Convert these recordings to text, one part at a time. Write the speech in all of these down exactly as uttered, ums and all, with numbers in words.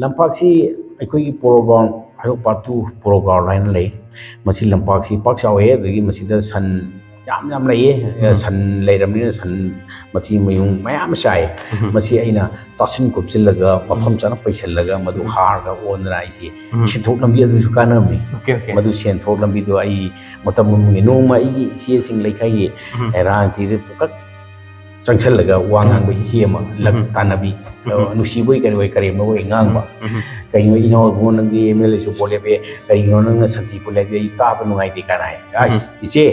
ꯂꯝꯄꯥꯛꯁꯤ ꯑꯩꯈꯣꯏꯒꯤ polo ground, Heirok part two polo ground ꯍꯥꯏꯅ ꯂꯩ꯫ ꯃꯁꯤ ꯂꯝꯄꯥꯛꯁꯤ ꯄꯥꯛ ꯆꯥꯎꯋꯦ, ꯑꯗꯒꯤ ꯃꯁꯤꯗ ꯁꯟ ꯌꯥꯝ ꯌꯥꯝ ꯂꯩꯌꯦ꯫ ꯎꯝ꯫ ꯁꯟ ꯂꯩꯔꯕꯅꯤꯅ ꯁꯟ ꯃꯊꯤ ꯃꯌꯨꯡ ꯃꯌꯥꯝ ꯆꯥꯏ꯫ ꯎꯝ꯫ ꯃꯁꯤ ꯑꯩꯅ ꯇꯥꯁꯤꯟ ꯈꯣꯞꯆꯤꯜꯂꯒ, ꯃꯐꯝ ꯆꯥꯅ ꯄꯩꯁꯤꯜꯂꯒ, ꯃꯗꯨ ꯎꯝ꯫ ꯍꯥꯔꯒ ꯑꯣꯟꯗꯅ ꯑꯩꯁꯤ ꯎꯝ꯫ ꯁꯦꯟꯊꯣꯛ ꯂꯝꯕꯤ ꯑꯗꯨꯁꯨ ꯀꯥꯟꯅꯕꯅꯤ꯫ Okay, okay. ꯃꯗꯨ ꯁꯦꯟꯊꯣꯛ ꯂꯝꯕꯤꯗꯣ ꯑꯩ ꯃꯇꯝ ꯑꯃꯒꯤ ꯅꯣꯡꯃ ꯑꯩꯒꯤ ꯏꯆꯦꯁꯤꯡ ꯂꯩꯀꯥꯏꯒꯤ ꯎꯝ꯫ ꯔꯥꯡꯇꯤꯗ ꯄꯨꯀꯛ ꯆꯪꯁꯜꯂꯒ ꯋꯥ ꯎꯝ꯫ ꯉꯥꯡꯕ ꯏꯆꯦ ꯑꯃ, ꯂꯛ ꯎꯝ꯫ ꯇꯥꯟꯅꯕꯤ, ꯎꯝ꯫ ꯅꯨꯡꯁꯤꯕꯣꯏ ꯀꯔꯤꯕꯣꯏ ꯀꯔꯦꯝꯅꯕꯣꯏ ꯉꯥꯡꯕ꯫ ꯎꯝ꯫ "ꯀꯩꯅꯣ ꯏꯅꯥꯎ ꯏꯕꯨꯡꯉꯣ, ꯅꯪꯗꯤ ꯑꯦꯝ ꯑꯦꯜ ꯑꯦꯁꯨ ꯄꯣꯜꯂꯦꯞꯄꯦ, ꯀꯩꯒꯤꯅꯣ ꯅꯪꯅ ꯁꯟꯊꯤ ꯄꯨꯜꯂꯦꯞꯄꯦ? ꯑꯩ ꯇꯥꯕ ꯅꯨꯡꯉꯥꯏꯇꯦ" ꯀꯥꯏꯅ ꯍꯥꯏ꯫ "ꯑꯁ, ꯎꯝ꯫ ꯏꯆꯦ,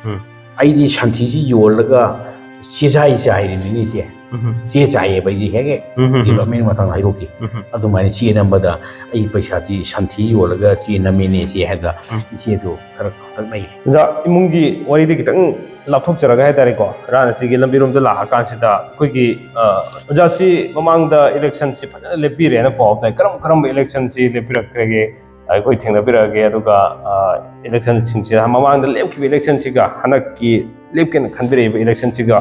ꯎꯝ꯫ ꯑꯩꯗꯤ ꯁꯟꯊꯤꯁꯤ ꯌꯣꯜꯂꯒ ꯆꯦ ꯆꯥꯏ ꯆꯥꯏꯔꯤꯅꯤꯅꯦ ꯏꯆꯦ꯫ ꯎꯝ꯫ ꯆꯦ ꯆꯥꯏꯌꯦꯕ ꯑꯩꯁꯦ ꯍꯦꯛ ꯍꯦꯛ ꯎꯝ꯫ ꯗꯤꯄꯥꯔꯠꯃꯦꯟ ꯃꯊꯪ ꯍꯥꯏꯗꯣꯛꯈꯤ꯫ ꯎꯝ꯫ ꯑꯗꯨꯃꯥꯏꯅ ꯆꯦ ꯅꯝꯕꯗ ꯑꯩ ꯄꯩꯁꯥꯁꯤ ꯁꯟꯊꯤ ꯌꯣꯜꯂꯒ ꯆꯦ ꯅꯝꯃꯤꯅꯦ ꯏꯆꯦ" ꯍꯥꯏꯗ ꯎꯝ꯫ ꯏꯆꯦꯗꯨ ꯈꯔ ꯈꯛꯇꯛꯅꯩ꯫ ꯑꯣꯖꯥ, ꯏꯃꯨꯡꯒꯤ ꯋꯥꯔꯤꯗꯤ ꯈꯤꯇꯪ ꯂꯥꯞꯊꯣꯛꯆꯔꯒ ꯍꯥꯏꯇꯥꯔꯦꯀꯣ, ꯔꯥꯖꯅꯤꯇꯤꯒꯤ ꯂꯝꯕꯤꯔꯣꯝꯗ ꯂꯥꯛꯑꯀꯥꯟꯁꯤꯗ ꯑꯩꯈꯣꯏꯒꯤ, ꯑ, ꯑꯣꯖꯥꯁꯤ ꯃꯃꯥꯡꯗ ꯏꯂꯦꯛꯁꯟꯁꯤ ꯐꯖꯅ ꯂꯦꯞꯄꯤꯔꯦꯅ ꯄꯥꯎ ꯇꯥꯏ꯫ ꯀꯔꯝ ꯀꯔꯝꯕ ꯏꯂꯦꯛꯁꯟꯁꯤ ꯂꯦꯞꯄꯤꯔꯛꯈ꯭ꯔꯒꯦ? ꯑꯩꯈꯣꯏ ꯊꯦꯡꯅꯕꯤꯔꯛꯑꯒꯦ, ꯑꯗꯨꯒ, ꯑ, ꯏꯂꯦꯛꯁꯟꯁꯤꯡꯁꯤꯗ ꯃꯃꯥꯡꯗ ꯂꯦꯞꯈꯤꯕ ꯏꯂꯦꯛꯁꯟꯁꯤꯒ ꯍꯟꯗꯛꯀꯤ ꯂꯦꯞꯀꯦꯅ ꯈꯟꯕꯤꯔꯛꯏꯕ ꯏꯂꯦꯛꯁꯟꯁꯤꯒ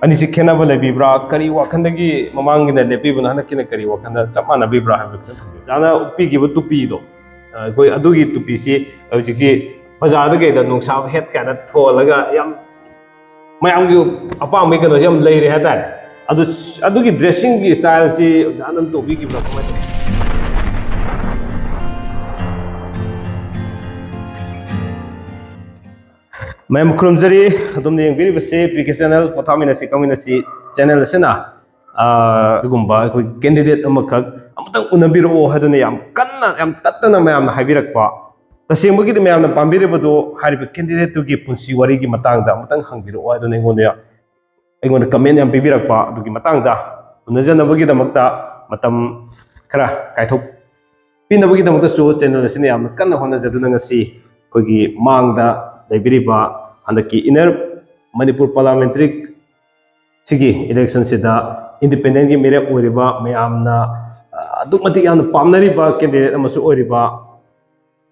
ꯑꯅꯤꯁꯤ ꯈꯦꯠꯅꯕ ꯂꯩꯕꯤꯕ꯭ꯔꯥ? ꯀꯔꯤ ꯋꯥꯈꯜꯗꯒꯤ ꯃꯃꯥꯡꯒꯤꯅ ꯂꯦꯞꯄꯤꯕꯅꯣ, ꯍꯟꯗꯛꯀꯤꯅ ꯀꯔꯤ ꯋꯥꯈꯜꯗ ꯆꯞ ꯃꯥꯟꯅꯕꯤꯕ꯭ꯔꯥ ꯍꯥꯏꯕꯗꯨ ꯈꯤꯇꯪ ꯊꯝꯕꯤꯌꯨ꯫ ꯑꯣꯖꯥꯅ ꯎꯞꯄꯤꯈꯤꯕ ꯇꯨꯄꯤꯗꯣ, ꯑ, ꯑꯩꯈꯣꯏ ꯑꯗꯨꯒꯤ ꯇꯨꯄꯤꯁꯤ ꯍꯧꯖꯤꯛꯁꯤ ꯕꯖꯥꯔꯗ ꯀꯩꯗ ꯅꯨꯡꯁꯥ ꯍꯦꯠ ꯀꯥꯏꯅ ꯊꯣꯜꯂꯒ ꯌꯥꯝ ꯃꯌꯥꯝꯒꯤ ꯑꯄꯥꯝꯕꯒꯤ ꯀꯩꯅꯣꯁꯤ ꯌꯥꯝ ꯂꯩꯔꯦ ꯍꯥꯏꯇꯥꯔꯦ꯫ ꯑꯗꯨ, ꯑꯗꯨꯒꯤ ꯗ꯭ꯔꯦꯁꯤꯡꯒꯤ ꯁ꯭ꯇꯥꯏꯜꯁꯤ ꯑꯣꯖꯥꯅ ꯑꯗꯨꯝ ꯇꯧꯕꯤꯈꯤꯕ꯭ꯔꯥ ꯀꯃꯥꯏꯅ ꯇꯧꯋꯤ? ꯃꯌꯥꯝ ꯈꯨꯔꯨꯝꯖꯔꯤ, ꯑꯗꯣꯝꯅ ꯌꯦꯡꯕꯤꯔꯤꯕꯁꯤ ꯄꯤ ꯀꯦ ꯆꯦꯅꯦꯜ, ꯄꯣꯊꯥꯃꯤꯟꯅꯁꯤ ꯀꯥꯃꯤꯟꯅꯁꯤ ꯆꯦꯅꯦꯜ ꯑꯁꯤꯅ, ꯑ, ꯑꯗꯨꯒꯨꯝꯕ ꯑꯩꯈꯣꯏ ꯀꯦꯟꯗꯤꯗꯦꯠ ꯑꯃꯈꯛ ꯑꯃꯇꯪ ꯎꯅꯕꯤꯔꯛꯑꯣ ꯍꯥꯏꯗꯨꯅ ꯌꯥꯝ ꯀꯟꯅ, ꯌꯥꯝ ꯇꯠꯇꯅ ꯃꯌꯥꯝꯅ ꯍꯥꯏꯕꯤꯔꯛꯄ꯫ ꯇꯁꯦꯡꯕꯒꯤꯗꯤ ꯃꯌꯥꯝꯅ ꯄꯥꯝꯕꯤꯔꯤꯕꯗꯨ ꯍꯥꯏꯔꯤꯕ ꯀꯦꯟꯗꯤꯗꯦꯠꯇꯨꯒꯤ ꯄꯨꯟꯁꯤ ꯋꯥꯔꯤꯒꯤ ꯃꯇꯥꯡꯗ ꯑꯃꯇꯪ ꯍꯪꯕꯤꯔꯛꯑꯣ ꯍꯥꯏꯗꯨꯅ ꯑꯩꯉꯣꯟꯗ, ꯑꯩꯉꯣꯟꯗ ꯀꯃꯦꯟ ꯌꯥꯝ ꯄꯤꯕꯤꯔꯛꯄ꯫ ꯑꯗꯨꯒꯤ ꯃꯇꯥꯡꯗ ꯎꯅꯖꯅꯕꯒꯤꯗꯃꯛꯇ ꯃꯇꯝ ꯈꯔ ꯀꯥꯏꯊꯣꯛ ꯄꯤꯅꯕꯒꯤꯗꯃꯛꯇꯁꯨ ꯆꯦꯅꯦꯜ ꯑꯁꯤꯅ ꯌꯥꯝꯅ ꯀꯟꯅ ꯍꯣꯠꯅꯖꯗꯨꯅ ꯉꯁꯤ ꯑꯩꯈꯣꯏꯒꯤ ꯃꯥꯡꯗ ꯂꯩꯕꯤꯔꯤꯕ ꯍꯟꯗꯛꯀꯤ ꯏꯟꯅꯔ ꯃꯅꯤꯄꯨꯔ ꯄꯥꯔꯂꯥꯃꯦꯟꯇꯔꯤ ꯁꯤꯒꯤ ꯏꯂꯦꯛꯁꯟꯁꯤꯗ ꯏꯟꯗꯤꯄꯦꯟꯗꯦꯟꯒꯤ ꯃꯤꯔꯦꯞ ꯑꯣꯏꯔꯤꯕ ꯃꯌꯥꯝꯅ, ꯑ, ꯑꯗꯨꯛ ꯃꯇꯤꯛ ꯌꯥꯝꯅ ꯄꯥꯝꯅꯔꯤꯕ ꯀꯦꯟꯗꯤꯗꯦꯠ ꯑꯃꯁꯨ ꯑꯣꯏꯔꯤꯕ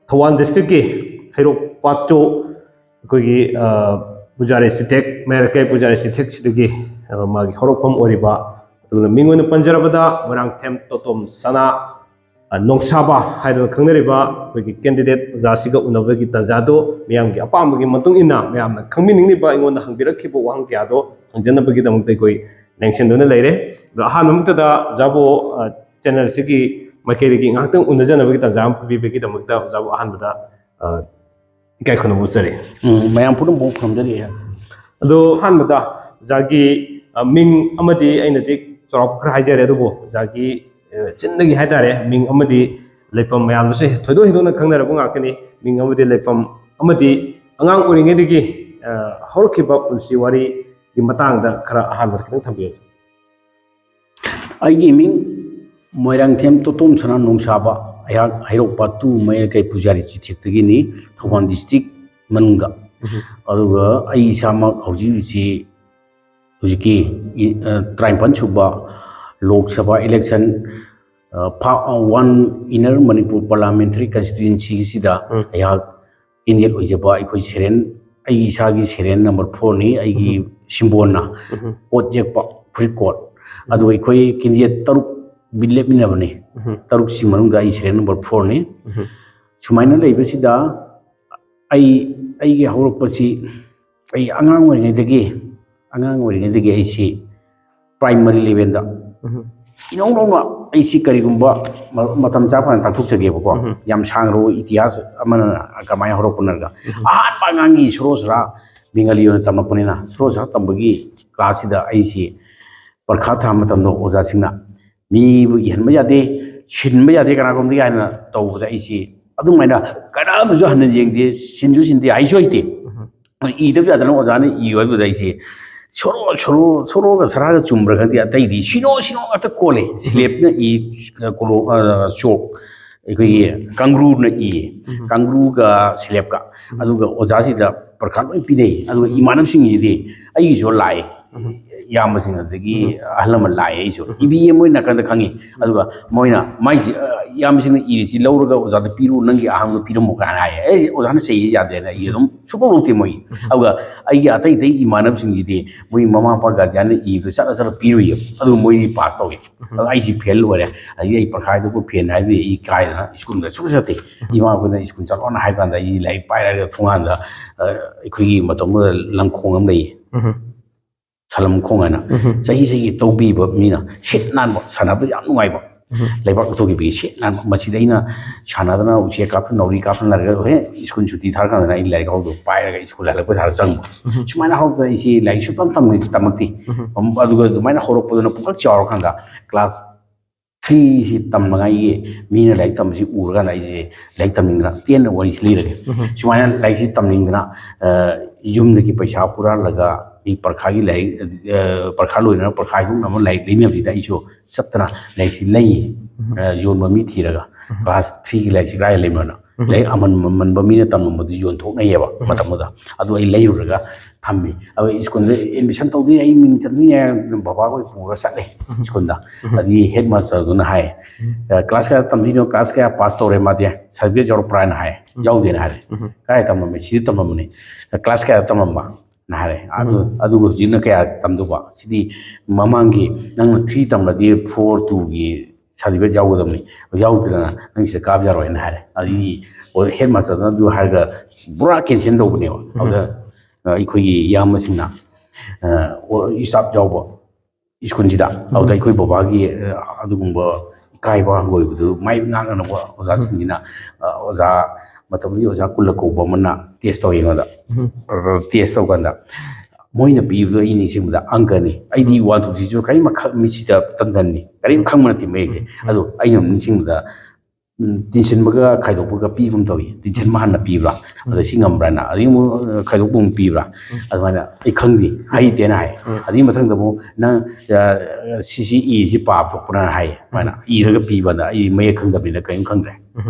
ꯊꯧꯕꯥꯜ ꯗꯤꯁꯇ꯭ꯔꯤꯛꯀꯤ ꯍꯩꯔꯣꯛ ꯄꯥꯠꯇꯨ ꯑꯩꯈꯣꯏꯒꯤ, ꯑ, ꯄꯨꯖꯥꯔꯤ ꯆꯤꯊꯦꯛ, ꯃꯌꯥꯏ ꯂꯩꯀꯥꯏ ꯄꯨꯖꯥꯔꯤ ꯆꯤꯊꯦꯛꯁꯤꯗꯒꯤ, ꯑ, ꯃꯥꯒꯤ ꯍꯧꯔꯛꯐꯝ ꯑꯣꯏꯔꯤꯕ ꯑꯗꯨꯅ ꯃꯤꯡ ꯑꯣꯏꯅ ꯄꯟꯖꯔꯕꯗ ꯃꯣꯏꯔꯥꯡꯊꯦꯝ ꯇꯣꯇꯣꯝ ꯁꯅꯥ, ꯑ, ꯅꯣꯡꯁꯥꯕ ꯍꯥꯏꯗꯨꯅ ꯈꯪꯅꯔꯤꯕ ꯑꯩꯈꯣꯏꯒꯤ candidate ꯑꯣꯖꯥꯁꯤꯒ ꯎꯅꯕꯒꯤ ꯇꯥꯟꯖꯥꯗꯣ ꯃꯌꯥꯝꯒꯤ ꯑꯄꯥꯝꯕꯒꯤ ꯃꯇꯨꯡ ꯏꯟꯅ ꯃꯌꯥꯝꯅ ꯈꯪꯕꯤꯅꯤꯡꯂꯤꯕ, ꯑꯩꯉꯣꯟꯗ ꯍꯪꯕꯤꯔꯛꯈꯤꯕ ꯋꯥꯍꯪ ꯀꯌꯥꯗꯣ ꯍꯪꯖꯅꯕꯒꯤꯗꯃꯛꯇ ꯑꯩꯈꯣꯏ ꯂꯦꯡꯁꯤꯟꯗꯨꯅ ꯂꯩꯔꯦ꯫ ꯑꯗꯣ ꯑꯍꯥꯟꯕ ꯃꯛꯇꯗ ꯑꯣꯖꯥꯕꯨ, ꯑ, channel ꯁꯤꯒꯤ ꯃꯥꯏꯀꯩꯗꯒꯤ ꯉꯥꯏꯍꯥꯛꯇꯪ ꯎꯅꯖꯅꯕꯒꯤ ꯇꯥꯟꯖꯥ ꯑꯃ ꯄꯤꯕꯤꯕꯒꯤꯗꯃꯛꯇ ꯑꯣꯖꯥꯕꯨ ꯑꯍꯥꯟꯕꯗ, ꯑ, ꯏꯀꯥꯏ ꯈꯨꯝꯅꯕ ꯎꯠꯆꯔꯤ꯫ ꯎꯝ, ꯃꯌꯥꯝ ꯄꯨꯝꯅꯃꯛ ꯈꯨꯔꯨꯝꯖꯔꯤ꯫ ꯑꯗꯣ ꯑꯍꯥꯟꯕꯗ ꯑꯣꯖꯥꯒꯤ, ꯑ, ꯃꯤꯡ ꯑꯃꯗꯤ ꯑꯩꯅꯗꯤ ꯆꯥꯎꯔꯥꯛꯄ ꯈꯔ ꯍꯥꯏꯖꯔꯦ, ꯑꯗꯨꯕꯨ ꯑꯣꯖꯥꯒꯤ, ꯑ, ꯆꯤꯟꯗꯒꯤ ꯍꯥꯏꯇꯥꯔꯦ, ꯃꯤꯡ ꯑꯃꯗꯤ ꯂꯩꯐꯝ ꯃꯌꯥꯝꯅꯁꯨ ꯊꯣꯏꯗꯣꯛ ꯍꯦꯟꯗꯣꯛꯅ ꯈꯪꯅꯔꯕ ꯉꯥꯛꯇꯅꯤ꯫ ꯃꯤꯡ ꯑꯃꯗꯤ ꯂꯩꯐꯝ ꯑꯃꯗꯤ ꯑꯉꯥꯡ ꯑꯣꯏꯔꯤꯉꯩꯗꯒꯤ, ꯑ, ꯍꯧꯔꯛꯈꯤꯕ ꯄꯨꯟꯁꯤ ꯋꯥꯔꯤꯒꯤ ꯃꯇꯥꯡꯗ ꯈꯔ ꯑꯍꯥꯟꯕꯗ ꯈꯤꯇꯪ ꯊꯝꯕꯤꯌꯨ꯫ ꯑꯩꯒꯤ ꯃꯤꯡ ꯃꯣꯏꯔꯥꯡꯊꯦꯝ ꯇꯣꯇꯣꯝ ꯁꯅꯥ ꯅꯣꯡꯁꯥꯕ, ꯑꯩꯍꯥꯛ ꯍꯩꯔꯣꯛ ꯄꯥꯠ ꯇꯨ ꯃꯌꯥꯏ ꯂꯩꯀꯥꯏ ꯄꯨꯖꯥꯔꯤ ꯆꯤꯊꯦꯛꯇꯒꯤꯅꯤ, ꯊꯧꯕꯥꯜ district ꯃꯅꯨꯡꯗ꯫ ꯎꯝ꯫ ꯑꯗꯨꯒ ꯑꯩ ꯏꯁꯥꯃꯛ ꯍꯧꯖꯤꯛ ꯍꯧꯖꯤꯛ ꯍꯧꯖꯤꯛꯀꯤ ꯏ-, ꯑ, ꯇꯔꯥꯅꯤꯄꯥꯟ ꯁꯨꯕ ꯂꯣꯛ ꯁꯚꯥ election, ꯑ, ꯐꯥ-, ꯑ, one Inner Manipur Parliamentary Constituency ꯁꯤꯗ ꯎꯝ꯫ ꯑꯩꯍꯥꯛ candidate ꯑꯣꯏꯖꯕ, ꯑꯩꯈꯣꯏ ꯁꯦꯔꯦꯟ, ꯑꯩ ꯏꯁꯥꯒꯤ ꯁꯦꯔꯦꯟ number four ꯅꯤ, ꯑꯩꯒꯤ ꯎꯝ꯫ ꯁꯤꯝꯕꯣꯜꯅ ꯎꯝ꯫ ꯀꯣꯠ ꯌꯦꯛꯄ ꯐꯨꯔꯤꯠ ꯀꯣꯠ꯫ ꯎꯝ꯫ ꯑꯗꯨ ꯑꯩꯈꯣꯏ candidate ꯇꯔꯨꯛ ꯕꯤ ꯂꯦꯞꯃꯤꯟꯅꯕꯅꯤ꯫ ꯎꯝ꯫ ꯇꯔꯨꯛꯁꯤ ꯃꯅꯨꯡꯗ ꯑꯩ ꯁꯦꯔꯦꯟ number four ꯅꯤ꯫ ꯎꯝ꯫ ꯁꯨꯃꯥꯏꯅ ꯂꯩꯕꯁꯤꯗ ꯑꯩ, ꯑꯩꯒꯤ ꯍꯧꯔꯛꯄꯁꯤ ꯑꯩ ꯑꯉꯥꯡ ꯑꯣꯏꯔꯤꯉꯩꯗꯒꯤ, ꯑꯉꯥꯡ ꯑꯣꯏꯔꯤꯉꯩꯗꯒꯤ ꯑꯩꯁꯤ primary level ꯗ ꯎꯝ꯫ ꯏꯅꯧ ꯅꯧꯅ ꯑꯩꯁꯤ ꯀꯔꯤꯒꯨꯝꯕ ꯃ-, ꯃꯇꯝ ꯆꯥ ꯐꯅ ꯇꯥꯛꯊꯣꯛꯆꯒꯦꯕꯀꯣ꯫ ꯎꯝ꯫ ꯌꯥꯝ ꯁꯥꯡꯈ꯭ꯔꯕ ꯏꯇꯤꯍꯥꯁ ꯑꯃꯅ ꯀꯃꯥꯏꯅ ꯍꯧꯔꯛꯄꯅꯣ ꯍꯥꯏꯔꯒ, ꯎꯝ꯫ ꯑꯍꯥꯟꯕ ꯑꯉꯥꯡꯒꯤ ꯁꯣꯔꯣ ꯁꯔꯥ ꯕꯦꯡꯒꯥꯂꯤ ꯑꯣꯏꯅ ꯇꯝꯂꯛꯄꯅꯤꯅ, ꯁꯣꯔꯣ ꯁꯔꯥ ꯇꯝꯕꯒꯤ class ꯁꯤꯗ ꯑꯩꯁꯤ ꯄꯔꯈꯥ ꯊꯥꯕ ꯃꯇꯝꯗ ꯑꯣꯖꯥꯁꯤꯡꯅ ꯃꯤꯕꯨ ꯏꯍꯟꯕ ꯌꯥꯗꯦ, ꯁꯤꯟꯕ ꯌꯥꯗꯦ ꯀꯅꯥꯒꯨꯝꯕꯗꯤ ꯍꯥꯏꯅ ꯇꯧꯕꯗ ꯑꯩꯁꯤ ꯑꯗꯨꯃꯥꯏꯅ ꯀꯅꯥꯝꯁꯨ ꯍꯟꯅ ꯌꯦꯡꯗꯦ, ꯁꯤꯟꯁꯨ ꯁꯤꯟꯗꯦ, ꯍꯩꯁꯨ ꯍꯩꯇꯦ꯫ ꯎꯝ꯫ ꯏꯗꯕ ꯌꯥꯗꯅ ꯑꯣꯖꯥꯅ ꯏꯌꯨ ꯍꯥꯏꯕꯗꯨꯗ ꯑꯩꯁꯦ ꯁꯣꯔꯣ, ꯁꯣꯔꯣ, ꯁꯣꯔꯣꯒ ꯁꯔꯥꯒ ꯆꯨꯝꯕ꯭ꯔꯥ ꯈꯪꯗꯦ, ꯑꯇꯩꯗꯤ ꯁꯤꯅꯣ, ꯁꯤꯅꯣ ꯉꯥꯛꯇ ꯀꯣꯜꯂꯦ꯫ ꯎꯝ꯫ ꯁꯤꯂꯦꯞꯅ ꯏ, ꯀꯣꯂꯣ-, ꯑ, ꯆꯣꯛ, ꯑꯩꯈꯣꯏꯒꯤ ꯀꯥꯡꯒ꯭ꯔꯨꯅ ꯏꯌꯦ꯫ ꯎꯝ꯫ ꯀꯥꯡꯒ꯭ꯔꯨꯒ ꯁꯤꯂꯦꯞꯀ꯫ ꯎꯝ꯫ ꯑꯗꯨꯒ ꯑꯣꯖꯥꯁꯤꯗ ꯄꯔꯈꯥ ꯂꯣꯏ ꯄꯤꯅꯩ꯫ ꯑꯗꯨꯒ ꯎꯝ꯫ ꯏꯃꯥꯟꯅꯕꯁꯤꯡꯁꯤꯗꯤ ꯑꯩꯒꯤꯁꯨ ꯂꯥꯛꯑꯦ꯫ ꯏꯌꯥꯝꯕꯁꯤꯡ ꯑꯗꯒꯤ ꯑꯍꯜ ꯂꯃꯟ ꯂꯥꯛꯑꯦ꯫ ꯑꯩꯁꯨ ꯏꯕꯤꯌꯦ, ꯃꯣꯏ ꯅꯥꯀꯟꯗ ꯈꯪꯉꯤ꯫ ꯑꯗꯨꯒ ꯃꯣꯏꯅ, "ꯃꯥꯏꯁꯤ, ꯑ, ꯏꯌꯥꯝꯕꯁꯤꯡꯅ ꯏꯔꯤꯁꯤ ꯂꯧꯔꯒ ꯑꯣꯖꯥꯗ ꯄꯤꯔꯨ, ꯅꯪꯒꯤ ꯑꯍꯥꯡꯕ ꯄꯤꯔꯝꯃꯣ" ꯀꯥꯏꯅ ꯍꯥꯏꯌꯦ꯫ ꯑꯩ ꯑꯣꯖꯥꯅ ꯆꯩꯌꯦ, ꯌꯥꯗꯦꯅ ꯑꯩ ꯑꯗꯨꯝ ꯁꯨꯡꯂꯧ ꯂꯧꯗꯦ ꯃꯣꯏꯒꯤ꯫ ꯑꯗꯨꯒ ꯑꯩꯒꯤ ꯑꯇꯩ ꯑꯇꯩ ꯏꯃꯥꯟꯅꯕꯁꯤꯡꯒꯤꯗꯤ ꯃꯣꯏ ꯃꯃꯥ ꯃꯄꯥ ꯒꯥꯔꯖꯤꯌꯥꯟꯅ ꯏꯕꯗꯣ ꯆꯠꯂ ꯆꯠꯂ ꯄꯤꯔꯨꯏꯌꯦ꯫ ꯑꯗꯨ ꯃꯣꯏꯗꯤ ꯄꯥꯁ ꯇꯧꯏ꯫ ꯑꯗꯣ ꯑꯩꯁꯤ ꯐꯦꯜ ꯑꯣꯏꯔꯦ꯫ ꯑꯗꯒꯤ ꯑꯩ ꯄꯔꯈꯥꯗꯨꯕꯨ ꯐꯦꯜ ꯍꯥꯏꯕꯗꯤ ꯑꯩ ꯀꯥꯏꯗꯅ ꯁ꯭ꯀꯨꯜꯗ ꯁꯨꯡꯆꯠ ꯆꯠꯇꯦ꯫ ꯏꯃꯥꯈꯣꯏꯅ ꯁ꯭ꯀꯨꯜ ꯆꯠꯂꯣꯅ ꯍꯥꯏ ꯀꯥꯟꯗ ꯑꯩ ꯂꯥꯏꯔꯤꯛ ꯄꯥꯏꯔꯒ ꯊꯣꯡꯒꯥꯟꯗ, ꯑ, ꯑꯩꯈꯣꯏꯒꯤ ꯃꯇꯝꯗꯨꯗ ꯂꯪꯈꯣꯡ ꯑꯃ ꯂꯩꯌꯦ꯫ ꯁꯂꯝ ꯈꯣꯡ ꯍꯥꯏꯅ ꯆꯍꯤ ꯆꯍꯤꯒꯤ ꯇꯧꯕꯤꯕ ꯃꯤꯅ ꯁꯤꯠ ꯅꯥꯟꯕ, ꯁꯥꯟꯅꯕꯗ ꯌꯥꯝ ꯅꯨꯡꯉꯥꯏꯕ꯫ ꯂꯩꯕꯥꯛ ꯂꯧꯊꯣꯛꯈꯤꯕꯒꯤ ꯁꯤꯠ ꯅꯥꯟꯕ꯫ ꯃꯁꯤꯗ ꯑꯩꯅ ꯁꯥꯟꯅꯗꯅ ꯎꯆꯦꯛ ꯀꯥꯞꯇꯅ ꯅꯥꯎꯔꯤ ꯀꯥꯞꯇꯅ ꯂꯩꯔꯒ ꯍꯣꯔꯦꯟ ꯁ꯭ꯀꯨꯜ ꯁꯨꯇꯤ ꯊꯥꯔꯀꯥꯟꯗꯅ ꯑꯩ ꯂꯥꯏꯔꯤꯛ ꯍꯧꯗꯣ ꯄꯥꯏꯔꯒ ꯁ꯭ꯀꯨꯜ ꯍꯜꯂꯛꯄ ꯁꯥꯔ ꯆꯪꯕ꯫ ꯁꯨꯃꯥꯏꯅ ꯍꯧꯔꯛꯄꯗ ꯑꯩꯁꯤ ꯂꯥꯏꯔꯤꯛ ꯁꯨꯡꯇꯝ ꯇꯝ-, ꯇꯝꯃꯛꯇꯦ꯫ ꯑꯗꯨꯒ ꯑꯗꯨꯃꯥꯏꯅ ꯍꯧꯔꯛꯄꯗꯨꯅ ꯄꯨꯡꯀꯛ ꯆꯥꯎꯔꯀꯥꯟꯗ ꯀ꯭ꯂꯥꯁ ꯊ꯭ꯔꯤꯁꯤ ꯇꯝꯕꯉꯥꯏꯒꯤ ꯃꯤꯅ ꯂꯥꯏꯔꯤꯛ ꯇꯝꯕꯁꯤ ꯎꯔꯀꯥꯟꯗ ꯑꯩꯁꯦ ꯂꯥꯏꯔꯤꯛ ꯇꯝꯅꯤꯡꯗꯅ, ꯇꯦꯟꯅ ꯋꯥꯔꯤꯁꯤ ꯂꯤꯔꯒꯦ꯫ ꯁꯨꯃꯥꯏꯅ ꯂꯥꯏꯔꯤꯛꯁꯤ ꯇꯝꯅꯤꯡꯗꯅ, ꯑ, ꯌꯨꯝꯗꯒꯤ ꯄꯩꯁꯥ ꯍꯨꯔꯥꯜꯂꯒ ꯃꯤ ꯄꯔꯈꯥꯒꯤ ꯂꯥꯏꯔꯤꯛ, ꯑ, ꯄꯔꯈꯥ ꯂꯣꯏꯅꯅ ꯄꯔꯈꯥ ꯍꯥꯏꯗꯣꯛꯅꯕ ꯂꯥꯏꯔꯤꯛ ꯂꯩꯅꯕꯁꯤꯗ ꯑꯩꯁꯨ ꯆꯠꯇꯅ ꯂꯥꯏꯔꯤꯛꯁꯤ ꯂꯩꯌꯦ꯫ ꯑ, ꯌꯣꯟꯕ ꯃꯤ ꯊꯤꯔꯒ꯫ ꯀ꯭ꯂꯥꯁ ꯊ꯭ꯔꯤꯒꯤ ꯂꯥꯏꯔꯤꯛꯁꯤ ꯀꯗꯥꯏ ꯂꯩꯕꯅꯣ? ꯂꯥꯏꯔꯤꯛ ꯑꯃꯟ ꯑꯃꯟꯕ ꯃꯤꯅ ꯇꯝꯃꯝꯕꯗꯨ ꯌꯣꯟꯊꯣꯛꯅꯩꯌꯦꯕ ꯃꯇꯝꯗꯨꯗ꯫ ꯑꯗꯨ ꯑꯩ ꯂꯩꯔꯨꯔꯒ ꯊꯝꯃꯤ꯫ ꯑꯗꯨ ꯁ꯭ꯀꯨꯜꯗ ꯑꯦꯗꯃꯤꯁꯟ ꯇꯧꯗꯣꯏꯅꯦ, ꯑꯩ ꯃꯤꯡ ꯆꯟꯗꯣꯏꯅꯦ ꯍꯥꯏꯅ ꯕꯕꯥ ꯍꯣꯏ ꯄꯨꯔꯒ ꯆꯠꯂꯦ ꯁ꯭ꯀꯨꯜꯗ꯫ ꯑꯗꯨꯗꯒꯤ ꯍꯦꯗ ꯃꯥꯁꯇꯔꯗꯨꯅ ꯍꯥꯏ, "ꯑ, ꯀ꯭ꯂꯥꯁ ꯀꯌꯥ ꯇꯝꯗꯣꯏꯅꯣ? ꯀ꯭ꯂꯥꯁ ꯀꯌꯥ ꯄꯥꯁ ꯇꯧꯔꯦ ꯃꯥꯗꯤ? ꯁꯥꯔꯇꯤꯐꯤꯀꯦꯠ ꯌꯥꯎꯔꯛꯄ꯭ꯔꯥ?" ꯍꯥꯏꯅ ꯍꯥꯏ꯫ "ꯌꯥꯎꯗꯦꯅ" ꯍꯥꯏꯔꯦ꯫ "ꯀꯥꯏ ꯇꯝꯃꯝꯃꯤ?" "ꯁꯤꯗ ꯇꯝꯃꯝꯕꯅꯤ"꯫ "ꯀ꯭ꯂꯥꯁ ꯀꯌꯥ ꯇꯝꯃꯝꯕ?" ꯅ ꯍꯥꯏꯔꯦ꯫ "ꯑꯗꯨ, ꯑꯗꯨꯒ ꯍꯧꯖꯤꯛꯅ ꯀꯌꯥ ꯇꯝꯗꯧꯕ? ꯁꯤꯗꯤ ꯃꯃꯥꯡꯒꯤ ꯅꯪꯅ ꯊ꯭ꯔꯤ ꯇꯝꯂꯗꯤ ꯐꯣꯔ ꯇꯨꯒꯤ ꯁꯥꯔꯇꯤꯐꯤꯀꯦꯠ ꯌꯥꯎꯒꯗꯕꯅꯤ, ꯌꯥꯎꯗ꯭ꯔꯅ ꯅꯪ ꯁꯤꯗ ꯀꯥꯕ ꯌꯥꯔꯣꯏꯅ" ꯍꯥꯏꯔꯦ꯫ ꯑꯗꯒꯤ ꯍꯦꯗ ꯃꯥꯁꯇꯔꯗꯨꯅ ꯑꯗꯨ ꯍꯥꯏꯔꯒ ꯄꯨꯔꯥ ꯀꯦꯟꯁꯦꯜ ꯇꯧꯕꯅꯦꯕ꯫ ꯑꯗꯨꯗ, ꯑ, ꯑꯩꯈꯣꯏꯒꯤ ꯏꯌꯥꯝꯕꯁꯤꯡꯅ, ꯑ, ꯑꯣ, ꯏꯁꯇꯥꯐ ꯌꯥꯎꯕ ꯁ꯭ꯀꯨꯜꯁꯤꯗ, ꯑꯗꯨꯗ ꯑꯩꯈꯣꯏ ꯕꯕꯥꯒꯤ, ꯑ, ꯑꯗꯨꯒꯨꯝꯕ ꯏꯀꯥꯏꯕ ꯍꯪꯒꯣꯏꯕꯗꯨ ꯃꯥꯏ ꯉꯥꯛꯅꯅꯕ ꯑꯣꯖꯥꯁꯤꯡꯁꯤꯅ, ꯑ, ꯑꯣꯖꯥ, ꯃꯇꯝꯗꯨꯒꯤ ꯑꯣꯖꯥ ꯀꯨꯜꯂ ꯀꯧꯕ ꯑꯃꯅ ꯇꯦꯁ ꯇꯧꯋꯤ ꯑꯩꯉꯣꯟꯗ꯫ ꯑ, ꯇꯦꯁ ꯇꯧꯀꯥꯟꯗ ꯃꯣꯏꯅ ꯄꯤꯕꯗꯣ ꯑꯩ ꯅꯤꯡꯁꯤꯡꯕꯗ ꯑꯪꯀꯅꯤ꯫ ꯑꯩꯗꯤ ꯋꯥꯟ ꯇꯨ ꯊ꯭ꯔꯤꯁꯨ ꯀꯔꯤꯝ ꯈ-, ꯃꯤꯠꯁꯤꯗ ꯇꯟꯗꯟꯅꯤ꯫ ꯀꯔꯤꯝ ꯈꯪꯕ ꯅꯠꯇꯦ ꯃꯌꯦꯛꯁꯦ꯫ ꯑꯗꯣ ꯑꯩꯅ ꯅꯤꯡꯁꯤꯡꯕꯗ, ꯎꯝ, ꯇꯤꯟꯁꯤꯟꯕꯒ ꯈꯥꯏꯗꯣꯛꯄꯒ ꯄꯤꯕ ꯑꯃ ꯇꯧꯏ꯫ ꯇꯤꯟꯁꯤꯟꯕ ꯍꯥꯟꯅ ꯄꯤꯕ꯭ꯔꯥ? ꯑꯗ ꯁꯤ ꯉꯝꯕ꯭ꯔꯥꯅ? ꯑꯗꯒꯤ ꯑꯃꯨꯛ, ꯑ, ꯈꯥꯏꯗꯣꯛꯄ ꯑꯃꯨꯛ ꯄꯤꯕ꯭ꯔꯥ? ꯑꯗꯨꯃꯥꯏꯅ ꯑꯩ ꯈꯪꯗꯦ, ꯍꯩꯇꯦꯅ ꯍꯥꯏ꯫ ꯑꯗꯨꯒꯤ ꯃꯊꯪꯗ ꯑꯃꯨꯛ ꯅꯪ, ꯑ, ꯁꯤ, ꯁꯤ ꯏꯁꯤ ꯄꯥꯕ ꯊꯣꯛꯄ꯭ꯔꯥꯅ ꯍꯥꯏ꯫ ꯑꯗꯨꯃꯥꯏꯅ ꯏꯔꯒ ꯄꯤꯕꯗ ꯑꯩ ꯃꯌꯦꯛ ꯈꯪꯗꯕꯅꯤꯅ ꯀꯔꯤꯝ ꯈꯪꯗ꯭ꯔꯦ꯫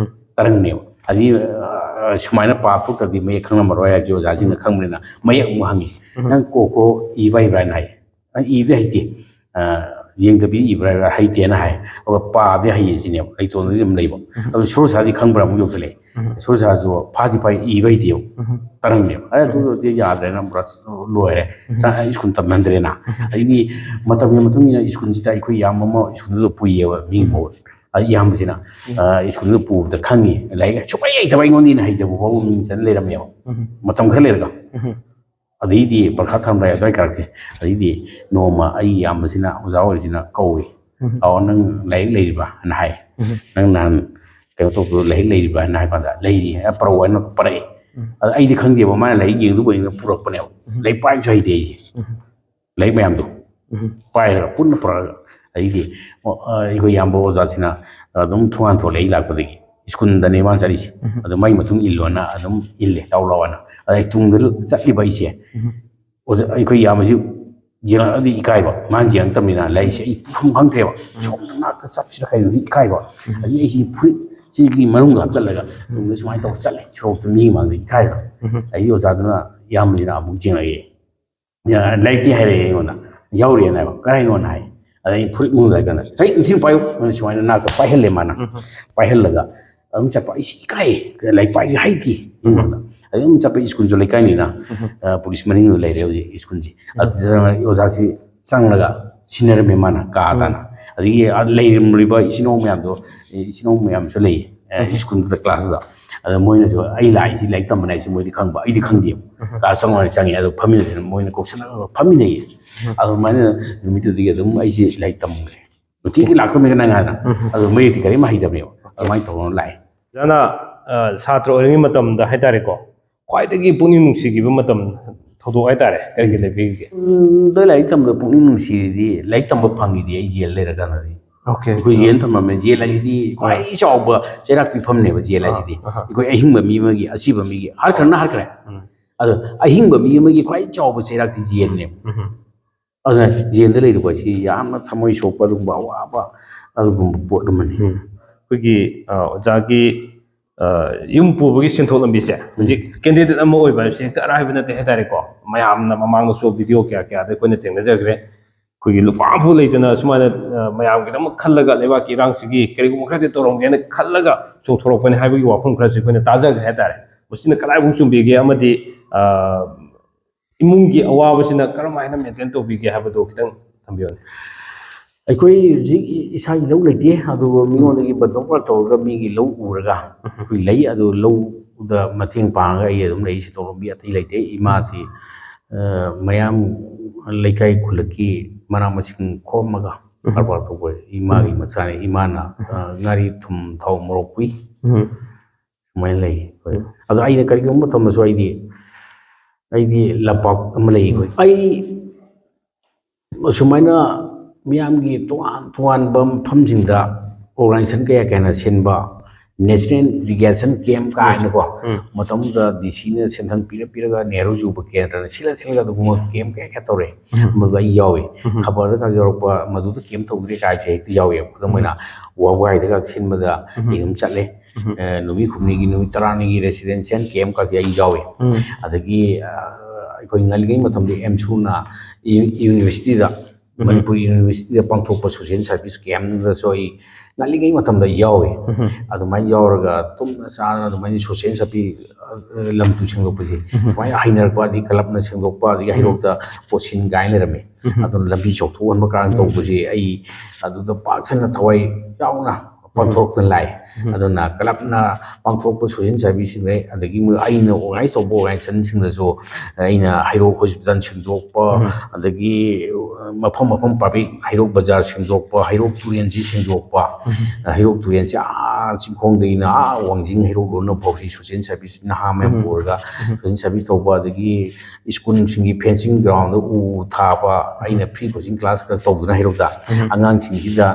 ꯇꯔꯪꯅꯦꯕ꯫ ꯑꯗꯒꯤ, ꯑ, ꯑ, ꯁꯨꯃꯥꯏꯅ ꯄꯥ ꯊꯣꯛꯇ꯭ꯔꯗꯤ ꯃꯌꯦꯛ ꯈꯪꯂꯝꯃꯔꯣꯏ ꯍꯥꯏꯕꯁꯦ ꯑꯣꯖꯥꯁꯤꯡꯅ ꯈꯪꯕꯅꯤꯅ ꯃꯌꯦꯛ ꯑꯃꯨꯛ ꯍꯪꯉꯤ꯫ "ꯅꯪ ꯀꯣ ꯀꯣ ꯏꯕ ꯍꯩꯕ꯭ꯔꯥ?" ꯍꯥꯏꯅ ꯍꯥꯏ꯫ "ꯑ, ꯏꯕꯗꯤ ꯍꯩꯇꯦ꯫ ꯑ, ꯌꯦꯡꯗꯕꯤ ꯏꯕ꯭ꯔꯥ?" ꯍꯥꯏꯕ ꯍꯩꯇꯦꯅ ꯍꯥꯏ꯫ ꯑꯗꯨꯒ ꯄꯥꯕꯗꯤ ꯍꯩꯌꯦ ꯁꯤꯅꯦꯕ꯫ ꯂꯩꯇꯣꯟꯗꯗꯤ ꯑꯗꯨꯝ ꯂꯩꯕ꯫ ꯑꯗꯨ ꯁꯣꯔ ꯁꯥꯗꯤ ꯈꯪꯕ꯭ꯔꯥ ꯑꯃꯨꯛ ꯌꯧꯁꯜꯂꯛꯑꯦ꯫ ꯁꯣꯔ ꯁꯥꯁꯨ ꯐꯥꯗꯤ ꯐꯥꯏ, ꯏꯕ ꯍꯩꯇꯦꯕ꯫ ꯇꯔꯪꯅꯦꯕ꯫ ꯑꯗꯨꯗꯤ ꯌꯥꯗ꯭ꯔꯦꯅ ꯄꯨꯔꯥ ꯂꯣꯏꯔꯦ꯫ ꯁ꯭ꯀꯨꯜ ꯇꯝꯍꯟꯗ꯭ꯔꯦꯅ꯫ ꯑꯗꯒꯤ ꯃꯇꯝꯒꯤ ꯃꯇꯨꯡ ꯏꯟꯅ ꯁ꯭ꯀꯨꯜꯁꯤꯗ ꯑꯩꯈꯣꯏ ꯏꯌꯥꯝꯕ ꯑꯃ ꯁ꯭ꯀꯨꯜꯗꯨꯗ ꯄꯨꯏꯌꯦꯕ ꯃꯤ ꯃꯍꯨꯠ꯫ ꯑꯗ ꯏꯌꯥꯝꯕꯁꯤꯅ, ꯑ, ꯁ꯭ꯀꯨꯜꯗ ꯄꯨꯕꯗ ꯈꯪꯉꯤ, ꯂꯥꯏꯔꯤꯛ ꯁꯨꯡꯍꯩ ꯍꯩꯇꯕ ꯑꯩꯉꯣꯟꯗ ꯍꯩꯅ ꯍꯩꯇꯕ ꯐꯥꯎꯕ ꯃꯤꯡ ꯆꯟ ꯂꯩꯔꯝꯃꯦꯕ꯫ ꯃꯇꯝ ꯈꯔ ꯂꯩꯔꯒ꯫ ꯑꯗꯩꯗꯤ ꯄꯔꯤꯈꯥ ꯊꯥꯔꯝꯗꯥꯏ ꯑꯗꯨꯋꯥꯏ ꯀꯥꯔꯛꯇꯦ꯫ ꯑꯗꯩꯗꯤ ꯅꯣꯡꯃ ꯑꯩ ꯏꯌꯥꯝꯕꯁꯤꯅ, ꯑꯣꯖꯥ ꯑꯣꯏꯔꯤꯁꯤꯅ ꯀꯧꯏ꯫ "ꯑꯣ, ꯅꯪ ꯂꯥꯏꯔꯤꯛ ꯂꯩꯔꯤꯕ꯭ꯔꯥ?" ꯍꯥꯏꯅ ꯍꯥꯏ꯫ "ꯅꯪ ꯅꯍꯥꯟ ꯀꯩꯅꯣ ꯇꯧꯕꯗꯣ ꯂꯥꯏꯔꯤꯛ ꯂꯩꯔꯤꯕ꯭ꯔꯥ?" ꯍꯥꯏꯅ ꯍꯥꯏ ꯀꯥꯟꯗ, "ꯂꯩꯔꯤ" ꯍꯥꯏꯅ ꯄꯔꯛꯑꯣ ꯍꯥꯏꯅ ꯄꯔꯛꯑꯦ꯫ ꯑꯗ ꯑꯩꯗꯤ ꯈꯪꯗꯦꯕ, ꯃꯥꯅ ꯂꯥꯏꯔꯤꯛ ꯌꯦꯡꯗꯨꯕ ꯑꯣꯏꯅ ꯄꯨꯔꯛꯄꯅꯦꯕ꯫ ꯂꯥꯏꯔꯤꯛ ꯄꯥꯏꯕꯁꯨ ꯍꯩꯇꯦ ꯑꯩꯁꯦ꯫ ꯂꯥꯏꯔꯤꯛ ꯃꯌꯥꯝꯗꯣ ꯄꯥꯏꯔꯒ ꯄꯨꯟꯅ ꯄꯨꯔꯛꯑꯒ, ꯑꯗꯩꯗꯤ, ꯑꯣ, ꯑ, ꯑꯩꯈꯣꯏ ꯏꯌꯥꯝꯕ ꯑꯣꯖꯥꯁꯤꯅ ꯑꯗꯨꯝ ꯊꯣꯡꯍꯥꯟ ꯊꯣꯛꯂꯛꯑꯦ ꯑꯩ ꯂꯥꯛꯄꯗꯒꯤ꯫ ꯁ꯭ꯀꯨꯜꯗꯅꯦ ꯃꯥꯅ ꯆꯠꯂꯤꯁꯦ꯫ ꯑꯗꯣ ꯃꯥꯏ ꯃꯇꯨꯡ ꯏꯜꯂꯣꯅ ꯑꯗꯨꯝ ꯏꯜꯂꯦ, ꯂꯥꯎ ꯂꯥꯎꯑꯅ꯫ ꯑꯗꯩ ꯇꯨꯡꯗ ꯆꯠꯂꯤꯕ ꯑꯩꯁꯦ, ꯑꯣꯖꯥ, ꯑꯩꯈꯣꯏ ꯏꯌꯥꯝꯕꯁꯤ ꯌꯦꯡꯉꯛꯑꯗꯤ ꯏꯀꯥꯏꯕ, ꯃꯥꯅ ꯌꯦꯡꯉꯛꯇꯕꯅꯤꯅ ꯂꯥꯏꯔꯤꯛꯁꯦ ꯑꯩ ꯄꯨꯐꯝ ꯈꯪꯗ꯭ꯔꯦꯕ꯫ ꯁꯣꯝꯗ ꯉꯥꯛꯇ ꯆꯠꯁꯤꯔ ꯀꯩꯅꯣꯁꯤ ꯏꯀꯥꯏꯕ꯫ ꯑꯗꯒꯤ ꯑꯩꯁꯤ ꯐꯨꯔꯤꯠꯁꯤꯒꯤ ꯃꯅꯨꯡꯗ ꯍꯥꯞꯆꯜꯂꯒ ꯇꯨꯡꯗ ꯁꯨꯃꯥꯏꯅ ꯇꯧꯔ ꯆꯠꯂꯦ, ꯁꯣꯔꯣꯛꯇ ꯃꯤ ꯃꯥꯡꯗ ꯏꯀꯥꯏꯕ꯫ ꯑꯗꯒꯤ ꯑꯣꯖꯥꯗꯨꯅ, ꯏꯌꯥꯝꯕꯁꯤꯅ ꯑꯃꯨꯛ ꯌꯦꯡꯉꯛꯑꯦ꯫ ꯂꯥꯏꯔꯤꯛꯇꯤ ꯍꯥꯏꯔꯛꯑꯦ ꯑꯩꯉꯣꯟꯗ, ꯌꯥꯎꯔꯤꯑꯅ ꯍꯥꯏꯕ, "ꯀꯗꯥꯏꯅꯣꯅ?" ꯍꯥꯏ꯫ ꯑꯗꯩ ꯑꯩ ꯐꯨꯔꯤꯠ ꯃꯅꯨꯡꯗ ꯍꯥꯏ ꯀꯥꯟꯗ, "ꯍꯩ, ꯅꯨꯡꯊꯤꯜ ꯄꯥꯏꯌꯨ!" ꯑꯗꯨꯅ ꯁꯨꯃꯥꯏꯅ ꯅꯥꯛꯇ ꯄꯥꯏꯍꯜꯂꯦ ꯃꯥꯅ꯫ ꯄꯥꯏꯍꯜꯂꯒ ꯑꯗꯨꯝ ꯆꯠꯄ, ꯑꯩꯁꯤ ꯏꯀꯥꯏ, ꯂꯥꯏꯔꯤꯛ ꯄꯥꯏꯕꯁꯨ ꯍꯩꯇꯦ ꯑꯩꯉꯣꯟꯗ꯫ ꯑꯗꯩ ꯑꯗꯨꯝ ꯆꯠꯄ, ꯁ꯭ꯀꯨꯜꯁꯨ ꯂꯩꯀꯥꯏꯅꯤꯅ, ꯑ, ꯄꯨꯂꯤꯁ ꯃꯅꯤꯡꯗ ꯂꯩꯔꯦ ꯍꯧꯖꯤꯛ ꯁ꯭ꯀꯨꯜꯁꯤ꯫ ꯑꯗꯨꯗ ꯑꯣꯖꯥꯁꯤ ꯆꯪꯂꯒ ꯁꯤꯟꯅꯔꯝꯃꯦ ꯃꯥꯅ ꯀꯥ ꯇꯥꯅ꯫ ꯑꯗꯒꯤ ꯑꯥ ꯂꯩꯔꯝꯂꯤꯕ ꯏꯆꯤꯟ ꯏꯅꯥꯎ ꯃꯌꯥꯝꯗꯣ, ꯏꯆꯤꯟ ꯏꯅꯥꯎ ꯃꯌꯥꯝꯁꯨ ꯂꯩꯌꯦ, ꯑ, ꯁ꯭ꯀꯨꯜꯗꯨꯗ, ꯀ꯭ꯂꯥꯁꯇꯨꯗ꯫ ꯑꯗ ꯃꯣꯏꯅꯁꯨ ꯑꯩ ꯂꯥꯛꯏꯁꯤ ꯂꯥꯏꯔꯤꯛ ꯇꯝꯕꯅꯦ ꯍꯥꯏꯁꯤ ꯃꯣꯏꯗꯤ ꯈꯪꯕ, ꯑꯩꯗꯤ ꯈꯪꯗꯦꯕ꯫ ꯀ꯭ꯂꯥꯁ ꯆꯪꯉꯣ ꯍꯥꯏꯅ ꯆꯪꯉꯦ, ꯑꯗꯣ ꯐꯝꯃꯤꯟꯅꯁꯦꯅ ꯃꯣꯏꯅ ꯀꯧꯁꯜꯂꯒ ꯐꯝꯃꯤꯟꯅꯩꯌꯦ꯫ ꯑꯗꯨꯃꯥꯏꯅ ꯅꯨꯃꯤꯠꯇꯨꯗꯒꯤ ꯑꯗꯨꯝ ꯑꯩꯁꯦ ꯂꯥꯏꯔꯤꯛ ꯇꯝꯈ꯭ꯔꯦ꯫ ꯅꯨꯡꯇꯤꯒꯤ ꯂꯥꯛꯇꯕꯅꯤꯅ ꯉꯥꯏꯅ꯫ ꯑꯗꯣ ꯃꯌꯦꯛꯇꯤ ꯀꯔꯤꯝ ꯍꯩꯇꯕꯅꯦꯕ꯫ ꯑꯗꯨꯃꯥꯏꯅ ꯇꯧꯔꯒ ꯂꯥꯛꯑꯦ꯫ ꯑꯣꯖꯥꯅ, ꯑ, ꯁꯥꯇ꯭ꯔ ꯑꯣꯏꯔꯤꯉꯩ ꯃꯇꯝꯗ ꯍꯥꯏꯇꯥꯔꯦꯀꯣ, ꯈ꯭ꯋꯥꯏꯗꯒꯤ ꯄꯨꯛꯅꯤꯡ ꯅꯨꯡꯁꯤꯈꯤꯕ ꯃꯇꯝ, ꯊꯧꯗꯣꯛ ꯍꯥꯏꯇꯥꯔꯦ, ꯀꯔꯤ ꯀꯔꯤ ꯂꯩꯕꯤꯒꯦ? ꯎꯝ, ꯑꯗꯣ ꯂꯥꯏꯔꯤꯛ ꯇꯝꯕꯗ ꯄꯨꯛꯅꯤꯡ ꯅꯨꯡꯁꯤꯔꯤꯗꯤ ꯂꯥꯏꯔꯤꯛ ꯇꯝꯕ ꯐꯪꯉꯤꯗꯤ ꯑꯩ ꯖꯦꯜ ꯂꯩꯔꯀꯥꯟꯗꯗꯤ꯫ ꯑꯣꯀꯦ꯫ ꯑꯩꯈꯣꯏ ꯖꯦꯜ ꯊꯝꯃꯝꯃꯦ꯫ ꯖꯦꯜ ꯍꯥꯏꯁꯤꯗꯤ ꯈ꯭ꯋꯥꯏ ꯆꯥꯎꯕ ꯆꯩꯔꯥꯛ ꯄꯤꯐꯝꯅꯦꯕ ꯖꯦꯜ ꯍꯥꯏꯁꯤꯗꯤ꯫ ꯑꯥ, ꯑꯥ꯫ ꯑꯩꯈꯣꯏ ꯑꯍꯤꯡꯕ ꯃꯤ ꯑꯃꯒꯤ, ꯑꯁꯤꯕ ꯃꯤꯒꯤ, ꯍꯥꯠꯈ꯭ꯔꯅ ꯍꯥꯠꯈ꯭ꯔꯦ꯫ ꯎꯝ꯫ ꯑꯗꯣ ꯑꯍꯤꯡꯕ ꯃꯤ ꯑꯃꯒꯤ ꯈ꯭ꯋꯥꯏ ꯆꯥꯎꯕ ꯆꯩꯔꯥꯛꯇꯤ ꯖꯦꯜꯅꯦꯕ꯫ ꯎꯝ꯫ ꯑꯗꯨꯅ ꯖꯦꯜꯗ ꯂꯩꯔꯨꯕ ꯍꯥꯏꯁꯤ ꯌꯥꯝꯅ ꯊꯃꯣꯏ ꯁꯣꯛꯄ, ꯑꯗꯨꯒꯨꯝꯕ ꯑꯋꯥꯕ, ꯑꯗꯨꯒꯨꯝꯕ ꯄꯣꯠ ꯑꯃꯅꯤ꯫ ꯎꯝ꯫ ꯑꯩꯈꯣꯏꯒꯤ, ꯑ, ꯑꯣꯖꯥꯒꯤ ꯌꯨꯝ ꯄꯨꯕꯒꯤ ꯁꯦꯟꯊꯣꯛ ꯂꯝꯕꯤꯁꯦ ꯍꯧꯖꯤꯛ ꯀꯦꯟꯗꯤꯗꯦꯠ ꯑꯃ ꯑꯣꯏꯕ ꯍꯥꯏꯕꯁꯦ ꯍꯦꯛꯇ ꯑꯔꯥꯏꯕ ꯅꯠꯇꯦ ꯍꯥꯏꯇꯥꯔꯦꯀꯣ꯫ ꯃꯌꯥꯝꯅ ꯃꯃꯥꯡꯗꯁꯨ ꯚꯤꯗꯤꯑꯣ ꯀꯌꯥ ꯀꯌꯥꯗ ꯑꯩꯈꯣꯏꯅ ꯊꯦꯡꯅꯖꯈ꯭ꯔꯦ꯫ ꯑꯩꯈꯣꯏꯒꯤ ꯂꯨꯄꯥ ꯑꯃꯐꯥꯎ ꯂꯩꯇꯅ ꯁꯨꯃꯥꯏꯅ ꯃꯌꯥꯝꯒꯤꯗꯃꯛ ꯈꯜꯂꯒ ꯂꯩꯕꯥꯛꯀꯤ ꯏꯔꯥꯡꯁꯤꯒꯤ ꯀꯔꯤꯒꯨꯝꯕ ꯈꯔꯗꯤ ꯇꯧꯔꯝꯒꯦꯅ ꯈꯜꯂꯒ ꯆꯣꯡꯊꯣꯔꯛꯄꯅꯤ ꯍꯥꯏꯕꯒꯤ ꯋꯥꯐꯝ ꯈꯔꯁꯨ ꯑꯩꯈꯣꯏꯅ ꯇꯥꯖꯈ꯭ꯔꯦ ꯍꯥꯏꯇꯥꯔꯦ꯫ ꯃꯁꯤꯅ ꯀꯗꯥꯏꯐꯥꯎ ꯆꯨꯝꯕꯤꯒꯦ ꯑꯃꯗꯤ ꯏꯃꯨꯡꯒꯤ ꯑꯋꯥꯕꯁꯤꯅ ꯀꯔꯝ ꯍꯥꯏꯅ ꯃꯦꯟꯇꯦꯟ ꯇꯧꯕꯤꯒꯦ ꯍꯥꯏꯕꯗꯣ ꯈꯤꯇꯪ ꯊꯝꯕꯤꯌꯨꯅꯦ꯫ ꯑꯩꯈꯣꯏ ꯍꯧꯖꯤꯛ ꯏꯁꯥꯒꯤ ꯂꯧ ꯂꯩꯇꯦ, ꯑꯗꯨꯕꯨ ꯃꯤꯉꯣꯟꯗꯒꯤ ꯕꯟꯗꯣꯕꯁ ꯇꯧꯔꯒ ꯃꯤꯒꯤ ꯂꯧ ꯎꯔꯒ ꯑꯩꯈꯣꯏ ꯂꯩ꯫ ꯑꯗꯨ ꯂꯧꯗ ꯃꯇꯦꯡ ꯄꯥꯡꯉꯒ ꯑꯩ ꯑꯗꯨꯝ ꯂꯩ꯫ ꯁꯦꯟꯊꯣꯛ ꯂꯝꯕꯤ ꯑꯇꯩ ꯂꯩꯇꯦ꯫ ꯏꯃꯥꯁꯤ ꯃꯌꯥꯝ ꯂꯩꯀꯥꯏ ꯈꯨꯜꯂꯛꯀꯤ ꯃꯅꯥ ꯃꯁꯤꯡ ꯈꯣꯝꯃꯒ ꯀꯔꯕꯥꯔ ꯇꯧꯕ ꯏꯃꯥꯒꯤ ꯃꯆꯥꯅꯤ꯫ ꯏꯃꯥꯅ ꯉꯥꯔꯤ ꯊꯨꯝ ꯊꯥꯎ ꯃꯣꯔꯣꯛ ꯄꯨꯏ꯫ ꯁꯨꯃꯥꯏꯅ ꯂꯩ ꯑꯩꯈꯣꯏ꯫ ꯑꯗꯣ ꯑꯩꯅ ꯀꯔꯤꯒꯨꯝꯕ ꯃꯇꯝꯗꯁꯨ ꯑꯩꯗꯤ ꯑꯩꯗꯤ ꯂꯝꯄꯥꯛ ꯑꯃ ꯂꯩ ꯑꯩꯈꯣꯏ꯫ ꯑꯩ ꯁꯨꯃꯥꯏꯅ ꯃꯤꯌꯥꯝꯒꯤ ꯇꯣꯉꯥꯟ ꯇꯣꯉꯥꯟꯕ ꯃꯐꯝꯁꯤꯡꯗ organization ꯀꯌꯥ ꯀꯌꯥꯅ ꯁꯤꯟꯕ national irrigation camp ꯀꯥꯏꯅꯀꯣ, ꯃꯇꯝꯗꯨꯗ ꯗꯤ ꯁꯤꯅ ꯁꯦꯟꯊꯪ ꯄꯤꯔ ꯄꯤꯔꯒ ꯅꯦꯍꯔꯨ ꯌꯨꯕ ꯀꯦꯟꯗ꯭ꯔꯅ ꯁꯤꯜꯂ ꯁꯤꯜꯂꯒ ꯑꯗꯨꯒꯨꯝꯕ camp ꯀꯌꯥ ꯀꯌꯥ ꯇꯧꯔꯛꯑꯦ꯫ ꯃꯗꯨꯗ ꯑꯩ ꯌꯥꯎꯏ꯫ ꯈꯕꯔꯗ ꯈꯛ ꯌꯥꯎꯔꯛꯄ, ꯃꯗꯨꯗ camp ꯇꯧꯗ꯭ꯔꯤ ꯀꯥꯏꯁꯦ ꯍꯦꯛꯇ ꯌꯥꯎꯏ꯫ ꯈꯨꯗꯝ ꯑꯣꯏꯅ ꯋꯥꯕꯒꯥꯏꯗꯒ ꯁꯤꯟꯕꯗ ꯑꯩ ꯑꯗꯨꯝ ꯆꯠꯂꯦ꯫ ꯅꯨꯃꯤꯠ ꯍꯨꯝꯅꯤꯒꯤ, ꯅꯨꯃꯤꯠ ꯇꯔꯥꯅꯤꯒꯤ residential camp ꯀꯥꯁꯦ ꯑꯩ ꯌꯥꯎꯏ꯫ ꯑꯗꯒꯤ ꯑꯩꯈꯣꯏ ꯉꯜꯂꯤꯉꯩ ꯃꯇꯝꯗ ꯑꯦꯝꯁꯨꯅ universityꯗ, ꯃꯅꯤꯄꯨꯔ universityꯗ ꯄꯥꯡꯊꯣꯛꯄ social service campꯗꯁꯨ ꯑꯩ ꯉꯜꯂꯤꯉꯩ ꯃꯇꯝꯗ ꯌꯥꯎꯏ꯫ ꯑꯗꯨꯃꯥꯏꯅ ꯌꯥꯎꯔꯒ ꯇꯨꯝꯅ ꯆꯥꯗꯅ ꯑꯗꯨꯃꯥꯏꯅ social service, ꯂꯝ ꯇꯨ ꯁꯦꯡꯗꯣꯛꯄꯁꯦ ꯁꯨꯃꯥꯏꯅ ꯍꯩꯅꯔꯛꯄ, ꯑꯗꯒꯤ clubꯅ ꯁꯦꯡꯗꯣꯛꯄ, ꯑꯗꯒꯤ ꯍꯩꯔꯣꯛꯇ ꯄꯣꯠꯁꯤꯟ ꯀꯥꯏꯅ ꯂꯩꯔꯝꯃꯤ꯫ ꯑꯗꯨꯅ ꯂꯝꯕꯤ ꯆꯥꯎꯊꯣꯛꯍꯟꯕ ꯀꯥꯏꯅ ꯇꯧꯕꯁꯦ ꯑꯩ ꯑꯗꯨꯗ ꯄꯥꯛ ꯁꯟꯅ ꯊꯋꯥꯏ ꯌꯥꯎꯅ ꯄꯥꯡꯊꯣꯔꯛꯇꯅ ꯂꯥꯛꯑꯦ꯫ ꯑꯗꯨꯅ clubꯅ ꯄꯥꯡꯊꯣꯛꯄ social serviceꯁꯤꯡꯗꯩ, ꯑꯗꯒꯤ ꯃꯣꯏ ꯑꯩꯅ organize ꯇꯧꯕ organizationꯁꯤꯡꯗꯁꯨ ꯑꯩꯅ ꯍꯩꯔꯣꯛ hospital ꯁꯦꯡꯗꯣꯛꯄ, ꯑꯗꯒꯤ ꯃꯐꯝ ꯃꯐꯝ public ꯍꯩꯔꯣꯛ ꯕꯖꯥꯔ ꯁꯦꯡꯗꯣꯛꯄ, ꯍꯩꯔꯣꯛ ꯇꯨꯔꯦꯟꯁꯤ ꯁꯦꯡꯗꯣꯛꯄ, ꯍꯩꯔꯣꯛ ꯇꯨꯔꯦꯟꯁꯤ ꯑꯥ ꯆꯤꯡꯈꯣꯡꯗꯒꯤꯅ ꯑꯥ ꯋꯥꯡꯖꯤꯡ ꯍꯩꯔꯣꯛ ꯂꯣꯟꯅ ꯐꯥꯎꯁꯤ social service ꯅꯍꯥ ꯃꯌꯥꯝ ꯄꯨꯔꯒ social service ꯇꯧꯕ, ꯑꯗꯒꯤ schoolꯁꯤꯡꯒꯤ fencing groundꯗ ꯎ ꯊꯥꯕ, ꯑꯩꯅ free coaching class ꯈꯔ ꯇꯧꯗꯨꯅ ꯍꯩꯔꯣꯛꯇ ꯑꯉꯥꯡꯁꯤꯡꯁꯤꯗ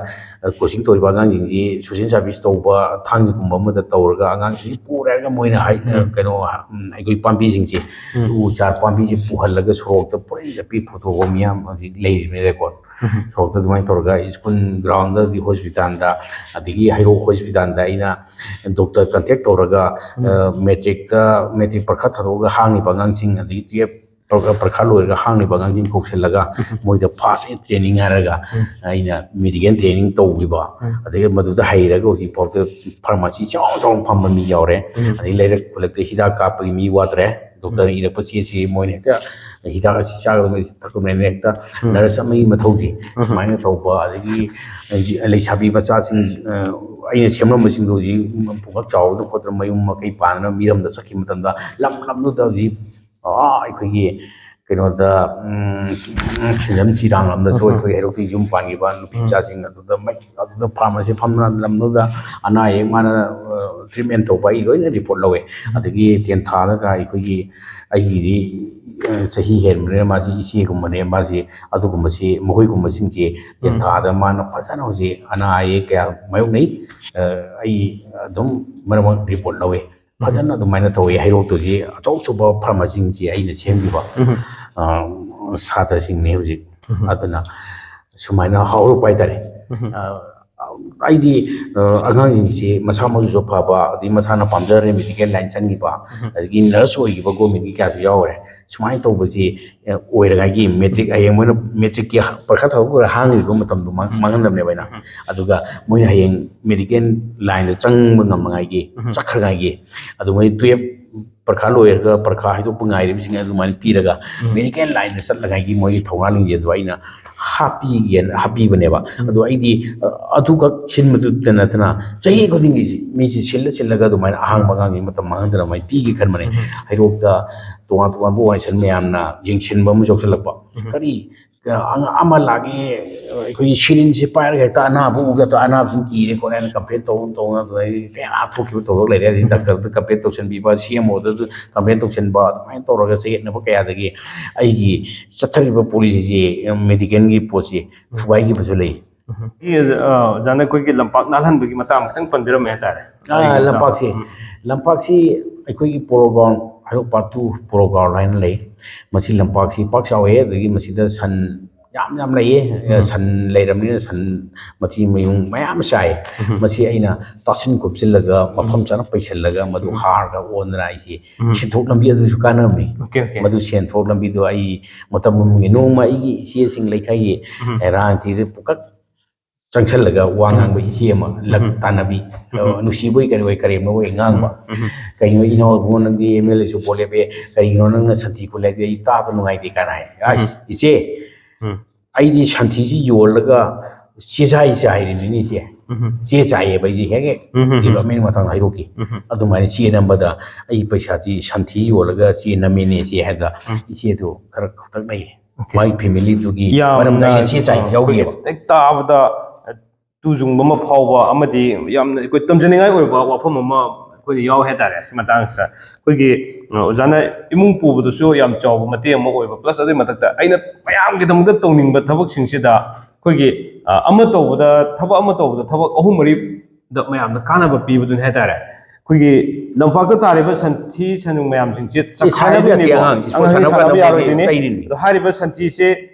coaching ꯇꯧꯔꯤꯕ ꯑꯉꯥꯡꯁꯤꯡꯁꯤ ꯁꯣꯁꯦꯜ ꯁꯥꯔꯚꯤꯁ ꯇꯧꯕ ꯊꯥꯡꯒꯨꯝꯕ ꯑꯃꯗ ꯇꯧꯔꯒ ꯑꯉꯥꯡꯁꯤꯡꯁꯤ ꯄꯨꯔꯒ ꯃꯣꯏꯅ ꯍꯥꯏ ꯀꯩꯅꯣ, ꯎꯝ, ꯑꯩꯈꯣꯏ ꯄꯥꯝꯕꯤꯁꯤꯡꯁꯤ, ꯎꯝ, ꯎ ꯆꯥꯔ ꯄꯥꯝꯕꯤꯁꯤ ꯄꯨꯍꯜꯂꯒ ꯁꯣꯔꯣꯛꯇ ꯄꯨꯔꯩ ꯆꯠꯄꯤ ꯄꯨꯊꯣꯛꯄ ꯃꯤꯌꯥꯝ ꯍꯧꯖꯤꯛ ꯂꯩꯔꯤꯕꯅꯤ ꯔꯦꯀꯣꯔꯠ꯫ ꯎꯝ꯫ ꯁꯣꯔꯣꯛꯇ ꯑꯗꯨꯃꯥꯏꯅ ꯇꯧꯔꯒ ꯁ꯭ꯀꯨꯜ ꯒ꯭ꯔꯥꯎꯟꯗꯒꯤ ꯍꯣꯁꯄꯤꯇꯥꯜꯗ, ꯑꯗꯒꯤ ꯍꯩꯔꯣꯛ ꯍꯣꯁꯄꯤꯇꯥꯜꯗ ꯑꯩꯅ ꯗꯣꯛꯇꯔ ꯀꯟꯇꯦꯛ ꯇꯧꯔꯒ, ꯎꯝ, ꯑ, ꯃꯦꯇ꯭ꯔꯤꯛꯇ, ꯃꯦꯇ꯭ꯔꯤꯛ ꯄꯔꯤꯈꯥ ꯊꯥꯗꯣꯛꯑꯒ ꯍꯥꯡꯉꯤꯕ ꯑꯉꯥꯡꯁꯤꯡ, ꯑꯗꯒꯤ ꯇꯨꯌꯦꯜꯞ ꯄꯔꯤꯈꯥ ꯂꯣꯏꯔꯒ ꯍꯥꯡꯉꯤꯕ ꯑꯉꯥꯡꯁꯤꯡ ꯀꯧꯁꯤꯜꯂꯒ, ꯎꯝ, ꯃꯣꯏꯗ ꯐꯥꯔꯁ ꯑꯦꯗ ꯇ꯭ꯔꯦꯅꯤꯡ ꯍꯥꯏꯔꯒ, ꯎꯝ, ꯑꯩꯅ ꯃꯦꯗꯤꯀꯦꯜ ꯇ꯭ꯔꯦꯅꯤꯡ ꯇꯧꯈꯤꯕ, ꯎꯝ, ꯑꯗꯒꯤ ꯃꯗꯨꯗ ꯍꯩꯔꯒ ꯍꯧꯖꯤꯛ ꯐꯥꯎꯗ ꯐꯥꯔꯃꯥꯁꯤ ꯆꯥꯎ ꯆꯥꯎꯅ ꯐꯝꯕ ꯃꯤ ꯌꯥꯎꯔꯦ꯫ ꯎꯝ꯫ ꯑꯗꯩ ꯂꯩꯔꯛ ꯈꯨꯜꯂꯛꯇ ꯍꯤꯗꯥꯛ ꯀꯥꯞꯄꯒꯤ ꯃꯤ ꯋꯥꯠꯇ꯭ꯔꯦ꯫ ꯗꯣꯛꯇꯔꯅ ꯏꯔꯛꯄ ꯆꯦꯁꯤ ꯃꯣꯏꯅ ꯍꯦꯛꯇ ꯍꯤꯗꯥꯛ ꯑꯁꯤ ꯆꯥꯒꯗꯕꯅꯤ, ꯊꯛꯀꯗꯕꯅꯤ ꯍꯦꯛꯇ, ꯎꯝ, ꯅꯔꯁ ꯑꯃꯒꯤ ꯃꯊꯧꯁꯤ, ꯎꯝ, ꯁꯨꯃꯥꯏꯅ ꯇꯧꯕ꯫ ꯑꯗꯒꯤ ꯍꯧꯖꯤꯛ ꯂꯩꯁꯥꯕꯤ ꯃꯆꯥꯁꯤꯡ, ꯑ, ꯑꯩꯅ ꯁꯦꯝꯂꯝꯕꯁꯤꯡꯗꯣ ꯍꯧꯖꯤꯛ ꯄꯨꯡꯀꯛ ꯆꯥꯎꯗꯅ ꯈꯣꯠꯇꯅ ꯃꯌꯨꯝ ꯃꯀꯩ ꯄꯥꯟꯗꯅ ꯃꯤꯔꯝꯗ ꯆꯠꯈꯤꯕ ꯃꯇꯝꯗ ꯂꯝ ꯂꯝꯗꯨꯗ ꯍꯧꯖꯤꯛ, ꯑꯥ, ꯑꯩꯈꯣꯏꯒꯤ ꯀꯩꯅꯣꯗ, ꯎꯝ, ꯁꯤꯡꯖꯝ ꯆꯤꯔꯥꯡ ꯂꯝꯗꯁꯨ, ꯎꯝ, ꯑꯩꯈꯣꯏ ꯍꯩꯔꯣꯛꯇꯒꯤ ꯌꯨꯝ ꯄꯥꯟꯈꯤꯕ ꯅꯨꯄꯤ, ꯎꯝ, ꯃꯆꯥꯁꯤꯡ ꯑꯗꯨꯗ ꯃꯩ ꯑꯗꯨꯗ ꯐꯥꯔꯃꯥꯁꯤ ꯐꯝꯅ ꯂꯝꯗꯨꯗ ꯑꯅꯥ ꯑꯌꯦꯛ ꯃꯥꯅ, ꯑ, ꯇ꯭ꯔꯤꯠꯃꯦꯟ ꯇꯧꯕ ꯑꯩ ꯂꯣꯏꯅ ꯔꯤꯄꯣꯔꯠ ꯂꯧꯋꯦ꯫ ꯎꯝ꯫ ꯑꯗꯒꯤ ꯇꯦꯟꯊꯥꯗꯒ ꯑꯩꯈꯣꯏꯒꯤ, ꯑꯩꯒꯤꯗꯤ, ꯑ, ꯆꯍꯤ ꯍꯦꯟꯕꯅꯤꯅ ꯃꯥꯁꯤ ꯏꯆꯦꯒꯨꯝꯕꯅꯦ, ꯃꯥꯁꯤ ꯑꯗꯨꯒꯨꯝꯕꯁꯤ, ꯃꯈꯣꯏꯒꯨꯝꯕꯁꯤꯡꯁꯤ ꯎꯝ꯫ ꯇꯦꯟꯊꯥꯗ ꯃꯥꯅ ꯐꯖꯅ ꯍꯧꯖꯤꯛ ꯑꯅꯥ ꯑꯌꯦꯛ ꯀꯌꯥ ꯃꯥꯌꯣꯛꯅꯩ꯫ ꯑ, ꯑꯩ ꯑꯗꯨꯝ ꯃꯔꯛ ꯃꯔꯛ ꯔꯤꯄꯣꯔꯠ ꯂꯧꯋꯦ꯫ ꯎꯝ꯫ ꯐꯖꯅ ꯑꯗꯨꯃꯥꯏꯅ ꯇꯧꯋꯤ꯫ ꯍꯩꯔꯣꯛꯇꯨꯒꯤ ꯑꯆꯧ ꯑꯆꯧꯕ ꯐꯥꯔꯃꯥꯁꯤꯁꯤꯡꯁꯤ ꯑꯩꯅ ꯁꯦꯝꯈꯤꯕ, ꯎꯝ, ꯑ, ꯁꯥꯇ꯭ꯔꯁꯤꯡꯅꯤ ꯍꯧꯖꯤꯛ꯫ ꯎꯝ꯫ ꯑꯗꯨꯅ ꯁꯨꯃꯥꯏꯅ ꯍꯧꯔꯛꯄ ꯍꯥꯏꯇꯥꯔꯦ꯫ ꯎꯝ꯫ ꯑ, ꯑꯩꯗꯤ, ꯑ, ꯑꯉꯥꯡꯁꯤꯡꯁꯤ ꯃꯁꯥ ꯃꯎꯁꯨ ꯐꯕ, ꯑꯗꯒꯤ ꯃꯁꯥꯅ ꯄꯥꯝꯖꯔꯦ ꯃꯦꯗꯤꯀꯦꯜ ꯂꯥꯏꯟ ꯆꯪꯈꯤꯕ, ꯎꯝ, ꯑꯗꯒꯤ ꯅꯔꯁ ꯑꯣꯏꯈꯤꯕ ꯒꯣꯔꯃꯦꯟꯒꯤ ꯀꯌꯥꯁꯨ ꯌꯥꯎꯔꯦ꯫ ꯁꯨꯃꯥꯏꯅ ꯇꯧꯕꯁꯤ, ꯑ, ꯑꯣꯏꯔꯉꯥꯏꯒꯤ ꯃꯦꯇ꯭ꯔꯤꯛ, ꯍꯌꯦꯡ ꯃꯣꯏꯅ ꯃꯦꯇ꯭ꯔꯤꯛꯀꯤ ꯄꯔꯤꯈꯥ ꯊꯥꯗꯣꯛ ꯂꯣꯏꯔ ꯍꯥꯡꯉꯤꯕ ꯃꯇꯝꯗꯣ ꯃꯥꯡ-, ꯎꯝ, ꯃꯥꯡꯍꯟꯗꯕꯅꯦꯕ ꯑꯩꯅ꯫ ꯎꯝ꯫ ꯑꯗꯨꯒ ꯃꯣꯏꯅ ꯍꯌꯦꯡ ꯃꯦꯗꯤꯀꯦꯜ ꯂꯥꯏꯟꯗ ꯆꯪꯕ ꯉꯝꯅꯉꯥꯏꯒꯤ, ꯎꯝ, ꯆꯠꯈ꯭ꯔꯉꯥꯏꯒꯤ, ꯑꯗꯨ ꯃꯣꯏ ꯇꯨꯌꯦꯜꯞ ꯄꯔꯤꯈꯥ ꯂꯣꯏꯔꯒ ꯄꯔꯤꯈꯥ ꯍꯥꯏꯗꯣꯛꯄ ꯉꯥꯏꯔꯤꯕꯁꯤꯡ ꯑꯗꯨꯃꯥꯏꯅ ꯄꯤꯔꯒ, ꯎꯝ, ꯃꯦꯗꯤꯀꯦꯜ ꯂꯥꯏꯟꯗ ꯆꯠꯅꯉꯥꯏꯒꯤ ꯃꯣꯏꯒꯤ ꯊꯧꯅꯥ ꯂꯤꯡꯖꯦꯜꯗꯣ ꯑꯩꯅ ꯍꯥꯞꯄꯤꯒꯦꯅ ꯍꯥꯞꯄꯤꯕꯅꯦꯕ꯫ ꯎꯝ꯫ ꯑꯗꯣ ꯑꯩꯗꯤ, ꯑ, ꯑꯗꯨꯈꯛ ꯁꯤꯟꯕꯗꯨꯇ ꯅꯠꯇꯅ ꯆꯍꯤ ꯈꯨꯗꯤꯡꯒꯤ ꯃꯤꯁꯤ ꯁꯤꯜꯂ ꯁꯤꯜꯂꯒ ꯑꯗꯨꯃꯥꯏꯅ ꯑꯍꯥꯡꯕ ꯑꯉꯥꯡꯒꯤ ꯃꯇꯝ ꯃꯥꯡꯍꯟꯗꯅ ꯑꯗꯨꯃꯥꯏꯅ ꯄꯤꯒꯦ ꯈꯟꯕꯅꯦ꯫ ꯎꯝ꯫ ꯍꯩꯔꯣꯛꯇ ꯇꯣꯉꯥꯟ ꯇꯣꯉꯥꯟꯕ ꯑꯣꯔꯒꯅꯥꯏꯖꯦꯁꯟ ꯃꯌꯥꯝꯅ ꯌꯦꯡꯁꯤꯟꯕ ꯑꯃ ꯌꯥꯎꯁꯜꯂꯛꯄ꯫ ꯎꯝ꯫ ꯀꯔꯤ ꯑ-, ꯑꯃ ꯂꯥꯛꯑꯦ, ꯑꯩꯈꯣꯏꯒꯤ ꯁꯤꯔꯤꯟꯁꯦ ꯄꯥꯏꯔꯒ ꯍꯦꯛꯇ ꯑꯅꯥꯕ ꯎꯒ ꯍꯦꯛꯇ ꯑꯅꯥꯕꯁꯤꯡ ꯀꯤꯔꯦ ꯈꯣꯠꯂꯦ ꯍꯥꯏꯅ ꯀꯝꯄ꯭ꯂꯦꯟ ꯇꯧ ꯇꯧꯅ ꯑꯗꯨꯗꯩ ꯀꯌꯥ ꯊꯣꯛꯈꯤꯕ ꯊꯧꯗꯣꯛ ꯂꯩꯔꯦ꯫ ꯑꯗꯩ ꯎꯝ꯫ ꯗꯥꯛꯇꯔꯗ ꯀꯝꯄ꯭ꯂꯦꯟ ꯇꯧꯁꯟꯕꯤꯕ, ꯁꯤ ꯑꯦꯝ ꯑꯣꯗꯁꯨ ꯀꯝꯄ꯭ꯂꯦꯟ ꯇꯧꯁꯟꯕ, ꯑꯗꯨꯃꯥꯏꯅ ꯇꯧꯔꯒ ꯆꯌꯦꯠꯅꯕ ꯀꯌꯥꯗꯒꯤ ꯑꯩꯒꯤ ꯆꯠꯊꯔꯤꯕ ꯄꯣꯂꯤꯁꯤꯁꯦ, ꯃꯦꯗꯤꯀꯦꯜꯒꯤ ꯄꯣꯠꯁꯤ ꯎꯝ꯫ ꯊꯨꯒꯥꯏꯈꯤꯕꯁꯨ ꯂꯩ꯫ ꯑꯣꯖꯥꯅ ꯑꯩꯈꯣꯏꯒꯤ ꯂꯝꯄꯥꯛ ꯅꯥꯜꯍꯟꯕꯒꯤ ꯃꯇꯥꯡ ꯈꯤꯇꯪ ꯄꯟꯕꯤꯔꯝꯃꯦ ꯍꯥꯏꯇꯥꯔꯦ꯫ ꯂꯝꯄꯥꯛꯁꯤ ꯂꯝꯄꯥꯛꯁꯤ ꯑꯩꯈꯣꯏꯒꯤ polo ground, Heirok part two polo ground ꯍꯥꯏꯅ ꯂꯩ꯫ ꯃꯁꯤ ꯂꯝꯄꯥꯛꯁꯤ ꯄꯥꯛ ꯆꯥꯎꯋꯦ, ꯑꯗꯒꯤ ꯃꯁꯤꯗ ꯁꯟ ꯌꯥꯝ ꯌꯥꯝ ꯂꯩꯌꯦ꯫ ꯁꯟ ꯂꯩꯔꯕꯅꯤꯅ ꯁꯟ ꯃꯊꯤ ꯃꯌꯨꯡ ꯃꯌꯥꯝ ꯆꯥꯏ꯫ ꯃꯁꯤ ꯑꯩꯅ ꯇꯥꯁꯤꯟ ꯈꯣꯞꯆꯤꯜꯂꯒ ꯃꯐꯝ ꯆꯥꯅ ꯄꯩꯁꯜꯂꯒ ꯃꯗꯨ ꯍꯥꯔꯒ ꯑꯣꯟꯗꯅ ꯑꯩꯁꯤ ꯁꯦꯟꯊꯣꯛ ꯂꯝꯕꯤ ꯑꯗꯨꯁꯨ ꯀꯥꯟꯅꯕꯅꯤ꯫ Okay, okay. ꯃꯗꯨ ꯁꯦꯟꯊꯣꯛ ꯂꯝꯕꯤꯗꯣ ꯑꯩ ꯃꯇꯝ ꯑꯃꯒꯤ ꯅꯣꯡꯃ ꯑꯩꯒꯤ ꯏꯆꯦꯁꯤꯡ ꯂꯩꯀꯥꯏꯒꯤ ꯔꯥꯡꯊꯤꯗ ꯄꯨꯀꯛ ꯆꯪꯁꯜꯂꯒ ꯋꯥ ꯉꯥꯡꯕ ꯏꯆꯦ ꯑꯃ ꯂꯛ ꯇꯥꯟꯅꯕꯤ, ꯅꯨꯡꯁꯤꯕꯣꯏ ꯀꯔꯤꯕꯣꯏ ꯀꯔꯦꯝꯅꯕꯣꯏ ꯉꯥꯡꯕ꯫ "ꯀꯩꯅꯣ ꯏꯅꯥꯎ ꯏꯕꯨꯡꯉꯣ, ꯅꯪꯗꯤ ꯑꯦꯝ ꯑꯦꯜ ꯑꯦꯁꯨ ꯄꯣꯠ ꯂꯦꯞꯄꯦ, ꯀꯔꯤꯒꯤꯅꯣ ꯅꯪꯅ ꯁꯟꯊꯤ ꯈꯨꯜꯂꯦ ꯍꯥꯏꯗꯤ ꯑꯩ ꯇꯥꯕ ꯅꯨꯡꯉꯥꯏꯇꯦ" ꯀꯥꯏꯅ ꯍꯥꯏ꯫ "ꯑꯁ ꯏꯆꯦ, ꯑꯩꯗꯤ ꯁꯟꯊꯤꯁꯤ ꯌꯣꯜꯂꯒ ꯆꯦ ꯆꯥꯏ ꯆꯥꯏꯔꯤꯅꯤꯅꯦ ꯏꯆꯦ꯫ ꯆꯦ ꯆꯥꯏꯌꯦꯕ ꯑꯩꯁꯦ ꯍꯦꯛ ꯍꯦꯛ ꯗꯤꯕꯂꯞꯃꯦꯟ ꯃꯇꯥꯡꯗ ꯍꯥꯏꯗꯣꯛꯈꯤ꯫ ꯑꯗꯨꯃꯥꯏꯅ ꯆꯦ ꯅꯝꯕꯗ ꯑꯩ ꯄꯩꯁꯥꯁꯤ ꯁꯟꯊꯤ ꯌꯣꯜꯂꯒ ꯆꯦ ꯅꯝꯃꯦꯅꯦ ꯏꯆꯦ" ꯍꯥꯏꯗꯅ ꯏꯆꯦꯗꯣ ꯈꯔ ꯈꯨꯇꯛꯅꯩꯌꯦ꯫ ꯃꯥꯒꯤ ꯐꯦꯃꯤꯂꯤꯗꯨꯒꯤ ꯃꯔꯝꯗ ꯌꯥꯝꯅ ꯑꯩꯅ ꯆꯦ ꯆꯥꯏ ꯌꯥꯎꯈꯤꯑꯕ꯫ ꯍꯦꯛ ꯇꯥꯕꯗ ꯇꯨꯖꯨꯡꯕ ꯑꯃ ꯐꯥꯎꯕ ꯑꯃꯗꯤ ꯌꯥꯝꯅ ꯑꯩꯈꯣꯏ ꯇꯝꯖꯅꯤꯡꯉꯥꯏ ꯑꯣꯏꯕ ꯋꯥꯐꯝ ꯑꯃ ꯑꯩꯈꯣꯏꯗ ꯌꯥꯎꯋꯦ ꯍꯥꯏꯇꯥꯔꯦ꯫ ꯁꯤ ꯃꯇꯥꯡꯁꯤꯗ ꯑꯩꯈꯣꯏꯒꯤ ꯑ, ꯑꯣꯖꯥꯅ ꯏꯃꯨꯡ ꯄꯨꯕꯗꯁꯨ ꯌꯥꯝ ꯆꯥꯎꯕ ꯃꯇꯦꯡ ꯑꯃ ꯑꯣꯏꯕ, ꯄ꯭ꯂꯁ ꯑꯗꯨꯒꯤ ꯃꯊꯛꯇ ꯑꯩꯅ ꯃꯌꯥꯝꯒꯤꯗꯃꯛꯇ ꯇꯧꯅꯤꯡꯕ ꯊꯕꯛꯁꯤꯡꯁꯤꯗ ꯑꯩꯈꯣꯏꯒꯤ ꯑ, ꯑꯃ ꯇꯧꯕꯗ ꯊꯕꯛ ꯑꯃ ꯇꯧꯕꯗ ꯊꯕꯛ ꯑꯍꯨꯝ ꯃꯔꯤꯗ ꯃꯌꯥꯝꯗ ꯀꯥꯟꯅꯕ ꯄꯤꯕꯗꯨꯅꯤ ꯍꯥꯏꯇꯥꯔꯦ꯫ ꯑꯩꯈꯣꯏꯒꯤ ꯂꯝꯄꯥꯛꯇ ꯇꯥꯔꯤꯕ ꯁꯟꯊꯤ ꯁꯟꯌꯨꯡ ꯃꯌꯥꯝꯁꯤꯡꯁꯦ ꯁꯥꯟꯅꯕ ꯌꯥꯗꯦ, ꯆꯈꯥꯏꯗꯣꯏꯅꯦꯕ꯫ ꯑꯉꯥꯡ ꯁ꯭ꯀꯨꯜ ꯑꯉꯥꯡꯁꯤꯡ ꯁꯥꯟꯅꯕ ꯁꯥꯟꯅꯕ ꯌꯥꯗꯕ ꯌꯥꯔꯣꯏꯗꯣꯏꯅꯦ꯫ ꯇꯩꯔꯤꯅꯤ꯫ ꯑꯗꯣ ꯍꯥꯏꯔꯤꯕ ꯁꯟꯊꯤꯁꯦ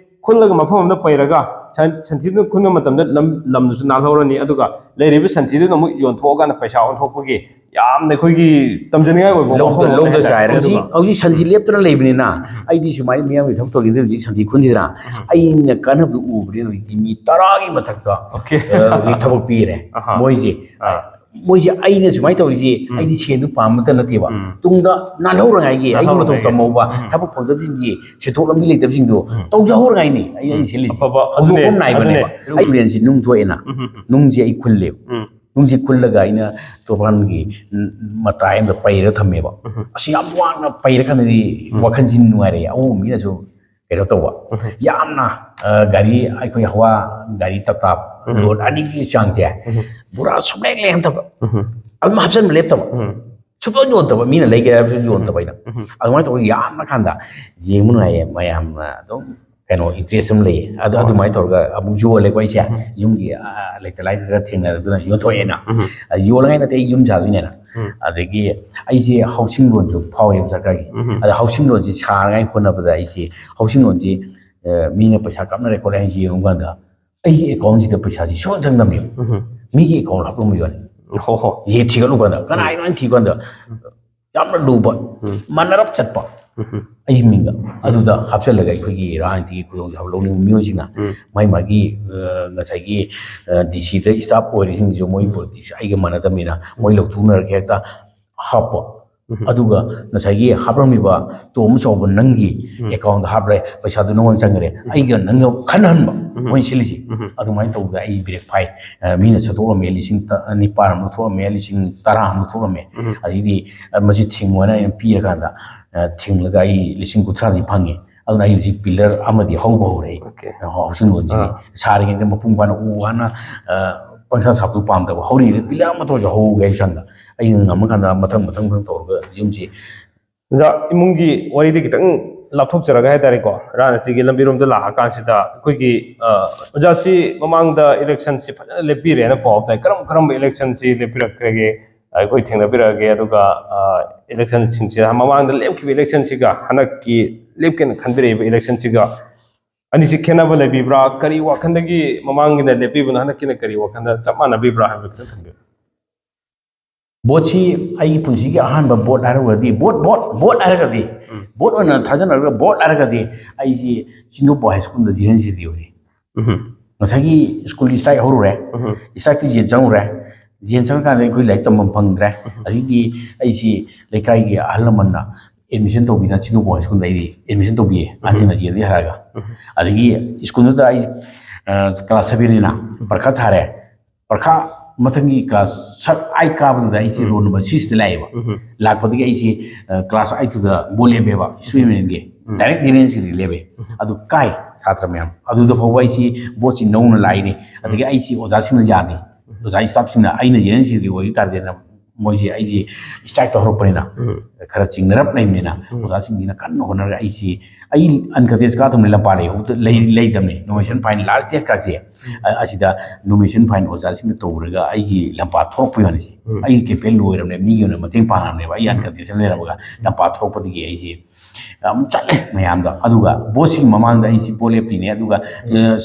ꯈꯨꯜꯂꯒ ꯃꯐꯝ ꯑꯃꯗ ꯄꯩꯔꯒ ꯁꯟ-, ꯁꯟꯊꯤꯗꯨꯅ ꯈꯨꯟꯕ ꯃꯇꯝꯗ ꯂꯝ, ꯂꯝꯗꯨꯁꯨ ꯅꯥꯜꯍꯧꯔꯅꯤ, ꯑꯗꯨꯒ ꯂꯩꯔꯤꯕ ꯁꯟꯊꯤꯗꯨꯅ ꯑꯃꯨꯛ ꯌꯣꯟꯊꯣꯛꯑꯀꯥꯟꯗ ꯄꯩꯁꯥ ꯑꯣꯟꯊꯣꯛꯄꯒꯤ ꯌꯥꯝꯅ ꯑꯩꯈꯣꯏꯒꯤ ꯇꯝꯖꯅꯤꯡꯉꯥꯏ ꯑꯣꯏꯕ ꯂꯧꯗ ꯋꯥꯐꯝ ꯑꯃ ꯂꯧꯗ ꯍꯥꯏꯇꯥꯔꯦ꯫ ꯆꯥꯏꯔꯒ ꯍꯧꯖꯤꯛ, ꯑꯗꯨꯒ ꯍꯧꯖꯤꯛ ꯁꯟꯊꯤ ꯂꯦꯞꯇꯅ ꯂꯩꯕꯅꯤꯅ ꯑꯩꯗꯤ ꯁꯨꯃꯥꯏꯅ ꯃꯤꯌꯥꯝꯒꯤ ꯊꯕꯛ ꯇꯧꯔꯤꯉꯩꯗ ꯍꯧꯖꯤꯛ ꯁꯟꯊꯤ ꯈꯨꯟꯗꯦꯗꯅ ꯑꯩꯅ ꯀꯥꯟꯅꯕꯗꯨ ꯎꯕꯅꯤꯅ ꯍꯧꯖꯤꯛꯇꯤ ꯃꯤ ꯇꯔꯥꯒꯤ ꯃꯊꯛꯇ Okay. ꯑ, ꯍꯧꯖꯤꯛ ꯊꯕꯛ ꯄꯤꯔꯦ꯫ ꯑꯍꯥ꯫ ꯃꯣꯏꯁꯦ ꯑꯥ꯫ ꯃꯣꯏꯁꯦ ꯑꯩꯅ ꯁꯨꯃꯥꯏꯅ ꯇꯧꯔꯤꯁꯦ ꯑꯩꯗꯤ ꯁꯦꯟꯗꯨ ꯄꯥꯝꯕꯇ ꯅꯠꯇꯦꯕ, ꯇꯨꯡꯗ ꯅꯥꯜꯍꯧꯔꯉꯥꯏꯒꯤ ꯑꯩꯒꯤ ꯃꯇꯧ ꯅꯥꯜꯍꯧꯔꯉꯥꯏꯒꯤ꯫ ꯇꯝꯍꯧꯕ ꯊꯕꯛ ꯐꯪꯗꯕꯁꯤꯡꯒꯤ ꯁꯦꯟꯊꯣꯛ ꯂꯝꯕꯤ ꯂꯩꯇꯕꯁꯤꯡꯗꯣ ꯇꯧꯖꯍꯧꯔꯉꯥꯏꯅꯤ ꯑꯩ ꯑꯩꯅ ꯁꯤꯜꯂꯤꯁꯦ꯫ ꯑꯐꯕ, ꯍꯧꯗꯣꯛꯐꯝ ꯑꯗꯨꯅꯦ, ꯅꯥꯏꯕꯅꯦꯕ꯫ ꯑꯗꯨꯅꯦ꯫ ꯑꯩ ꯇꯨꯔꯦꯟꯁꯤ ꯅꯨꯡ ꯊꯣꯛꯑꯦꯅ, ꯅꯨꯡꯁꯦ ꯑꯩ ꯈꯨꯜꯂꯦꯕ꯫ ꯅꯨꯡꯁꯤ ꯈꯨꯜꯂꯒ ꯑꯩꯅ ꯇꯣꯔꯕꯥꯟꯒꯤ ꯃꯇꯥꯏ ꯑꯃꯗ ꯄꯩꯔ ꯊꯝꯃꯦꯕ꯫ ꯑꯁ, ꯌꯥꯝ ꯋꯥꯡꯅ ꯄꯩꯔ ꯀꯥꯟꯗꯗꯤ ꯋꯥꯈꯜꯁꯤ ꯅꯨꯡꯉꯥꯏꯔꯛꯑꯦ꯫ ꯑꯎꯕ ꯃꯤꯅꯁꯨ ꯀꯩꯅꯣ ꯇꯧꯕ꯫ ꯌꯥꯝꯅ, ꯑ, ꯒꯥꯔꯤ, ꯑꯩꯈꯣꯏ ꯍꯋꯥ ꯒꯥꯔꯤ ꯇꯞ ꯇꯥꯞ ꯂꯣꯗ ꯑꯅꯤꯒꯤ ꯆꯥꯡꯁꯦ ꯄꯨꯔꯥ ꯁꯨꯡꯂꯦꯡ ꯂꯦꯡꯗꯕ, ꯑꯗꯨꯝ ꯍꯥꯞꯆꯤꯟꯕ ꯂꯦꯞꯇꯕ, ꯁꯨꯡꯌꯣꯟ ꯌꯣꯟꯗꯕ, ꯃꯤꯅ ꯂꯩꯒꯦ ꯍꯥꯏꯕꯁꯨ ꯌꯣꯟꯗꯕ ꯑꯩꯅ꯫ ꯑꯗꯨꯃꯥꯏꯅ ꯇꯧꯔꯒ ꯌꯥꯝꯅ ꯀꯥꯟꯗ ꯌꯦꯡꯕ ꯅꯨꯡꯉꯥꯏꯌꯦ꯫ ꯃꯌꯥꯝꯅ ꯑꯗꯨꯝ ꯀꯩꯅꯣ ꯏꯟꯇꯔꯦꯁ ꯑꯃ ꯂꯩꯌꯦ꯫ ꯑꯗꯨ ꯑꯗꯨꯃꯥꯏꯅ ꯇꯧꯔꯒ ꯑꯃꯨꯛ ꯌꯣꯜꯂꯦꯀꯣ ꯑꯩꯁꯦ꯫ ꯌꯨꯝꯒꯤ ꯂꯩꯇ ꯂꯥꯏꯔ ꯈꯔ ꯊꯦꯡꯅꯔꯗꯨꯅ ꯌꯣꯟꯊꯣꯛꯑꯦꯅ꯫ ꯌꯣꯜꯂꯉꯥꯏ ꯅꯠꯇꯦ, ꯑꯩ ꯌꯨꯝ ꯁꯥꯗꯣꯏꯅꯦꯅ꯫ ꯑꯗꯒꯤ ꯑꯩꯁꯦ ꯍꯥꯎꯁꯤꯡ ꯂꯣꯟꯁꯨ ꯐꯥꯎꯋꯦꯕ ꯁꯔꯀꯥꯔꯒꯤ꯫ ꯑꯗ ꯍꯥꯎꯁꯤꯡ ꯂꯣꯟꯁꯤ ꯁꯥꯅꯉꯥꯏ ꯍꯣꯠꯅꯕꯗ ꯑꯩꯁꯦ ꯍꯥꯎꯁꯤꯡ ꯂꯣꯟꯁꯤ ꯃꯤꯅ ꯄꯩꯁꯥ ꯀꯥꯞꯅꯔꯦ ꯈꯣꯠꯂꯦ ꯍꯥꯏꯅ ꯌꯦꯡꯉꯨ ꯀꯥꯟꯗ ꯑꯩꯒꯤ ꯑꯦꯀꯥꯎꯟꯁꯤꯗ ꯄꯩꯁꯥꯁꯤ ꯁꯨꯡꯆꯪ ꯆꯪꯗꯕꯅꯦꯕ꯫ ꯃꯤꯒꯤ ꯑꯦꯀꯥꯎꯟ ꯍꯥꯞꯂꯝꯕ ꯌꯥꯅꯤ꯫ ꯍꯣ ꯍꯣ꯫ ꯌꯦ ꯊꯤꯒꯠꯂꯨ ꯀꯥꯟꯗ ꯀꯅꯥꯒꯤꯅꯣ ꯍꯥꯏꯅ ꯊꯤꯕ ꯀꯥꯟꯗ ꯌꯥꯝꯅ ꯂꯨꯕ, ꯃꯥꯟꯅꯔꯞ ꯆꯠꯄ ꯑꯩꯒꯤ ꯃꯤꯡꯗ꯫ ꯑꯗꯨꯗ ꯍꯥꯞꯆꯤꯜꯂꯒ ꯑꯩꯈꯣꯏꯒꯤ ꯏꯔꯥꯡꯒꯤ ꯈꯨꯗꯣꯡꯆꯥꯕ ꯂꯧꯅꯤꯡꯕ ꯃꯤꯑꯣꯏꯁꯤꯡꯅ ꯃꯥꯏ ꯃꯥꯒꯤ ꯉꯁꯥꯏꯒꯤ ꯗꯤ ꯁꯤꯗ ꯏꯁꯇꯥꯐ ꯑꯣꯏꯔꯤꯁꯤꯡꯁꯨ ꯃꯣꯏ ꯄꯣꯂꯤꯇꯤꯛꯁ ꯑꯩꯒ ꯃꯥꯟꯅꯗꯕꯅꯤꯅ ꯃꯣꯏ ꯂꯧꯊꯣꯛꯅꯔꯒ ꯍꯦꯛꯇ ꯍꯥꯞꯄ꯫ ꯑꯗꯨꯒ ꯉꯁꯥꯏꯒꯤ ꯍꯥꯞꯂꯝꯃꯤꯕ ꯇꯣꯝ ꯆꯥꯎꯕ ꯅꯪꯒꯤ ꯑꯦꯀꯥꯎꯟꯗ ꯍꯥꯞꯂꯦ, ꯄꯩꯁꯥꯗꯨ ꯅꯉꯣꯟꯗ ꯆꯪꯈ꯭ꯔꯦ, ꯑꯩꯒ ꯅꯪꯒ ꯈꯟꯍꯟꯕ ꯃꯣꯏꯅ ꯁꯤꯜꯂꯤꯁꯤ꯫ ꯑꯗꯨꯃꯥꯏꯅ ꯇꯧꯕꯗ ꯑꯩ ꯕ꯭ꯔꯦꯛ ꯐꯥꯏ꯫ ꯃꯤꯅ ꯁꯠꯇꯣꯛꯂꯝꯃꯦ, ꯂꯤꯁꯤꯡ ꯅꯤꯄꯥꯟ ꯑꯃ ꯂꯧꯊꯣꯛꯂꯝꯃꯦ, ꯂꯤꯁꯤꯡ ꯇꯔꯥ ꯑꯃ ꯂꯧꯊꯣꯛꯂꯝꯃꯦ꯫ ꯑꯗꯩꯗꯤ ꯃꯁꯤ ꯊꯤꯡꯉꯣꯅ ꯑꯩꯅ ꯄꯤꯔꯀꯥꯟꯗ ꯊꯤꯡꯂꯒ ꯑꯩ ꯂꯤꯁꯤꯡ ꯀꯨꯟꯊ꯭ꯔꯥꯗꯤ ꯐꯪꯉꯤ꯫ ꯑꯗꯨꯅ ꯑꯩ ꯍꯧꯖꯤꯛ ꯄꯤꯂꯔ ꯑꯃꯗꯤ ꯍꯧꯕ ꯍꯧꯔꯦ ꯑꯩ꯫ ꯍꯥꯎꯁꯤꯡ ꯂꯣꯟꯁꯤꯒꯤ ꯁꯥꯔꯤꯉꯩꯗ ꯃꯄꯨꯡ ꯐꯥꯅ ꯎ ꯋꯥꯅ ꯄꯪꯁꯥ ꯁꯥꯕꯗꯨ ꯄꯥꯝꯗꯕ, ꯍꯧꯔꯤꯉꯩꯗ ꯄꯤꯂꯔ ꯑꯃ ꯇꯧꯔꯁꯨ ꯍꯧꯒꯦ ꯑꯩ ꯁꯪꯗ꯫ ꯑꯩꯅ ꯉꯝꯃꯀꯥꯟꯗ ꯃꯊꯪ ꯃꯊꯪ ꯃꯊꯪ ꯇꯧꯔꯒ ꯌꯨꯝꯁꯤ ꯑꯣꯖꯥ, ꯏꯃꯨꯡꯒꯤ ꯋꯥꯔꯤꯗꯤ ꯈꯤꯇꯪ ꯂꯥꯞꯊꯣꯛꯆꯔꯒ ꯍꯥꯏꯇꯥꯔꯦꯀꯣ, ꯔꯥꯖꯅꯤꯇꯤꯒꯤ ꯂꯝꯕꯤꯔꯣꯝꯗ ꯂꯥꯛꯑꯀꯥꯟꯁꯤꯗ ꯑꯩꯈꯣꯏꯒꯤ, ꯑ, ꯑꯣꯖꯥꯁꯤ ꯃꯃꯥꯡꯗ ꯏꯂꯦꯛꯁꯟꯁꯤ ꯐꯖꯅ ꯂꯦꯞꯄꯤꯔꯦꯅ ꯄꯥꯎ ꯇꯥꯏ꯫ ꯀꯔꯝ ꯀꯔꯝꯕ ꯏꯂꯦꯛꯁꯟꯁꯤ ꯂꯦꯞꯄꯤꯔꯛꯈ꯭ꯔꯒꯦ? ꯑꯩꯈꯣꯏ ꯊꯦꯡꯅꯕꯤꯔꯛꯑꯒꯦ꯫ ꯑꯗꯨꯒ, ꯑ, ꯏꯂꯦꯛꯁꯟꯁꯤꯡꯁꯦ ꯃꯃꯥꯡꯗ ꯂꯦꯞꯈꯤꯕ ꯏꯂꯦꯛꯁꯟꯁꯤꯒ ꯍꯟꯗꯛꯀꯤ ꯂꯦꯞꯀꯦꯅ ꯈꯟꯕꯤꯔꯛꯏꯕ ꯏꯂꯦꯛꯁꯟꯁꯤꯒ ꯑꯅꯤꯁꯤ ꯈꯦꯠꯅꯕ ꯂꯩꯕꯤꯕ꯭ꯔꯥ? ꯀꯔꯤ ꯋꯥꯈꯜꯗꯒꯤ ꯃꯃꯥꯡꯒꯤꯅ ꯂꯦꯞꯄꯤꯕꯅꯣ, ꯍꯟꯗꯛꯀꯤꯅ ꯀꯔꯤ ꯋꯥꯈꯜꯗ ꯆꯞ ꯃꯥꯟꯅꯕꯤꯕ꯭ꯔꯥ ꯍꯥꯏꯕꯗꯨ ꯈꯤꯇꯪ ꯊꯝꯕꯤꯌꯨ꯫ ꯚꯣꯠꯁꯤ ꯑꯩꯒꯤ ꯄꯨꯟꯁꯤꯒꯤ ꯑꯍꯥꯟꯕ ꯚꯣꯠ ꯍꯥꯏꯔꯨꯔꯗꯤ, ꯚꯣꯠ, ꯚꯣꯠ, ꯚꯣꯠ ꯍꯥꯏꯔꯒꯗꯤ, ꯎꯝ꯫ ꯚꯣꯠ ꯑꯣꯏꯅ ꯊꯥꯖꯅꯔꯒ ꯚꯣꯠ ꯍꯥꯏꯔꯒꯗꯤ ꯑꯩꯁꯤ ꯆꯤꯡꯗꯣꯛꯄ ꯍꯥꯏ ꯁ꯭ꯀꯨꯜꯗ ꯖꯤ ꯑꯦꯟ ꯁꯤ ꯗꯤ ꯑꯣꯏ꯫ ꯎꯝ꯫ ꯉꯁꯥꯏꯒꯤ ꯁ꯭ꯀꯨꯜꯒꯤ ꯁ꯭ꯇ꯭ꯔꯥꯏꯛ ꯍꯧꯔꯨꯔꯦ꯫ ꯎꯝ꯫ ꯁ꯭ꯇ꯭ꯔꯥꯏꯛꯇꯤ ꯖꯦꯟ ꯆꯪꯉꯨꯔꯦ꯫ ꯖꯦꯟ ꯆꯪꯉꯀꯥꯟꯗ ꯑꯩꯈꯣꯏ ꯂꯥꯏꯔꯤꯛ ꯇꯝꯐꯝ ꯐꯪꯗ꯭ꯔꯦ꯫ ꯎꯝ꯫ ꯑꯗꯒꯤꯗꯤ ꯑꯩꯁꯤ ꯂꯩꯀꯥꯏꯒꯤ ꯑꯍꯜ ꯂꯃꯟꯅ ꯑꯦꯗꯃꯤꯁꯟ ꯇꯧꯕꯤꯗꯅ ꯆꯤꯡꯗꯣꯛꯄ ꯍꯥꯏ ꯁ꯭ꯀꯨꯜꯗ ꯑꯩꯗꯤ ꯑꯦꯗꯃꯤꯁꯟ ꯇꯧꯕꯤꯌꯦ꯫ ꯎꯝ꯫ ꯑꯍꯟꯁꯤꯡꯅ ꯖꯦꯟꯗꯒꯤ ꯍꯥꯏꯔꯒ꯫ ꯎꯝ꯫ ꯑꯗꯒꯤ ꯁ꯭ꯀꯨꯜꯗꯨꯗ ꯑꯩ, ꯑ, ꯀ꯭ꯂꯥꯁ ꯁꯚꯦꯟꯅꯤꯅ ꯄꯔꯤꯈꯥ ꯊꯥꯔꯦ꯫ ꯄꯔꯤꯈꯥ ꯃꯊꯪꯒꯤ ꯀ꯭ꯂꯥꯁ ꯁꯛ ꯑꯥꯏꯠ ꯀꯥꯕꯗꯨꯗ ꯑꯩꯁꯦ ꯎꯝ꯫ ꯔꯣꯜ ꯅꯝꯕꯔ ꯁꯤꯛꯁꯇ ꯂꯥꯛꯑꯦꯕ꯫ ꯎꯝ꯫ ꯂꯥꯛꯄꯗꯒꯤ ꯑꯩꯁꯦ, ꯑ, ꯀ꯭ꯂꯥꯁ ꯑꯥꯏꯠꯇꯨꯗ ꯕꯣꯠ ꯂꯦꯞꯄꯦꯕ, ꯏꯁꯇꯨꯗꯦꯟ ꯌꯨꯅꯤꯌꯟꯒꯤ꯫ ꯎꯝ꯫ ꯗꯥꯏꯔꯦꯛ ꯖꯦꯅꯔꯦꯜꯁꯤꯗꯤ ꯂꯦꯞꯄꯦ꯫ ꯎꯝ꯫ ꯑꯗꯨ ꯀꯥꯏ ꯁꯥꯇ꯭ꯔ ꯃꯌꯥꯝ꯫ ꯑꯗꯨꯗ ꯐꯥꯎꯕ ꯑꯩꯁꯤ ꯕꯣꯠꯁꯤ ꯅꯧꯅ ꯂꯥꯛꯏꯅꯤ꯫ ꯑꯗꯒꯤ ꯎꯝ꯫ ꯑꯩꯁꯤ ꯑꯣꯖꯥꯁꯤꯡꯅ ꯌꯥꯗꯦ꯫ ꯎꯝ꯫ ꯑꯣꯖꯥ ꯏꯁꯇꯥꯐꯁꯤꯡꯅ ꯑꯩꯅ ꯖꯦꯅꯔꯦꯜꯁꯤꯗꯤ ꯑꯣꯏ ꯇꯥꯔꯗꯤꯅ ꯃꯣꯏꯁꯦ ꯑꯩꯁꯦ ꯏꯁꯇ꯭ꯔꯥꯏꯛ ꯇꯧꯍꯧꯔꯛꯄꯅꯤꯅ, ꯎꯝ. ꯈꯔ ꯆꯤꯡꯅꯔꯞ ꯂꯩꯕꯅꯤꯅ, ꯎꯝ. ꯑꯣꯖꯥꯁꯤꯡꯁꯤꯅ ꯀꯟꯅ ꯍꯣꯠꯅꯔꯒ ꯑꯩꯁꯤ, ꯑꯩ ꯑꯟꯀꯟꯇꯦꯁ ꯀꯥꯗꯧꯅꯤ, ꯂꯝꯄꯥ ꯂꯩ ꯂꯩ- ꯂꯩꯗꯕꯅꯤ, ꯅꯣꯃꯤꯅꯦꯁꯟ ꯐꯥꯏꯟ ꯂꯥꯁ ꯗꯦꯠ ꯀꯥꯁꯦ, ꯑ- ꯑꯁꯤꯗ ꯅꯣꯃꯤꯅꯦꯁꯟ ꯐꯥꯏꯟ ꯑꯣꯖꯥꯁꯤꯡꯅ ꯇꯧꯔꯒ ꯑꯩꯒꯤ ꯂꯝꯄꯥ ꯊꯣꯛꯂꯛꯄ ꯋꯥꯅꯤꯁꯦ꯫ ꯎꯝ. ꯑꯩꯒꯤ ꯀꯦꯝꯄꯦꯟ ꯂꯣꯏꯔꯕꯅꯦ, ꯃꯤꯒꯤ ꯑꯣꯏꯅ ꯃꯇꯦꯡ ꯄꯥꯡꯉꯕꯅꯦꯕ꯫ ꯑꯩ ꯎꯝ. ꯑꯟꯀꯟꯇꯦꯁ ꯂꯩꯔꯝꯃꯒ ꯂꯝꯄꯥ ꯊꯣꯛꯂꯛꯄꯗꯒꯤ ꯑꯩꯁꯦ ꯑꯃꯨꯛ ꯆꯠꯂꯦ ꯃꯌꯥꯝꯗ꯫ ꯑꯗꯨꯒ ꯕꯣꯁꯁꯤꯒꯤ ꯃꯃꯥꯡꯗ ꯑꯩꯁꯤ ꯕꯣꯠ ꯂꯦꯞꯇ꯭ꯔꯤꯅꯦ꯫ ꯑꯗꯨꯒ, ꯑ,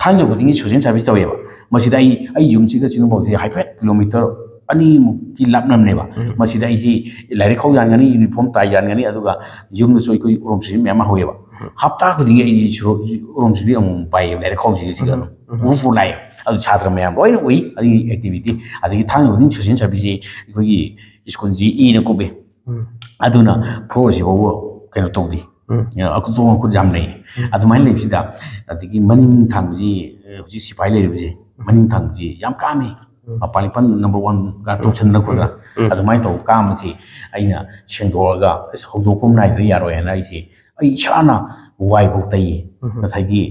ꯊꯥꯡꯖ ꯈꯨꯗꯤꯡꯒꯤ ꯁꯣꯁꯦꯜ ꯁꯥꯔꯚꯤꯁ ꯇꯧꯋꯦꯕ꯫ ꯃꯁꯤꯗ ꯑꯩ, ꯑꯩ ꯌꯨꯝꯁꯤꯒ ꯁꯤꯅꯨꯐꯥꯎꯁꯤ ꯍꯥꯏꯐꯦꯠ ꯀꯤꯂꯣꯃꯤꯇꯔ ꯑꯅꯤꯃꯨꯛꯀꯤ ꯂꯥꯞꯅꯕꯅꯦꯕ꯫ ꯎꯝ. ꯃꯁꯤꯗ ꯑꯩꯁꯤ ꯂꯥꯏꯔꯤꯛ ꯈꯥꯎ ꯌꯥꯟꯒꯅꯤ, ꯌꯨꯅꯤꯐꯣꯔꯝ ꯇꯥꯏ ꯌꯥꯟꯒꯅꯤ, ꯑꯗꯨꯒ ꯌꯨꯝꯗꯁꯨ ꯑꯩꯈꯣꯏ ꯎꯔꯣꯝꯁꯤꯕꯤ ꯃꯌꯥꯝ ꯑꯃ ꯍꯧꯋꯦꯕ꯫ ꯎꯝ. ꯍꯞꯇꯥ ꯈꯨꯗꯤꯡꯒꯤ ꯑꯩꯗꯤ ꯁꯤꯔꯣ-, ꯎꯔꯣꯝꯁꯤꯕꯤ ꯑꯃꯨꯛ ꯄꯥꯏꯌꯦꯕ, ꯂꯥꯏꯔꯤꯛ ꯈꯥꯎꯁꯤꯒ ꯁꯤꯒ ꯎꯝ. ꯎꯝ. ꯎꯔꯨ ꯎꯔꯨ ꯂꯥꯛꯑꯦ꯫ ꯑꯗꯨ ꯁꯥꯇ꯭ꯔ ꯃꯌꯥꯝ ꯂꯣꯏꯅ ꯎꯏ ꯑꯗꯨꯒꯤ ꯑꯦꯛꯇꯤꯚꯤꯇꯤ꯫ ꯑꯗꯒꯤ ꯊꯥꯡꯖ ꯈꯨꯗꯤꯡ ꯁꯣꯁꯦꯜ ꯁꯥꯔꯚꯤꯁꯁꯤ ꯑꯩꯈꯣꯏꯒꯤ ꯁ꯭ꯀꯨꯜꯁꯤ ꯏꯅ ꯀꯨꯞꯄꯦ꯫ ꯎꯝ. ꯑꯗꯨꯅ ꯐ꯭ꯂꯣꯔꯁꯤ ꯐꯥꯎꯕ ꯀꯩꯅꯣ ꯇꯧꯗꯦ꯫ ꯎꯝ. ꯑꯀꯨꯞ ꯑꯀꯨꯞ ꯌꯥꯝ ꯂꯩ꯫ ꯎꯝ. ꯑꯗꯨꯃꯥꯏꯅ ꯂꯩꯕꯁꯤꯗ, ꯑꯗꯒꯤ ꯃꯅꯤꯡ ꯊꯪꯕꯁꯤ, ꯑ, ꯍꯧꯖꯤꯛ ꯁꯤꯐꯥꯏ ꯂꯩꯔꯤꯕꯁꯦ, ꯃꯅꯤꯡ ꯊꯪꯕꯁꯤ ꯌꯥꯝ ꯀꯥꯝꯃꯤ꯫ ꯎꯝ. ꯃꯄꯥꯟ ꯏꯄꯥꯟ ꯅꯝꯕꯔ ꯋꯥꯟꯒ ꯎꯝ. ꯇꯧꯁꯟꯗꯅ ꯈꯣꯠꯇꯅ, ꯎꯝ. ꯑꯗꯨꯃꯥꯏꯅ ꯇꯧꯕ ꯀꯥꯝꯕꯁꯤ ꯑꯩꯅ ꯁꯦꯡꯗꯣꯛꯑꯒ, ꯑꯁ, ꯍꯧꯗꯣꯛꯄ ꯑꯃ ꯅꯥꯏꯗ꯭ꯔꯗꯤ ꯌꯥꯔꯣꯏ ꯍꯥꯏꯅ ꯑꯩꯁꯦ, ꯑꯩ ꯏꯁꯥꯅ ꯋꯥꯏꯐꯥꯎ ꯇꯩꯌꯦ꯫ ꯎꯝ. ꯉꯁꯥꯏꯒꯤ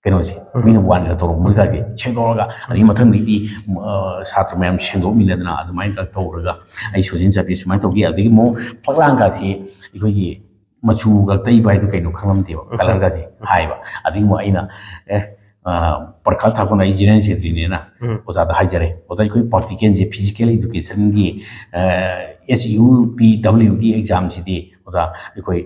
ꯀꯩꯅꯣꯁꯦ, ꯎꯝ. ꯃꯤꯅ ꯋꯥꯟꯒ ꯇꯧꯔꯛꯄ ꯃꯣꯏꯒꯁꯦ ꯁꯦꯡꯗꯣꯛꯑꯒ, ꯑꯗꯒꯤ ꯃꯊꯪꯗꯒꯤꯗꯤ, ꯑ, ꯁꯥꯇ꯭ꯔ ꯃꯌꯥꯝ ꯁꯦꯡꯗꯣꯛꯃꯤꯟꯅꯗꯅ ꯑꯗꯨꯃꯥꯏꯅ ꯇꯧꯔꯒ ꯑꯩ ꯁꯣꯁꯦꯜ ꯁꯥꯔꯚꯤꯁ ꯁꯨꯃꯥꯏꯅ ꯇꯧꯈꯤ꯫ ꯑꯗꯒꯤ ꯑꯃꯨꯛ ꯐꯛꯂꯥꯡꯒꯁꯤ ꯑꯩꯈꯣꯏꯒꯤ ꯃꯆꯨꯒ ꯇꯩꯕ ꯍꯥꯏꯗꯨ ꯀꯩꯅꯣ ꯈꯪꯉꯝꯗꯦꯕ, ꯎꯝ. ꯀꯂꯔꯒꯁꯦ ꯍꯥꯏꯕ꯫ ꯑꯗꯒꯤ ꯑꯃꯨꯛ ꯑꯩꯅ, ꯑꯦ, ꯑ, ꯄꯔꯤꯈꯥ ꯊꯥꯀꯣꯟ ꯑꯩ ꯖꯦꯅꯔꯦꯜ ꯁꯦꯀ꯭ꯔꯦꯇꯔꯤꯅꯦꯅ ꯎꯝ. ꯑꯣꯖꯥꯗ ꯍꯥꯏꯖꯔꯦ, "ꯑꯣꯖꯥ, ꯑꯩꯈꯣꯏ ꯄ꯭ꯔꯥꯛꯇꯤꯀꯦꯜꯁꯦ, ꯐꯤꯖꯤꯀꯦꯜ ꯏꯗꯨꯀꯦꯁꯟꯒꯤ, ꯑ, ꯑꯦꯁ ꯌꯨ ꯄꯤ ꯗꯕ꯭ꯂꯤꯎꯒꯤ ꯑꯦꯛꯖꯥꯝꯁꯤꯗꯤ, ꯑꯣꯖꯥ, ꯑꯩꯈꯣꯏ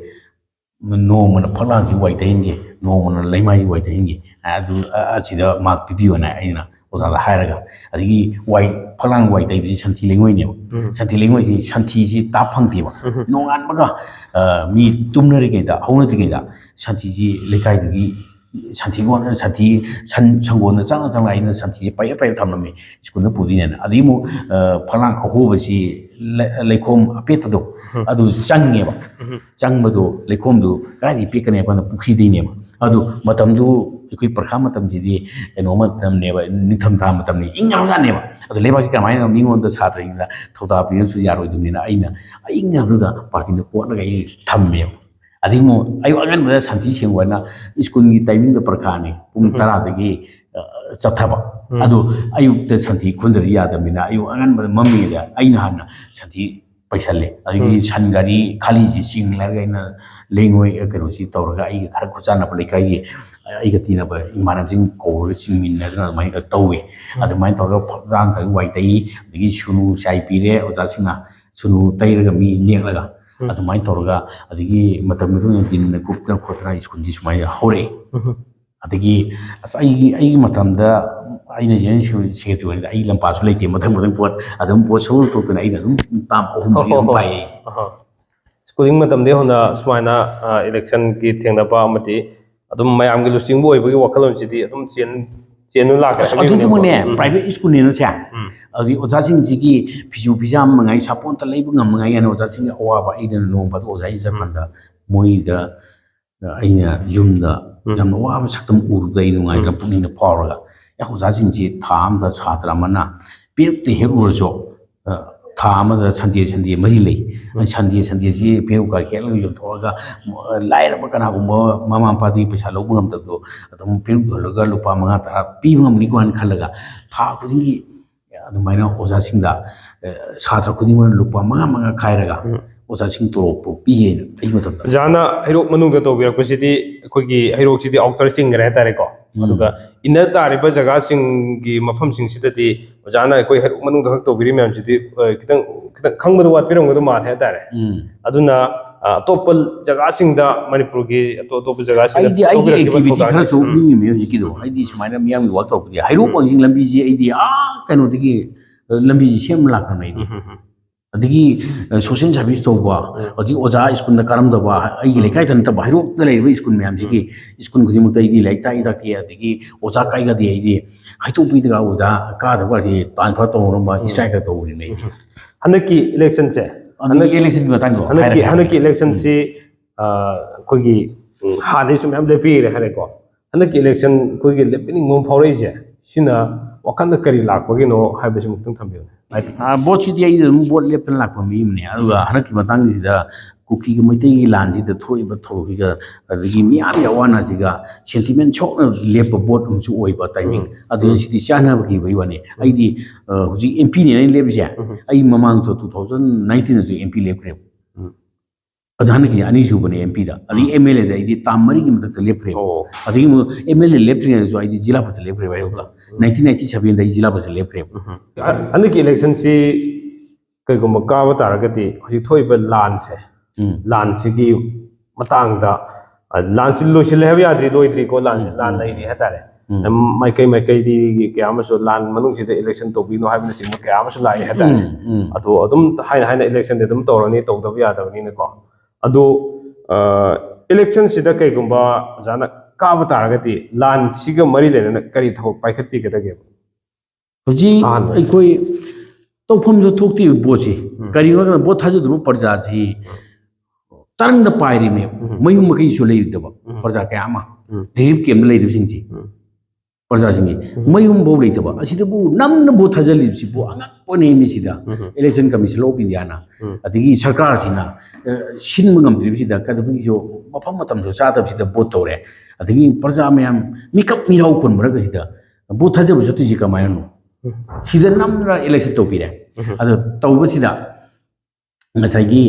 ꯅꯣꯡꯃꯅ ꯐꯛꯂꯥꯡꯒꯤ ꯋꯥꯏ ꯇꯩꯍꯟꯒꯦ, ꯅꯣꯡꯃꯅ ꯂꯩꯃꯥꯏꯒꯤ ꯋꯥꯏ ꯇꯩꯍꯟꯒꯦ, ꯑꯗꯨ, ꯑ, ꯑꯁꯤꯗ ꯃꯥꯔꯛ ꯄꯤꯕꯤꯌꯣꯅ" ꯑꯩꯅ ꯑꯣꯖꯥꯗ ꯍꯥꯏꯔꯒ, ꯑꯗꯒꯤ ꯋꯥꯏ, ꯐꯛꯂꯥꯡ ꯋꯥꯏ ꯇꯩꯕꯁꯤ ꯁꯟꯊꯤ ꯂꯩꯉꯣꯏꯅꯦꯕ꯫ ꯎꯝ. ꯁꯟꯊꯤ ꯂꯩꯉꯣꯏꯁꯤ, ꯁꯟꯊꯤꯁꯤ ꯇꯥ ꯐꯪꯗꯦꯕ꯫ ꯎꯝ. ꯅꯣꯡꯉꯥꯟꯕꯒ, ꯑ, ꯃꯤ ꯇꯨꯝꯅꯔꯤꯉꯩꯗ, ꯍꯧꯅꯗ꯭ꯔꯤꯉꯩꯗ ꯁꯟꯊꯤꯁꯤ ꯂꯩꯀꯥꯏꯗꯒꯤ ꯁꯟꯊꯤ ꯌꯣꯟ-, ꯁꯟꯊꯤ, ꯁꯟ-, ꯁꯪꯒꯣꯟꯗ ꯆꯪꯉ ꯆꯪꯉ ꯑꯩꯅ ꯁꯟꯊꯤꯁꯦ ꯄꯩꯔ ꯄꯩꯔ ꯊꯝꯂꯝꯃꯤ ꯁ꯭ꯀꯨꯜꯗ ꯄꯨꯗꯣꯏꯅꯦꯅ꯫ ꯑꯗꯒꯤ ꯑꯃꯨꯛ, ꯑ, ꯐꯛꯂꯥꯡ ꯑꯍꯣꯕꯁꯤ ꯂꯩ-, ꯂꯩꯈꯣꯝ ꯑꯄꯦꯠꯄꯗꯣ, ꯎꯝ. ꯑꯗꯨ ꯆꯪꯉꯦꯕ꯫ ꯎꯝ. ꯆꯪꯕꯗꯣ, ꯂꯩꯈꯣꯝꯗꯨ ꯀꯗꯥꯏꯗꯒꯤ ꯄꯦꯛꯀꯅꯤ ꯍꯥꯏꯕ ꯀꯥꯟꯗ ꯄꯨꯈ꯭ꯔꯤꯗꯩꯅꯦꯕ꯫ ꯑꯗꯨ ꯃꯇꯝꯗꯨ, ꯑꯩꯈꯣꯏ ꯄꯔꯤꯈꯥ ꯃꯇꯝꯁꯤꯗꯤ ꯀꯩꯅꯣ ꯃꯇꯝꯅꯦꯕ, ꯅꯤꯡꯊꯝꯊꯥ ꯃꯇꯝꯅꯤ, ꯏꯪꯈ꯭ꯔꯖꯥꯠꯅꯦꯕ꯫ ꯑꯗꯨ ꯂꯩꯕꯥꯛꯁꯤ ꯀꯃꯥꯏꯅ ꯃꯤꯉꯣꯟꯗ ꯁꯥꯇ꯭ꯔꯁꯤꯡꯗ ꯊꯧꯗꯥ ꯄꯤꯕꯁꯨ ꯌꯥꯔꯣꯏꯗꯕꯅꯤꯅ ꯑꯩꯅ ꯑꯏꯪꯕꯗꯨꯗ ꯕꯥꯜꯇꯤꯟꯗ ꯀꯣꯠꯂꯒ ꯑꯩ ꯊꯝꯃꯦꯕ꯫ ꯑꯗꯒꯤ ꯑꯃꯨꯛ ꯑꯌꯨꯛ ꯑꯉꯟꯕꯗ ꯁꯟꯊꯤ ꯁꯦꯡꯕ ꯍꯥꯏꯅ ꯁ꯭ꯀꯨꯜꯒꯤ ꯇꯥꯏꯃꯤꯡꯗ ꯄ꯭ꯔꯈꯥꯅꯤ, ꯄꯨꯡ ꯎꯝ꯫ ꯇꯔꯥꯗꯒꯤ, ꯑ, ꯆꯠꯊꯕ꯫ ꯎꯝ꯫ ꯑꯗꯨ ꯑꯌꯨꯛꯇ ꯁꯟꯊꯤ ꯈꯨꯟꯗ꯭ꯔꯗꯤ ꯌꯥꯗꯕꯅꯤꯅ ꯑꯌꯨꯛ ꯑꯉꯟꯕꯗ ꯃꯝꯃꯤꯉꯩꯗ ꯑꯩꯅ ꯍꯥꯟꯅ ꯁꯟꯊꯤ ꯄꯩꯁꯜꯂꯦ꯫ ꯑꯗꯒꯤ ꯎꯝ꯫ ꯁꯟ ꯒꯥꯔꯤ ꯈꯥꯂꯤꯁꯤ ꯆꯤꯡꯂꯒ ꯑꯩꯅ ꯂꯩꯉꯣꯏ, ꯑ, ꯀꯩꯅꯣꯁꯤ ꯇꯧꯔꯒ ꯑꯩꯒ ꯈꯔ ꯈꯨꯠꯆꯥꯟꯅꯕ ꯂꯩꯀꯥꯏꯒꯤ ꯑꯩꯒ ꯇꯤꯟꯅꯕ ꯏꯃꯥꯟꯅꯕꯁꯤꯡ ꯀꯧꯔꯒ ꯆꯤꯡꯃꯤꯟꯅꯗꯅ ꯑꯗꯨꯃꯥꯏꯅ ꯇꯧꯋꯦ꯫ ꯎꯝ꯫ ꯑꯗꯨꯃꯥꯏꯅ ꯇꯧꯔꯒ ꯐꯛꯂꯥꯡ ꯈꯔ ꯋꯥꯏ ꯇꯩ, ꯑꯗꯒꯤ ꯁꯨꯅꯨ ꯆꯥꯏ ꯄꯤꯔꯦ ꯑꯣꯖꯥꯁꯤꯡꯅ, ꯁꯨꯅꯨ ꯇꯩꯔꯒ ꯃꯤ ꯅꯦꯛꯂꯒ ꯎꯝ꯫ ꯑꯗꯨꯃꯥꯏꯅ ꯇꯧꯔꯒ, ꯑꯗꯒꯤ ꯃꯇꯝ ꯃꯇꯨꯡ ꯏꯟꯅ ꯗꯤꯟꯅ ꯀꯨꯞꯇꯅ ꯈꯣꯠꯇꯅ ꯁ꯭ꯀꯨꯜꯁꯤ ꯁꯨꯃꯥꯏꯅ ꯍꯧꯔꯛꯑꯦ꯫ ꯎꯝ꯫ ꯑꯗꯒꯤ ꯑꯁ ꯑꯩꯒꯤ, ꯑꯩꯒꯤ ꯃꯇꯝꯗ ꯑꯩꯅ ꯖꯦꯅꯦꯔꯦꯜ ꯁꯦꯀ꯭ꯔꯦꯇꯔꯤ ꯑꯣꯏꯔꯤꯉꯩꯗ ꯑꯩ ꯂꯝꯄꯥꯛꯁꯨ ꯂꯩꯇꯦ, ꯃꯊꯪ ꯃꯊꯪ ꯄꯣꯠ ꯑꯗꯨꯝ ꯄꯣꯠ ꯁꯨꯡꯇꯣꯛ ꯇꯣꯛꯇꯅ ꯑꯩꯅ ꯑꯗꯨꯝ ꯇꯥꯝ ꯑꯍꯨꯝ ꯃꯔꯤ ꯑꯗꯨꯝ ꯍꯣ, ꯍꯣ꯫ ꯄꯥꯏꯌꯦ꯫ ꯑꯍꯣ꯫ ꯁ꯭ꯀꯨꯂꯤꯡ ꯃꯇꯝꯗꯒꯤ ꯍꯧꯅ ꯁꯨꯃꯥꯏꯅ, ꯑ, ꯏꯂꯦꯛꯁꯟꯒꯤ ꯊꯦꯡꯅꯕ ꯑꯃꯗꯤ ꯑꯗꯨꯝ ꯃꯌꯥꯝꯒꯤ ꯂꯨꯆꯤꯡꯕ ꯑꯣꯏꯕꯒꯤ ꯋꯥꯈꯜꯂꯣꯟꯁꯤꯗꯤ ꯑꯗꯨꯝ ꯆꯦꯟ-, ꯆꯦꯟꯗꯨꯅ ꯂꯥꯛꯀꯅꯤ ꯑꯁ, ꯍꯥꯏꯕꯤꯕꯅꯦꯕꯀꯣ꯫ ꯑꯗꯨꯒꯨꯝꯕꯅꯦ, ꯎꯝ꯫ ꯄ꯭ꯔꯥꯏꯚꯦꯠ ꯁ꯭ꯀꯨꯜꯅꯤꯅ ꯁꯦ, ꯎꯝ꯫ ꯑꯗꯨꯗꯤ ꯑꯣꯖꯥꯁꯤꯡꯁꯤꯒꯤ ꯐꯤꯁꯨ ꯐꯤꯖꯥꯝ ꯃꯉꯥꯏ, ꯁꯥꯄꯣꯟꯇ ꯂꯩꯕ ꯉꯝꯃꯉꯥꯏ ꯍꯥꯏꯅ ꯑꯣꯖꯥꯁꯤꯡꯒꯤ ꯑꯋꯥꯕ ꯑꯩꯅ ꯅꯣꯡ ꯐꯥꯗꯣꯛ ꯑꯣꯖꯥ ꯑꯩ ꯆꯠꯄ ꯎꯝ꯫ ꯀꯥꯟꯗ ꯃꯣꯏꯗ ꯑꯩꯅ ꯌꯨꯝꯗ ꯎꯝ꯫ ꯌꯥꯝꯅ ꯋꯥꯕ ꯁꯛꯇꯝ ꯎꯔꯨꯕꯗ ꯑꯩ ꯅꯨꯡꯉꯥꯏꯇꯅ ꯎꯝ꯫ ꯄꯨꯛꯅꯤꯡꯗ ꯐꯥꯎꯔꯒ, ꯑꯦ, ꯑꯣꯖꯥꯁꯤꯡꯁꯤ ꯊꯥ ꯑꯃꯗ ꯁꯥꯇ꯭ꯔ ꯑꯃꯅ ꯄꯤꯔꯛꯇ ꯍꯦꯛ ꯎꯔꯁꯨ, ꯑ, ꯊꯥ ꯑꯃꯗ ꯁꯟꯗꯦ, ꯁꯟꯗꯦ ꯃꯔꯤ ꯂꯩ꯫ ꯎꯝ꯫ ꯁꯟꯗꯦ, ꯁꯟꯗꯦꯁꯤ ꯄꯦꯔꯨꯛꯀ ꯍꯦꯛꯂꯒ ꯌꯣꯟꯊꯣꯛꯑꯒ, ꯂꯥꯏꯔꯕ ꯀꯅꯥꯒꯨꯝꯕ ꯃꯃꯥ ꯃꯄꯥꯗꯒꯤ ꯄꯩꯁꯥ ꯂꯧꯕ ꯉꯝꯗꯕꯗꯣ ꯑꯗꯨꯝ ꯄꯦꯔꯨꯛ ꯌꯣꯜꯂꯒ ꯂꯨꯄꯥ ꯃꯉꯥ ꯇꯔꯥ ꯄꯤꯕ ꯉꯝꯅꯤꯀꯣ ꯍꯥꯏꯅ ꯈꯜꯂꯒ ꯊꯥ ꯈꯨꯗꯤꯡꯒꯤ ꯑꯗꯨꯃꯥꯏꯅ ꯑꯣꯖꯥꯁꯤꯡꯗ, ꯑ, ꯁꯥꯇ꯭ꯔ ꯈꯨꯗꯤꯡꯃꯛꯅ ꯂꯨꯄꯥ ꯃꯉꯥ ꯃꯉꯥ ꯈꯥꯏꯔꯒ ꯎꯝ꯫ ꯑꯣꯖꯥꯁꯤꯡ ꯇꯣꯂꯣꯞꯄꯨ ꯄꯤꯌꯦꯅ ꯑꯩ ꯃꯇꯝꯗ꯫ ꯑꯣꯖꯥꯅ ꯍꯩꯔꯣꯛ ꯃꯅꯨꯡꯗ ꯇꯧꯕꯤꯔꯛꯄꯁꯤꯗꯤ ꯑꯩꯈꯣꯏꯒꯤ ꯍꯩꯔꯣꯛꯁꯤꯗꯤ ꯑꯥꯎꯇꯔ ꯆꯤꯡꯈ꯭ꯔꯦ ꯍꯥꯏꯇꯥꯔꯦꯀꯣ꯫ ꯎꯝ꯫ ꯑꯗꯨꯒ ꯏꯟꯅꯔ ꯇꯥꯔꯤꯕ ꯖꯒꯥꯁꯤꯡꯒꯤ ꯃꯐꯝꯁꯤꯡꯁꯤꯗꯗꯤ ꯑꯣꯖꯥꯅ ꯑꯩꯈꯣꯏ ꯍꯩꯔꯣꯛ ꯃꯅꯨꯡꯗ ꯈꯛ ꯇꯧꯕꯤꯔꯤ ꯃꯌꯥꯝꯁꯤꯗꯤ, ꯑ, ꯈꯤꯇꯪ, ꯈꯤꯇꯪ ꯈꯪꯕꯗ ꯋꯥꯠꯄꯤꯔꯝꯒꯗꯧ ꯃꯥꯜꯂꯦ ꯍꯥꯏꯇꯥꯔꯦ꯫ ꯎꯝ꯫ ꯑꯗꯨꯅ, ꯑ, ꯑꯇꯣꯞꯄ ꯖꯒꯥꯁꯤꯡꯗ, ꯃꯅꯤꯄꯨꯔꯒꯤ ꯑꯇꯣꯞ ꯑꯇꯣꯞꯄ ꯖꯒꯥꯁꯤꯡꯗ ꯑꯩꯗꯤ ꯑꯩꯒꯤ ꯇꯧꯕꯤꯔꯛꯈꯤꯕ activity ꯊꯧꯗꯥꯡꯁꯦ꯫ ꯈꯔꯁꯨ ꯎꯝ꯫ ꯎꯠꯅꯤꯡꯉꯤꯕꯅꯦ ꯍꯧꯖꯤꯛꯀꯤꯗꯣ꯫ ꯎꯝ꯫ ꯍꯥꯏꯗꯤ ꯁꯨꯃꯥꯏꯅ ꯃꯤꯌꯥꯝꯒꯤ ꯋꯥꯛ ꯇꯧꯔꯛꯄꯗꯤ ꯍꯩꯔꯣꯛ ꯎꯝ꯫ ꯋꯥꯡꯖꯤꯡ ꯂꯝꯕꯤꯁꯦ ꯑꯩꯗꯤ ꯑꯥ ꯀꯩꯅꯣꯗꯒꯤ, ꯑ, ꯂꯝꯕꯤꯁꯦ ꯁꯦꯝ ꯂꯥꯛꯈ꯭ꯔꯕꯅꯦ ꯑꯩꯗꯤ꯫ ꯎꯝ, ꯎꯝ, ꯎꯝ꯫ ꯑꯗꯒꯤ, ꯑ, ꯁꯣꯁꯦꯜ ꯁꯥꯔꯚꯤꯁ ꯇꯧꯕ, ꯎꯝ꯫ ꯍꯧꯖꯤꯛ ꯑꯣꯖꯥ ꯁ꯭ꯀꯨꯜꯗ ꯀꯥꯔꯝꯗꯕ, ꯑꯩꯒꯤ ꯎꯝ꯫ ꯂꯩꯀꯥꯏꯗ ꯅꯠꯇꯕ ꯍꯩꯔꯣꯛꯇ ꯂꯩꯔꯤꯕ ꯁ꯭ꯀꯨꯜ ꯃꯌꯥꯝꯁꯤꯒꯤ ꯎꯝ꯫ ꯁ꯭ꯀꯨꯜ ꯈꯨꯗꯤꯡꯃꯛꯇ ꯑꯩꯗꯤ ꯂꯥꯏꯔꯤꯛ ꯇꯥꯛꯏ ꯇꯥꯛꯇꯦ, ꯑꯗꯒꯤ ꯑꯣꯖꯥ ꯀꯥꯏꯒꯗꯦ ꯑꯩꯗꯤ ꯍꯥꯏꯗꯣꯛꯄꯤꯗꯒ ꯑꯣꯖꯥ ꯀꯥꯗꯕ ꯑꯣꯏꯔꯗꯤ ꯇ꯭ꯔꯥꯟꯁꯐꯔ ꯇꯧꯔꯝꯕ ꯎꯝ꯫ ꯏꯁꯇ꯭ꯔꯥꯏꯛꯀ ꯇꯧꯔꯤꯅꯦ ꯑꯩꯗꯤ꯫ ꯎꯝ꯫ ꯍꯟꯗꯛꯀꯤ ꯏꯂꯦꯛꯁꯟꯁꯦ, ꯑꯗꯒꯤ ꯍꯟꯗꯛ-, ꯏꯂꯦꯛꯁꯟꯒꯤ ꯃꯇꯥꯡꯗꯣ ꯍꯟꯗꯛꯀꯤ, ꯍꯥꯏꯔꯒꯦ, ꯍꯟꯗꯛꯀꯤ ꯍꯥꯏꯔꯒꯦ꯫ ꯏꯂꯦꯛꯁꯟꯁꯤ, ꯎꯝ꯫ ꯑ, ꯑꯩꯈꯣꯏꯒꯤ, ꯎꯝ, ꯍꯥꯟꯅꯗꯩꯁꯨ ꯃꯌꯥꯝ ꯂꯦꯞꯄꯤꯔꯦ ꯍꯥꯏꯔꯦꯀꯣ꯫ ꯍꯟꯗꯛꯀꯤ ꯏꯂꯦꯛꯁꯟ ꯑꯩꯈꯣꯏꯒꯤ ꯂꯦꯞꯄꯤꯅꯤꯡꯕ ꯑꯃ ꯐꯥꯎꯔꯛꯏꯁꯦ, ꯁꯤꯅ ꯋꯥꯈꯜꯗ ꯀꯔꯤ ꯂꯥꯛꯄꯒꯤꯅꯣ ꯍꯥꯏꯕꯁꯤ ꯑꯃꯨꯛꯇꯪ ꯊꯝꯕꯤꯌꯨꯅꯦ꯫ ꯍꯥꯏꯗꯤ ꯑ, ꯚꯣꯠꯁꯤꯗꯤ ꯑꯩ ꯑꯗꯨꯝ ꯚꯣꯠ ꯂꯦꯞꯇꯅ ꯂꯥꯛꯄ ꯃꯤ ꯑꯃꯅꯦ꯫ ꯑꯗꯨꯒ ꯍꯟꯗꯛꯀꯤ ꯃꯇꯥꯡꯁꯤꯗ ꯀꯨꯀꯤꯒ ꯃꯩꯇꯩꯒꯤ ꯂꯥꯟꯁꯤꯗ ꯊꯣꯛꯏꯕ ꯊꯧꯗꯣꯛꯁꯤꯒ, ꯑꯗꯒꯤ ꯃꯤꯌꯥꯝꯒꯤ ꯑꯋꯥ ꯑꯅꯥꯁꯤꯒ sentiment ꯁꯣꯛꯅ ꯂꯦꯞꯄ ꯕꯣꯠ ꯑꯃꯁꯨ ꯑꯣꯏꯕ timing꯫ ꯑꯗꯨꯅ ꯁꯤꯗꯤ ꯆꯥꯟꯅꯕꯒꯤ ꯑꯣꯏꯕ ꯋꯥꯅꯤ꯫ ꯑꯩꯗꯤ, ꯑ, ꯍꯧꯖꯤꯛ M P ꯅꯦ ꯑꯩꯅ ꯂꯦꯞꯄꯤꯁꯦ꯫ ꯑꯩ ꯃꯃꯥꯡꯁꯨ two thousand nineteen ꯗꯁꯨ M P ꯂꯦꯞꯈ꯭ꯔꯦꯕ꯫ ꯑꯗꯨ ꯍꯟꯗꯛꯀꯤ ꯑꯅꯤꯁꯨꯕꯅꯦ M P ꯗ꯫ ꯑꯗꯒꯤ M L A ꯗ ꯑꯩꯗꯤ term ꯃꯔꯤꯒꯤ ꯃꯊꯛꯇ ꯂꯦꯞꯈ꯭ꯔꯦꯕ꯫ ꯑꯗꯒꯤ ꯑꯃꯨꯛ M L A ꯂꯦꯞꯇ꯭ꯔꯤꯉꯩꯗꯁꯨ ꯑꯩꯗꯤ ꯖꯤꯂꯥ ꯄꯔꯤꯁꯠ ꯂꯦꯞꯈ꯭ꯔꯦꯕ ꯍꯩꯔꯣꯛꯇ꯫ Nineteen ninety seven ꯗ ꯑꯩ ꯖꯤꯂꯥ ꯄꯔꯤꯁꯠ ꯂꯦꯞꯈ꯭ꯔꯦꯕ꯫ ꯍꯟꯗꯛꯀꯤ election ꯁꯤ ꯀꯩꯒꯨꯝꯕ ꯀꯥꯕ ꯇꯥꯔꯒꯗꯤ ꯍꯧꯖꯤꯛ ꯊꯣꯛꯏꯕ ꯂꯥꯟꯁꯦ, ꯂꯥꯟꯁꯤꯒꯤ ꯃꯇꯥꯡꯗ, ꯑ, ꯂꯥꯟꯁꯤ ꯂꯣꯏꯁꯤꯜꯂꯦ ꯍꯥꯏꯕ ꯌꯥꯗ꯭ꯔꯤ, ꯂꯣꯏꯗ꯭ꯔꯤꯀꯣ, ꯂꯥꯟꯁꯦ, ꯂꯥꯟ ꯂꯩꯔꯤ ꯍꯥꯏꯇꯥꯔꯦ꯫ ꯃꯥꯏꯀꯩ ꯃꯥꯏꯀꯩꯗꯤ ꯀꯌꯥ ꯑꯃꯁꯨ ꯂꯥꯟ ꯃꯅꯨꯡꯁꯤꯗ election ꯇꯧꯕꯤꯅꯣ ꯍꯥꯏꯕꯅꯆꯤꯡꯕ ꯀꯌꯥ ꯑꯃꯁꯨ ꯂꯥꯛꯑꯦ ꯍꯥꯏꯇꯥꯔꯦ꯫ ꯑꯗꯣ ꯑꯗꯨꯝ ꯍꯥꯏꯅ ꯍꯥꯏꯅ election ꯗꯤ ꯑꯗꯨꯝ ꯇꯧꯔꯅꯤ, ꯇꯧꯗꯕ ꯌꯥꯗꯕꯅꯤꯅꯀꯣ꯫ ꯑꯗꯣ, ꯑ, election ꯁꯤꯗ ꯀꯩꯒꯨꯝꯕ ꯑꯣꯖꯥꯅ ꯀꯥꯕ ꯇꯥꯔꯒꯗꯤ ꯂꯥꯟꯁꯤꯒ ꯃꯔꯤ ꯂꯩꯅꯅ ꯀꯔꯤ ꯊꯕꯛ ꯄꯥꯏꯈꯠꯄꯤꯒꯗꯒꯦꯕ? ꯍꯧꯖꯤꯛ ꯑꯍꯥꯟꯕ꯫ ꯑꯩꯈꯣꯏ ꯇꯧꯐꯝꯁꯨ ꯊꯣꯛꯇꯦꯕ ꯕꯣꯠꯁꯤ꯫ ꯎꯝ꯫ ꯀꯔꯤꯒꯤꯅꯣ ꯍꯥꯏꯕꯗ ꯕꯣꯠ ꯊꯥꯖꯗꯕ ꯄ꯭ꯔꯖꯥꯁꯤ ꯇꯔꯪꯗ ꯄꯥꯏꯔꯤꯕꯅꯦꯕ꯫ ꯎꯝ꯫ ꯃꯌꯨꯝ ꯃꯀꯩꯁꯨ ꯂꯩꯇꯕ ꯎꯝ꯫ ꯄ꯭ꯔꯖꯥ ꯀꯌꯥ ꯑꯃ꯫ ꯎꯝ꯫ Relief camp ꯗ ꯂꯩꯔꯤꯕꯁꯤꯡꯁꯤ꯫ ꯎꯝ꯫ ꯄ꯭ꯔꯖꯥꯁꯤꯡꯁꯤ ꯎꯝ꯫ ꯃꯌꯨꯝꯐꯥꯎ ꯂꯩꯇꯕ꯫ ꯑꯁꯤꯗꯕꯨ ꯅꯝꯅ ꯕꯣꯠ ꯊꯥꯖꯤꯜꯂꯤꯕꯁꯤꯕꯨ ꯑꯉꯛꯄꯅꯦ ꯃꯤꯁꯤꯗ꯫ ꯎꯝ꯫ Election Commission of India ꯅ꯫ ꯎꯝ꯫ ꯑꯗꯒꯤ ꯁꯔꯀꯥꯔꯁꯤꯅ, ꯑ, ꯁꯤꯟꯕ ꯉꯝꯗ꯭ꯔꯤꯕꯁꯤꯗ ꯀꯩꯗꯧꯕꯒꯤꯁꯨ ꯃꯐꯝ ꯃꯇꯝꯁꯨ ꯆꯥꯗꯕꯁꯤꯗ ꯕꯣꯠ ꯇꯧꯔꯦ꯫ ꯑꯗꯒꯤ ꯄ꯭ꯔꯖꯥ ꯃꯌꯥꯝ ꯃꯤꯀꯞ ꯃꯤꯔꯥꯎ ꯀꯣꯟꯕꯔꯒ ꯁꯤꯗ ꯕꯣꯠ ꯊꯥꯖꯕ ꯆꯠꯇꯣꯏꯁꯤ ꯀꯃꯥꯏꯅꯅꯣ? ꯎꯝ꯫ ꯁꯤꯗ ꯅꯝꯅ election ꯇꯧꯕꯤꯔꯦ꯫ ꯎꯝ꯫ ꯑꯗꯣ ꯇꯧꯕꯁꯤꯗ ꯉꯁꯥꯏꯒꯤ,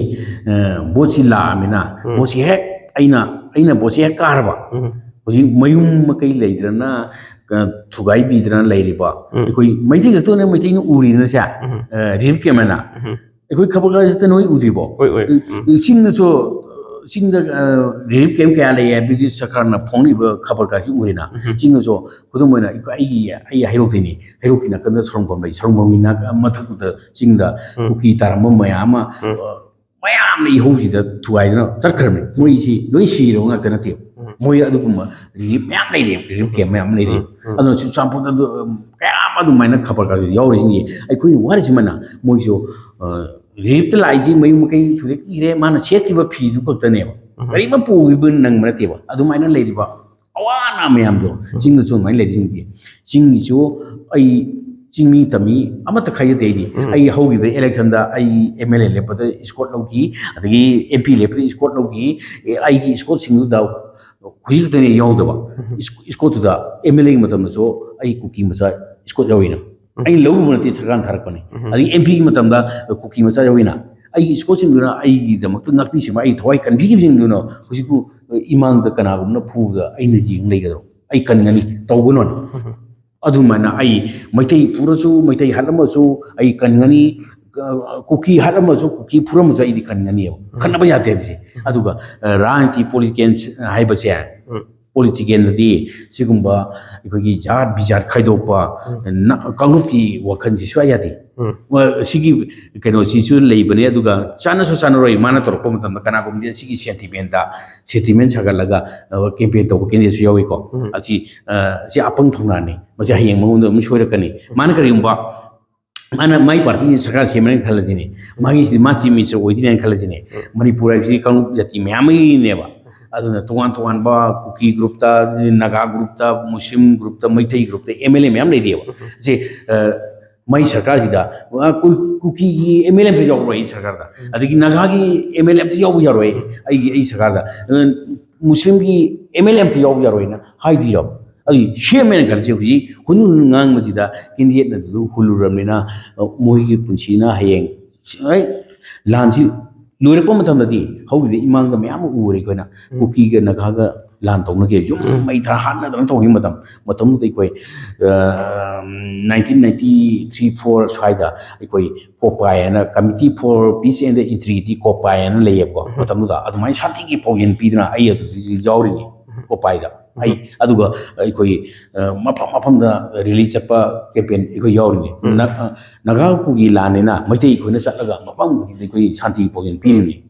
ꯑ, ꯕꯣꯠꯁꯤ ꯂꯥꯛꯑꯃꯤꯅ, ꯎꯝ꯫ ꯕꯣꯠꯁꯤ ꯍꯦꯛ ꯑꯩꯅ, ꯑꯩꯅ ꯕꯣꯠꯁꯤ ꯍꯦꯛ ꯀꯥꯔꯕ, ꯎꯝ꯫ ꯍꯧꯖꯤꯛ ꯃꯌꯨꯝ ꯃꯀꯩ ꯂꯩꯗ꯭ꯔꯅ, ꯑ, ꯊꯨꯒꯥꯏꯕꯤꯗ꯭ꯔꯅ ꯂꯩꯔꯤꯕ, ꯎꯝ꯫ ꯑꯩꯈꯣꯏ ꯃꯩꯇꯩ ꯈꯛꯇꯅ ꯃꯩꯇꯩꯅ ꯎꯔꯤꯅꯁꯦ, ꯎꯝ꯫ ꯑ, relief camp ꯍꯥꯏꯅ꯫ ꯎꯝ꯫ ꯑꯩꯈꯣꯏ ꯈꯕꯔ ꯀꯥꯒꯖꯇ ꯅꯣꯏ ꯎꯗ꯭ꯔꯤꯕꯣ? ꯍꯣꯏ, ꯍꯣꯏ꯫ ꯎꯝ꯫ ꯆꯤꯡꯗꯁꯨ, ꯆꯤꯡꯗ, ꯑ, relief camp ꯀꯌꯥ ꯂꯩꯌꯦ ꯍꯥꯏꯕꯗꯨꯗꯤ ꯁꯔꯀꯥꯔꯅ ꯐꯣꯡꯂꯤꯕ ꯈꯕꯔ ꯀꯥꯒꯖꯁꯤ ꯎꯔꯤꯅ꯫ ꯎꯝ꯫ ꯆꯤꯡꯗꯁꯨ ꯈꯨꯗꯝ ꯑꯣꯏꯅ ꯑꯩꯈꯣꯏ, ꯑꯩꯒꯤ, ꯑꯩ ꯍꯩꯔꯣꯛꯇꯩꯅꯤ꯫ ꯍꯩꯔꯣꯛꯀꯤ ꯅꯥꯀꯟꯗ ꯁꯣꯔꯣꯡꯐꯝ ꯂꯩ꯫ ꯁꯣꯔꯣꯡꯐꯝꯒꯤ ꯅꯥꯀ-, ꯃꯊꯛꯇꯨꯗ ꯆꯤꯡꯗ ꯎꯝ꯫ ꯀꯨꯀꯤ ꯇꯥꯔꯝꯕ ꯃꯌꯥꯝ ꯑꯃ, ꯎꯝ꯫ ꯑ, ꯃꯌꯥꯝꯅ ꯏꯍꯧꯁꯤꯗ ꯊꯨꯒꯥꯏꯗꯨꯅ ꯆꯠꯈ꯭ꯔꯕꯅꯤ꯫ ꯃꯣꯏꯁꯤ ꯂꯣꯏ ꯁꯤꯔꯕ ꯉꯥꯛꯇ ꯅꯠꯇꯦꯕ꯫ ꯎꯝ꯫ ꯃꯣꯏ ꯑꯗꯨꯒꯨꯝꯕ relief ꯃꯌꯥꯝ ꯂꯩꯔꯤ, relief camp ꯃꯌꯥꯝ ꯂꯩꯔꯤ꯫ ꯎꯝ, ꯎꯝ꯫ ꯑꯗꯨꯅ ꯆꯨꯔꯆꯥꯟꯄꯨꯔꯗ ꯑꯗꯨ, ꯎꯝ, ꯀꯌꯥ ꯑꯃ ꯑꯗꯨꯃꯥꯏꯅ ꯈꯕꯔ ꯀꯥꯒꯖ ꯌꯥꯎꯔꯤꯁꯤꯡꯁꯤ ꯑꯩꯈꯣꯏꯅ ꯋꯥꯔꯤꯁꯤꯃꯅ ꯃꯣꯏꯁꯨ, ꯑ, relief ꯇ ꯂꯥꯛꯏꯁꯤ ꯃꯌꯨꯝ ꯃꯀꯩ ꯊꯨꯗꯦꯛꯄꯤꯔꯦ, ꯃꯥꯅ ꯁꯦꯠꯈꯤꯕ ꯐꯤꯗꯨ ꯈꯛꯇꯅꯦꯕ꯫ ꯎꯝ꯫ ꯀꯔꯤꯃ ꯄꯨꯈꯤꯕ ꯅꯪꯕ ꯅꯠꯇꯦꯕ꯫ ꯑꯗꯨꯃꯥꯏꯅ ꯂꯩꯔꯤꯕ ꯑꯋꯥ ꯑꯅꯥ ꯃꯌꯥꯝꯗꯣ, ꯎꯝ꯫ ꯆꯤꯡꯗꯁꯨ ꯑꯗꯨꯃꯥꯏꯅ ꯂꯩꯔꯤꯁꯤꯡꯁꯦ, ꯆꯤꯡꯒꯤꯁꯨ ꯑꯩ ꯆꯤꯡꯃꯤ ꯇꯝꯃꯤ ꯑꯃꯠꯇ ꯈꯥꯏꯖꯗꯦ ꯑꯩꯗꯤ꯫ ꯑꯩ ꯍꯧꯈꯤꯕ election ꯗ ꯑꯩ M L A ꯂꯦꯞꯄꯗ escort ꯂꯧꯈꯤ, ꯑꯗꯒꯤ M P ꯂꯦꯞꯄꯗ escort ꯂꯧꯈꯤ꯫ ꯑꯦ, ꯑꯩꯒꯤ escort ꯁꯤꯡꯗꯨꯗ ꯍꯧꯖꯤꯛ ꯈꯛꯇꯅꯦ ꯌꯥꯎꯗꯕ꯫ Escort ꯇꯨꯗ M L A ꯒꯤ ꯃꯇꯝꯗꯁꯨ ꯑꯩ ꯀꯨꯀꯤ ꯃꯆꯥ escort ꯌꯥꯎꯏꯅ꯫ ꯑꯩꯅ ꯂꯧꯔꯨꯕ ꯅꯠꯇꯦ, ꯁꯔꯀꯥꯔꯅ ꯊꯥꯔꯛꯄꯅꯦ꯫ ꯑꯗꯒꯤ M P ꯒꯤ ꯃꯇꯝꯗ ꯀꯨꯀꯤ ꯃꯆꯥ ꯌꯥꯎꯏꯅ꯫ ꯑꯩꯒꯤ escort ꯁꯤꯡꯗꯨꯅ ꯑꯩꯒꯤꯗꯃꯛꯇ ꯉꯥꯛꯄꯤ ꯁꯦꯟꯕ, ꯑꯩ ꯊꯋꯥꯏ ꯀꯟꯕꯤꯈꯤꯕꯁꯤꯡꯗꯨꯅ ꯍꯧꯖꯤꯛꯄꯨ ꯏꯃꯥꯡꯗ ꯀꯅꯥꯒꯨꯝꯕꯅ ꯐꯨꯕꯗ ꯑꯩꯅ ꯌꯦꯡ ꯂꯩꯒꯗ꯭ꯔꯣ? ꯑꯩ ꯀꯟꯒꯅꯤ, ꯇꯧꯒꯅꯣꯅ꯫ ꯑꯗꯨꯃꯥꯏꯅ ꯑꯩ ꯃꯩꯇꯩ ꯐꯨꯔꯁꯨ, ꯃꯩꯇꯩ ꯍꯥꯠꯂꯝꯃꯁꯨ ꯑꯩ ꯀꯟꯒꯅꯤ, ꯀ-, ꯀꯨꯀꯤ ꯍꯥꯠꯂꯝꯃꯁꯨ, ꯀꯨꯀꯤ ꯐꯨꯔꯝꯃꯁꯨ ꯑꯩꯗꯤ ꯀꯟꯒꯅꯤꯕ꯫ ꯈꯠꯅꯕ ꯌꯥꯗꯦ ꯍꯥꯏꯕꯁꯦ꯫ ꯑꯗꯨꯒ, ꯑ, ꯔꯥꯖꯅꯤꯇꯤ politicians ꯍꯥꯏꯕꯁꯦ, politician ꯗꯗꯤ ꯁꯤꯒꯨꯝꯕ ꯑꯩꯈꯣꯏꯒꯤ ꯖꯥꯠ ꯕꯤꯖꯥꯠ ꯈꯥꯏꯗꯣꯛꯄ, ꯅ-, ꯀꯥꯡꯂꯨꯞꯀꯤ ꯋꯥꯈꯜꯁꯤ ꯁꯨꯡꯌꯥ ꯌꯥꯗꯦ꯫ ꯁꯤꯒꯤ ꯀꯩꯅꯣꯁꯤꯁꯨ ꯂꯩꯕꯅꯦ, ꯑꯗꯨꯒ ꯆꯥꯟꯅꯁꯨ ꯆꯥꯟꯅꯔꯣꯏ꯫ ꯃꯥꯅ ꯇꯧꯔꯛꯄ ꯃꯇꯝꯗ ꯀꯅꯥꯒꯨꯝꯕꯗꯤ ꯁꯤꯒꯤ sentiment ꯗ, sentiment ꯁꯥꯒꯠꯂꯒ, ꯑ, campaign ꯇꯧꯕ candidate ꯁꯨ ꯌꯥꯎꯏꯀꯣ꯫ ꯑꯁꯤ, ꯑ, ꯁꯤ ꯑꯄꯪ ꯊꯧꯅꯥꯅꯤ꯫ ꯃꯁꯤ ꯍꯌꯦꯡ ꯃꯉꯣꯟꯗ ꯑꯗꯨꯝ ꯁꯣꯏꯔꯛꯀꯅꯤ꯫ ꯃꯥꯅ ꯀꯔꯤꯒꯨꯝꯕ, ꯃꯥꯅ ꯃꯥꯏ party ꯒꯤ ꯁꯔꯀꯥꯔ ꯁꯦꯝꯃꯦꯅ ꯈꯜꯂꯁꯤꯅꯦ, ꯃꯥꯒꯤ ꯁꯤꯗꯤ ꯃꯥ Chief Minister ꯑꯣꯏꯗꯣꯏꯅꯦꯅ ꯈꯜꯂꯁꯤꯅꯦ꯫ ꯃꯅꯤꯄꯨꯔ ꯍꯥꯏꯕꯁꯤꯗꯤ ꯀꯥꯡꯂꯨꯞ ꯖꯥꯇꯤ ꯃꯌꯥꯝ ꯑꯃꯒꯤꯅꯦꯕ꯫ ꯑꯗꯨꯅ ꯇꯣꯉꯥꯟ ꯇꯣꯉꯥꯟꯕ ꯀꯨꯀꯤ group ꯇ, ꯅꯥꯒꯥ group ꯇ, ꯃꯨꯁꯂꯤꯝ group ꯇ, ꯃꯩꯇꯩ group ꯇ M L A ꯃꯌꯥꯝ ꯂꯩꯔꯤꯑꯕ꯫ ꯁꯤ, ꯑ, ꯃꯥꯏ ꯁꯔꯀꯥꯔꯁꯤꯗ, ꯑ, ꯀꯨ-, ꯀꯨꯀꯤꯒꯤ M L A ꯑꯝꯇ ꯌꯥꯎꯔꯣꯏ ꯑꯩ ꯁꯔꯀꯥꯔꯗ꯫ ꯑꯗꯒꯤ ꯅꯥꯒꯥꯒꯤ M L A ꯑꯝꯇ ꯌꯥꯎꯕ ꯌꯥꯔꯣꯏ ꯑꯩꯒꯤ, ꯑꯩ ꯁꯔꯀꯥꯔꯗ꯫ ꯑ, ꯃꯨꯁꯂꯤꯝꯒꯤ M L A ꯑꯝꯇ ꯌꯥꯎꯕ ꯌꯥꯔꯣꯏꯅ ꯍꯥꯏꯗꯣꯏꯔꯕ? ꯑꯗꯨ ꯁꯦꯝꯃꯦꯅ ꯈꯜꯂꯁꯤ, ꯍꯧꯖꯤꯛ ꯍꯨꯟ ꯍꯨꯟ ꯉꯥꯡꯕꯁꯤꯗ candidate ꯅ ꯑꯗꯨ ꯍꯨꯜꯂꯨꯔꯕꯅꯤꯅ, ꯑ, ꯃꯣꯏꯒꯤ ꯄꯨꯟꯁꯤꯅ ꯍꯌꯦꯡ, ꯑꯩ, ꯂꯥꯟꯁꯤ ꯂꯣꯏꯔꯛꯄ ꯃꯇꯝꯗꯗꯤ ꯍꯧꯈꯤꯕ ꯏꯃꯥꯡꯗ ꯃꯌꯥꯝ ꯑꯃ ꯎꯔꯦ ꯑꯩꯈꯣꯏꯅ꯫ ꯀꯨꯀꯤꯒ ꯅꯥꯒꯥꯒ ꯂꯥꯟ ꯇꯧꯅꯈꯤ, ꯌꯨꯝ ꯃꯩ ꯊꯥ ꯍꯥꯠꯅꯗꯅ ꯇꯧꯈꯤꯕ ꯃꯇꯝ, ꯃꯇꯝꯗꯨꯗ ꯑꯩꯈꯣꯏ, ꯑ, nineteen ninety three four ꯁ꯭ꯋꯥꯏꯗ ꯑꯩꯈꯣꯏ ꯀꯣꯄꯥꯏ ꯍꯥꯏꯅ, Committee for Peace and Integrity, ꯀꯣꯄꯥꯏ ꯍꯥꯏꯅ ꯂꯩꯌꯦꯕꯀꯣ꯫ ꯃꯇꯝꯗꯨꯗ ꯑꯗꯨꯃꯥꯏꯅ ꯁꯥꯟꯇꯤꯒꯤ ꯄꯥꯎꯖꯦꯜ ꯄꯤꯗꯅ ꯑꯩ ꯑꯗꯨꯗꯁꯨ ꯌꯥꯎꯔꯤꯅꯤ, ꯀꯣꯄꯥꯏꯗ꯫ ꯑꯩ ꯑꯗꯨꯒ ꯑꯩꯈꯣꯏ, ꯑ, ꯃꯐꯝ ꯃꯐꯝꯗ rally ꯆꯠꯄ campaign ꯑꯩꯈꯣꯏ ꯌꯥꯎꯔꯤꯅꯤ꯫ ꯅ-, ꯑ, ꯅꯥꯒꯥ ꯀꯨꯀꯤ ꯂꯥꯟꯅꯤꯅ ꯃꯩꯇꯩ ꯑꯩꯈꯣꯏꯅ ꯆꯠꯂꯒ ꯃꯐꯝ ꯈꯨꯗꯤꯡꯗ ꯑꯩꯈꯣꯏ ꯁꯥꯟꯇꯤ ꯄꯥꯎꯖꯦꯜ ꯄꯤꯔꯤꯅꯤ꯫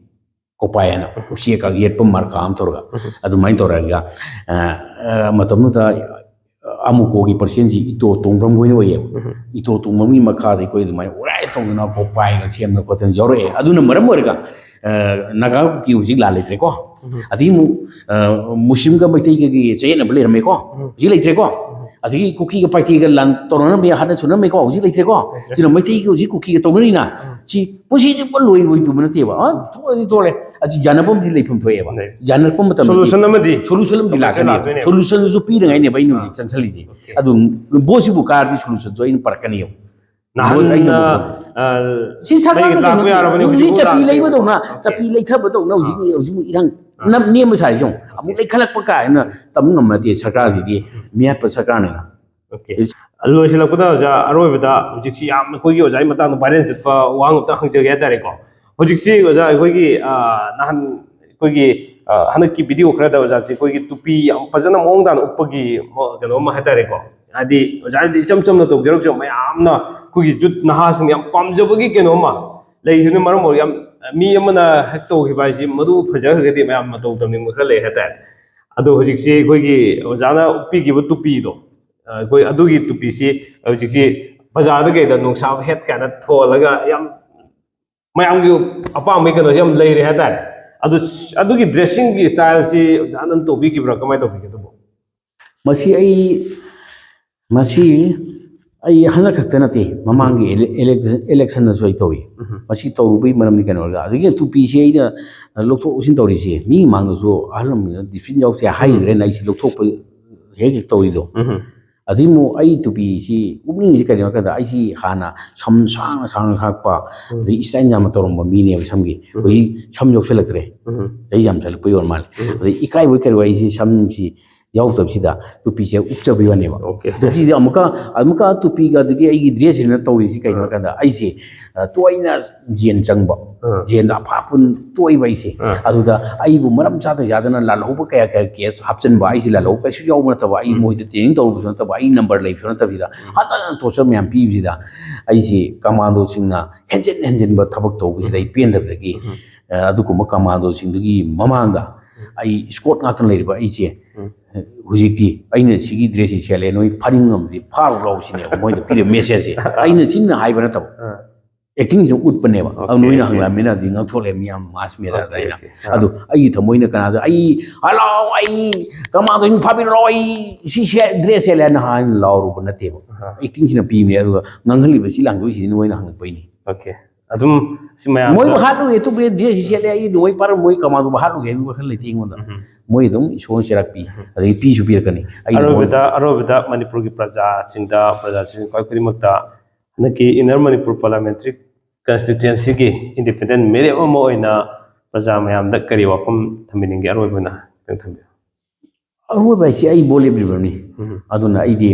ꯀꯣꯄꯥꯏ ꯍꯥꯏꯅ ꯎꯆꯦꯛꯀ ꯌꯦꯠꯄ ꯃꯥꯔꯀꯥ ꯑꯃ ꯇꯧꯔꯒ꯫ ꯑꯗꯨꯃꯥꯏꯅ ꯇꯧꯔꯒ, ꯑ, ꯑ, ꯃꯇꯝꯗꯨꯗ ꯑꯃꯨꯀꯣꯒꯤ president ꯁꯤ ꯏꯇꯣ ꯇꯣꯡꯕ꯭ꯔꯝ ꯍꯣꯏꯅ ꯑꯣꯏꯌꯦꯕ꯫ ꯏꯇꯣ ꯇꯣꯡꯕ꯭ꯔꯝꯒꯤ ꯃꯈꯥꯗ ꯑꯩꯈꯣꯏ ꯑꯗꯨꯃꯥꯏꯅ organize ꯇꯧꯗꯅ ꯀꯣꯄꯥꯏꯒ ꯁꯦꯝꯗꯅ ꯈꯣꯠꯇꯅ ꯌꯥꯎꯔꯛꯑꯦ꯫ ꯑꯗꯨꯅ ꯃꯔꯝ ꯑꯣꯏꯔꯒ, ꯑ, ꯅꯥꯒꯥ ꯀꯨꯀꯤ ꯍꯧꯖꯤꯛ ꯂꯥꯟ ꯂꯩꯇ꯭ꯔꯦꯀꯣ꯫ ꯑꯗꯒꯤ ꯑꯃꯨꯛ, ꯑ, ꯃꯨꯁꯂꯤꯝꯒ ꯃꯩꯇꯩꯒꯒꯤ ꯆꯌꯦꯠꯅꯕ ꯂꯩꯔꯝꯃꯦꯀꯣ꯫ ꯍꯧꯖꯤꯛ ꯂꯩꯇ꯭ꯔꯦꯀꯣ꯫ ꯑꯗꯒꯤ ꯀꯨꯀꯤꯒ ꯄꯥꯏꯊꯦꯒ ꯂꯥꯟ ꯇꯧꯅꯔꯝꯃꯤ, ꯍꯥꯠꯅ ꯁꯨꯅꯔꯝꯃꯤꯀꯣ, ꯍꯧꯖꯤꯛ ꯂꯩꯇ꯭ꯔꯦꯀꯣ꯫ ꯂꯩꯇ꯭ꯔꯦ꯫ ꯁꯤꯅ ꯃꯩꯇꯩꯒ ꯍꯧꯖꯤꯛ ꯀꯨꯀꯤꯒ ꯇꯧꯅꯔꯤꯅ꯫ ꯎꯝ꯫ ꯁꯤ ꯄꯨꯟꯁꯤ ꯆꯨꯞꯄ ꯂꯣꯏꯔꯣꯏꯗꯕ ꯅꯠꯇꯦꯕ꯫ ꯑ, ꯊꯣꯛꯑꯗꯤ ꯊꯣꯛꯑꯦ꯫ ꯑꯁꯤ ꯌꯥꯅꯐꯝꯗꯤ ꯂꯩꯐꯝ ꯊꯣꯛꯑꯦꯕ꯫ ꯂꯩ꯫ ꯌꯥꯅꯔꯛꯄ ꯃꯇꯝꯗ solution ꯑꯃꯗꯤ solution ꯑꯃꯗꯤ solution ꯂꯥꯛꯀꯅꯤ꯫ ꯂꯥꯛꯇꯣꯏꯅꯦꯕ꯫ Solution ꯁꯨ ꯄꯤꯅꯉꯥꯏꯅꯦꯕ ꯑꯩꯅ ꯑꯥ꯫ ꯍꯧꯖꯤꯛ ꯆꯪꯁꯜꯂꯤꯁꯦ꯫ Okay꯫ ꯑꯗꯨ vote ꯁꯤꯕꯨ ꯀꯥꯔꯗꯤ solution ꯁꯨ ꯑꯩꯅ ꯄꯨꯔꯛꯀꯅꯤꯕ꯫ ꯅꯍꯥꯟ, vote ꯑꯩꯅ ꯑ, ꯑ, ꯁꯤ ꯁꯔꯀꯥꯔꯅ ꯃꯩ ꯂꯥꯛꯄ ꯀꯩꯅꯣ, ꯌꯥꯔꯕꯅꯤ, ꯍꯧꯖꯤꯛ ꯍꯧꯖꯤꯛ ꯆꯞꯄꯤ ꯂꯥꯛꯇ꯭ꯔꯦ꯫ ꯂꯩꯕꯗꯧꯅ, Okay꯫ ꯆꯞꯄꯤ ꯂꯩꯊꯕꯗꯧꯅ ꯍꯧꯖꯤꯛ, ꯑꯥ꯫ ꯍꯧꯖꯤꯛ ꯏꯔꯥꯡ ꯑꯥ꯫ ꯅꯝ-, ꯅꯦꯝꯕ ꯁꯥꯔꯤꯁꯦ ꯌꯦꯡꯉꯨ꯫ ꯑꯃꯨꯛ ꯂꯩꯈꯠꯂꯛꯄ ꯀꯥꯏꯅ ꯇꯝꯕ ꯉꯝꯕ ꯅꯠꯇꯦ꯫ ꯁꯔꯀꯥꯔꯁꯤꯗꯤ ꯃꯤꯍꯠꯄ ꯁꯔꯀꯥꯔꯅꯤꯅ꯫ Okay꯫ ꯂꯣꯏꯁꯤꯜꯂꯛꯄꯗ ꯑꯣꯖꯥ, ꯑꯔꯣꯏꯕꯗ ꯍꯧꯖꯤꯛꯁꯤ ꯌꯥꯝ ꯑꯩꯈꯣꯏꯒꯤ ꯑꯣꯖꯥꯒꯤ ꯃꯇꯥꯡꯗ viral ꯆꯠꯄ ꯋꯥꯍꯪ ꯑꯝꯇ ꯍꯪꯖꯒꯦ ꯍꯥꯏꯇꯥꯔꯦꯀꯣ꯫ ꯍꯧꯖꯤꯛꯁꯤ ꯑꯣꯖꯥ ꯑꯩꯈꯣꯏꯒꯤ, ꯑ, ꯅꯍꯥꯟ ꯑꯩꯈꯣꯏꯒꯤ, ꯑ, ꯍꯟꯗꯛꯀꯤ video ꯈꯔꯗ ꯑꯣꯖꯥꯁꯤ ꯑꯩꯈꯣꯏꯒꯤ ꯇꯨꯄꯤ ꯌꯥꯝ ꯐꯖꯅ ꯃꯑꯣꯡ ꯇꯥꯅ ꯎꯞꯄꯒꯤ ꯃ-, ꯀꯩꯅꯣ ꯑꯃ ꯍꯥꯏꯇꯥꯔꯦꯀꯣ꯫ ꯍꯥꯏꯗꯤ ꯑꯣꯖꯥꯗꯤ ꯏꯆꯝ ꯆꯝꯅ ꯇꯧꯖꯔꯒꯁꯨ ꯃꯌꯥꯝꯅ ꯑꯩꯈꯣꯏꯒꯤ youth ꯅꯍꯥꯁꯤꯡꯅ ꯌꯥꯝ ꯄꯥꯝꯖꯕꯒꯤ ꯀꯩꯅꯣ ꯑꯃ ꯂꯩꯈꯤꯕꯅ ꯃꯔꯝ ꯑꯣꯏꯔꯒ ꯌꯥꯝ, ꯃꯤ ꯑꯃꯅ ꯍꯦꯛ ꯇꯧꯈꯤꯕ ꯍꯥꯏꯁꯤ ꯃꯗꯨ ꯐꯖꯈ꯭ꯔꯒꯗꯤ ꯃꯌꯥꯝ ꯃꯇꯧ ꯇꯝꯅꯤꯡꯕ ꯈꯔ ꯂꯩ ꯍꯥꯏꯇꯥꯔꯦ꯫ ꯑꯗꯣ ꯍꯧꯖꯤꯛꯁꯤ ꯑꯩꯈꯣꯏꯒꯤ ꯑꯣꯖꯥꯅ ꯎꯞꯄꯤꯈꯤꯕ ꯇꯨꯄꯤꯗꯣ, ꯑ, ꯑꯩꯈꯣꯏ ꯑꯗꯨꯒꯤ ꯇꯨꯄꯤꯁꯤ ꯍꯧꯖꯤꯛꯁꯤ ꯕꯖꯥꯔꯗ ꯀꯩꯗ ꯅꯨꯡꯁꯥ ꯍꯦꯠ ꯀꯥꯏꯅ ꯊꯣꯜꯂꯒ ꯌꯥꯝ ꯃꯌꯥꯝꯒꯤ ꯑꯄꯥꯝꯕꯒꯤ ꯀꯩꯅꯣꯁꯤ ꯌꯥꯝ ꯂꯩꯔꯦ ꯍꯥꯏꯇꯥꯔꯦ꯫ ꯑꯗꯨ, ꯑꯗꯨꯒꯤ dressing ꯒꯤ style ꯁꯤ ꯑꯣꯖꯥꯅ ꯑꯗꯨꯝ ꯇꯧꯕꯤꯈꯤꯕ꯭ꯔꯥ, ꯀꯃꯥꯏꯅ ꯇꯧꯕꯤꯒꯦ ꯑꯗꯨꯕꯨ? ꯃꯁꯤ ꯑꯩ, ꯃꯁꯤ ꯑꯩ ꯍꯟꯗꯛ ꯈꯛꯇ ꯅꯠꯇꯦ, ꯃꯃꯥꯡꯒꯤ ele-, ele-, election ꯗꯁꯨ ꯑꯩ ꯇꯧꯏ꯫ ꯎꯝ꯫ ꯃꯁꯤ ꯇꯧꯔꯨꯕꯒꯤ ꯃꯔꯝꯗꯤ ꯀꯩꯅꯣ ꯑꯣꯏꯔꯒ, ꯑꯗꯨꯗꯒꯤ ꯇꯨꯄꯤꯁꯤ ꯑꯩꯅ ꯂꯧꯊꯣꯛ ꯂꯧꯁꯤꯟ ꯇꯧꯔꯤꯁꯤ ꯃꯤ ꯃꯥꯡꯗꯁꯨ ꯑꯍꯜ ꯂꯃꯟꯅ discipline ꯌꯥꯎꯁꯦ ꯍꯥꯏꯔꯤꯕ꯭ꯔꯥꯅ ꯑꯩꯁꯤ ꯂꯧꯊꯣꯛꯄ ꯍꯦꯛ ꯍꯦꯛ ꯇꯧꯔꯤꯗꯣ꯫ ꯎꯝ꯫ ꯑꯗꯨꯏꯃꯨꯛ ꯑꯩ ꯇꯨꯄꯤꯁꯤ ꯎꯞꯅꯤꯡꯉꯤꯁꯤ ꯀꯔꯤꯒꯤꯅꯣ ꯍꯥꯏ ꯀꯥꯟꯗ, ꯑꯩꯁꯤ ꯍꯥꯟꯅ ꯁꯝ ꯁꯥꯡꯅ ꯁꯥꯡꯅ ꯈꯥꯛꯄ, ꯎꯝ꯫ ꯑꯗꯩ style ꯌꯥꯝꯅ ꯇꯧꯔꯝꯕ ꯃꯤꯅꯦꯕ ꯁꯝꯒꯤ꯫ ꯎꯝ꯫ ꯍꯧꯖꯤꯛ ꯁꯝ ꯌꯧꯁꯜꯂꯛꯇ꯭ꯔꯦ꯫ ꯎꯝ꯫ ꯆꯍꯤ ꯌꯥꯝ ꯆꯠꯂꯛꯄꯩ ꯑꯣꯏꯔ ꯃꯥꯜꯂꯦ꯫ ꯎꯝ꯫ ꯑꯗꯩ ꯏꯀꯥꯏꯕꯣꯏ ꯀꯔꯤꯕꯣꯏ ꯑꯩꯁꯤ ꯁꯝꯁꯤ ꯌꯥꯎꯗꯕꯁꯤꯗ ꯇꯨꯄꯤꯁꯦ ꯎꯞꯆꯕꯩ ꯋꯥꯅꯦꯕ꯫ Okay꯫ ꯇꯨꯄꯤꯁꯦ ꯑꯃꯨꯛꯀ, ꯑꯃꯨꯛꯀ ꯇꯨꯄꯤꯒ ꯑꯗꯒꯤ ꯑꯩꯒꯤ dress ꯁꯤꯅ ꯇꯧꯔꯤꯁꯤ ꯀꯩꯅꯣ ꯍꯥꯏ ꯀꯥꯟꯗ, ꯑꯩꯁꯦ, ꯑ, ꯇꯣꯏꯅ ꯖꯦꯟ ꯆꯪꯕ, ꯑꯥ꯫ ꯖꯦꯟꯗ ꯑꯐꯥ ꯑꯐꯨꯟ ꯇꯣꯏꯕ ꯑꯩꯁꯦ꯫ ꯑꯥ꯫ ꯑꯗꯨꯗ ꯑꯩꯕꯨ ꯃꯔꯝ ꯆꯥꯗ ꯆꯥꯗꯅ ꯂꯥꯜꯍꯧꯕ ꯀꯌꯥ ꯀꯌꯥ case ꯍꯥꯞꯆꯤꯟꯕ, ꯑꯩꯁꯦ ꯂꯥꯜꯍꯧꯕ ꯀꯩꯁꯨ ꯌꯥꯎꯕ ꯅꯠꯇꯕ, ꯑꯩ ꯎꯝ꯫ ꯃꯣꯏꯗ training ꯇꯧꯔꯨꯕꯁꯨ ꯅꯠꯇꯕ, ꯑꯩ number ꯂꯩꯕꯁꯨ ꯅꯠꯇꯕꯁꯤꯗ ꯎꯝ꯫ ꯍꯟꯖꯟ ꯍꯟꯖꯟ torture ꯃꯌꯥꯝ ꯄꯤꯕꯁꯤꯗ ꯑꯩꯁꯦ commando ꯁꯤꯡꯅ ꯍꯦꯟꯖꯤꯟ ꯍꯦꯟꯖꯤꯟꯕ ꯊꯕꯛ ꯇꯧꯕꯁꯤꯗ ꯑꯩ ꯄꯦꯟꯗꯕꯗꯒꯤ, ꯎꯝ꯫ ꯑ, ꯑꯗꯨꯒꯨꯝꯕ commando ꯁꯤꯡꯗꯨꯒꯤ ꯃꯃꯥꯡꯗ ꯎꯝ꯫ ꯑꯩ escort ꯉꯥꯛꯇ ꯂꯩꯔꯤꯕ ꯑꯩꯁꯦ, ꯎꯝ꯫ ꯍꯧꯖꯤꯛꯇꯤ ꯑꯩꯅ ꯁꯤꯒꯤ dress ꯁꯤ ꯁꯦꯠꯂꯦ, ꯅꯣꯏ ꯐꯥꯅꯤꯡꯉꯝꯗꯤ ꯐꯥꯔꯨ ꯂꯥꯎ ꯁꯤꯅꯦꯕ ꯃꯣꯏꯗ ꯄꯤꯔꯤꯕ message ꯁꯦ꯫ ꯑꯩꯅ ꯆꯤꯟꯅ ꯍꯥꯏꯕ ꯅꯠꯇꯕ꯫ ꯑꯥ꯫ ꯑꯦꯛꯇꯤꯡꯁꯤꯅ ꯎꯠꯄꯅꯦꯕ꯫ Okay, ꯑꯗꯨ ꯅꯣꯏꯅ okay. ꯍꯪꯂꯛꯑꯃꯤꯅ ꯑꯗꯨꯗꯤ ꯉꯥꯡꯊꯣꯛꯂꯦ ꯃꯤꯌꯥꯝ ꯃꯥꯁ ꯃꯦꯗꯤꯌꯥꯗ Okay, ꯑꯩꯅ꯫ Okay. ꯑꯥ. ꯑꯗꯨ ꯑꯩꯒꯤ ꯊꯃꯣꯏꯅ ꯀꯅꯥꯗ "ꯑꯩ ꯍꯜꯂꯣ, ꯑꯩ ꯀꯃꯥꯟꯗꯣꯁꯤꯡ ꯐꯥꯕꯤꯔꯛꯑꯣ, ꯑꯩ ꯁꯤ ꯁꯦ ꯗ꯭ꯔꯦꯁ ꯁꯦꯠꯂꯦ" ꯍꯥꯏꯅ ꯍꯥꯏꯅ ꯂꯥꯎꯔꯨꯕ ꯅꯠꯇꯦꯕ꯫ ꯑꯍꯥ. ꯑꯦꯛꯇꯤꯡꯁꯤꯅ ꯄꯤꯕꯅꯦ꯫ ꯑꯗꯨꯒ ꯉꯥꯡꯍꯜꯂꯤꯕꯁꯤ ꯂꯥꯡꯗꯣꯏꯁꯤꯗꯤ ꯅꯣꯏꯅ ꯍꯪꯉꯛꯄꯩꯅꯤ꯫ Okay. ꯑꯗꯨꯝ ꯁꯤ ꯃꯌꯥꯝ ꯃꯣꯏꯕꯨ ꯍꯥꯠꯂꯨꯒꯦ, ꯑꯇꯣꯞꯄ ꯗ꯭ꯔꯦꯁꯁꯤ ꯁꯦꯠꯂꯦ, ꯑꯩ ꯅꯣꯏ ꯄꯥꯔ ꯃꯣꯏ ꯀꯃꯥꯟꯗꯣꯕꯨ ꯍꯥꯠꯂꯨꯒꯦ ꯍꯥꯏꯕꯒꯤ ꯋꯥꯈꯜ ꯂꯩꯇꯦ ꯑꯩꯉꯣꯟꯗ꯫ ꯎꯝ. ꯃꯣꯏ ꯑꯗꯨꯝ ꯏꯁꯣꯔꯅ ꯆꯩꯔꯥꯛ ꯄꯤ, ꯑꯗꯒꯤ ꯄꯤꯁꯨ ꯄꯤꯔꯛꯀꯅꯤ꯫ ꯑꯩꯅ ꯑꯔꯣꯏꯕꯗ ꯑꯔꯣꯏꯕꯗ ꯃꯅꯤꯄꯨꯔꯒꯤ ꯄ꯭ꯔꯖꯥꯁꯤꯡꯗ, ꯄ꯭ꯔꯖꯥꯁꯤꯡ ꯈ꯭ꯋꯥꯏ ꯈꯨꯗꯤꯡꯃꯛꯇ ꯍꯟꯗꯛꯀꯤ Inner Manipur Parliamentary Constituencyꯒꯤ independent ꯃꯤꯔꯦꯞ ꯑꯃ ꯑꯣꯏꯅ ꯄ꯭ꯔꯖꯥ ꯃꯌꯥꯝꯗ ꯀꯔꯤ ꯋꯥꯐꯝ ꯊꯝꯕꯤꯅꯤꯡꯒꯦ? ꯑꯔꯣꯏꯕ ꯑꯣꯏꯅ ꯈꯤꯇꯪ ꯊꯝꯕꯤꯌꯨ꯫ ꯑꯔꯣꯏꯕ ꯍꯥꯏꯁꯤ ꯑꯩ ꯚꯣꯠ ꯂꯦꯞꯂꯤꯕꯅꯤ꯫ ꯎꯝ. ꯑꯗꯨꯅ ꯑꯩꯗꯤ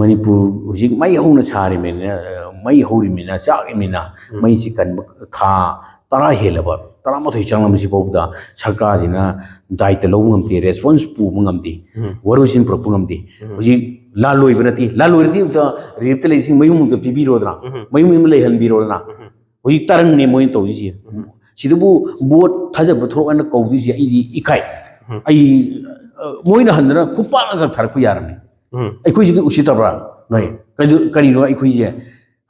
ꯃꯅꯤꯄꯨꯔ ꯍꯧꯖꯤꯛ ꯃꯩ ꯍꯧꯅ ꯁꯥꯔꯤꯕꯅꯤꯅ, ꯃꯩ ꯍꯧꯔꯤꯕꯅꯤꯅ, ꯆꯥꯛꯂꯤꯕꯅꯤꯅ, ꯎꯝ. ꯃꯩꯁꯤ ꯀꯟꯕ ꯊꯥ ꯇꯔꯥ ꯍꯦꯜꯂꯕ, ꯇꯔꯥꯃꯥꯊꯣꯏ ꯆꯪꯂꯕꯁꯤ ꯐꯥꯎꯕꯗ ꯁꯔꯀꯥꯔꯁꯤꯅ ꯗꯥꯏꯇ ꯂꯧꯕ ꯉꯝꯗꯦ, ꯔꯦꯁꯄꯣꯟꯁ ꯄꯨꯕ ꯉꯝꯗꯦ, ꯎꯝ. ꯋꯥꯔꯣꯏꯁꯤꯟ ꯄꯨꯔꯛꯄ ꯉꯝꯗꯦ꯫ ꯎꯝ. ꯍꯧꯖꯤꯛ ꯂꯥꯜ ꯂꯣꯏꯕ ꯅꯠꯇꯦ, ꯂꯥꯜ ꯂꯣꯏꯔꯗꯤ ꯑꯝꯇ ꯔꯤꯂꯤꯐꯇ ꯂꯩꯁꯤꯡ ꯃꯌꯨꯝ ꯑꯃꯗ ꯄꯤꯕꯤꯔꯣꯗꯅ, ꯎꯝ. ꯃꯌꯨꯝ ꯑꯃ ꯂꯩꯍꯟꯕꯤꯔꯣꯗꯅ꯫ ꯎꯝ. ꯍꯧꯖꯤꯛ ꯇꯔꯪꯅꯦ ꯃꯣꯏꯅ ꯇꯧꯔꯤꯁꯦ꯫ ꯎꯝ. ꯁꯤꯗꯕꯨ ꯚꯣꯠ ꯊꯥꯖꯕ ꯊꯣꯛꯑꯅ ꯀꯧꯗꯣꯏꯁꯦ ꯑꯩꯗꯤ ꯏꯀꯥꯏ꯫ ꯎꯝ. ꯑꯩ ꯑ, ꯃꯣꯏꯅ ꯍꯟꯗꯅ ꯈꯨꯄꯥꯛꯅ ꯊꯥꯔꯛꯄ ꯌꯥꯔꯝꯅꯤ꯫ ꯎꯝ. ꯑꯩꯈꯣꯏꯁꯤꯒꯤ ꯎꯁꯤꯠꯇꯕ꯭ꯔꯥ ꯅꯣꯏ? ꯀꯩꯗꯧ-, ꯀꯔꯤꯅꯣ ꯑꯩꯈꯣꯏꯁꯦ?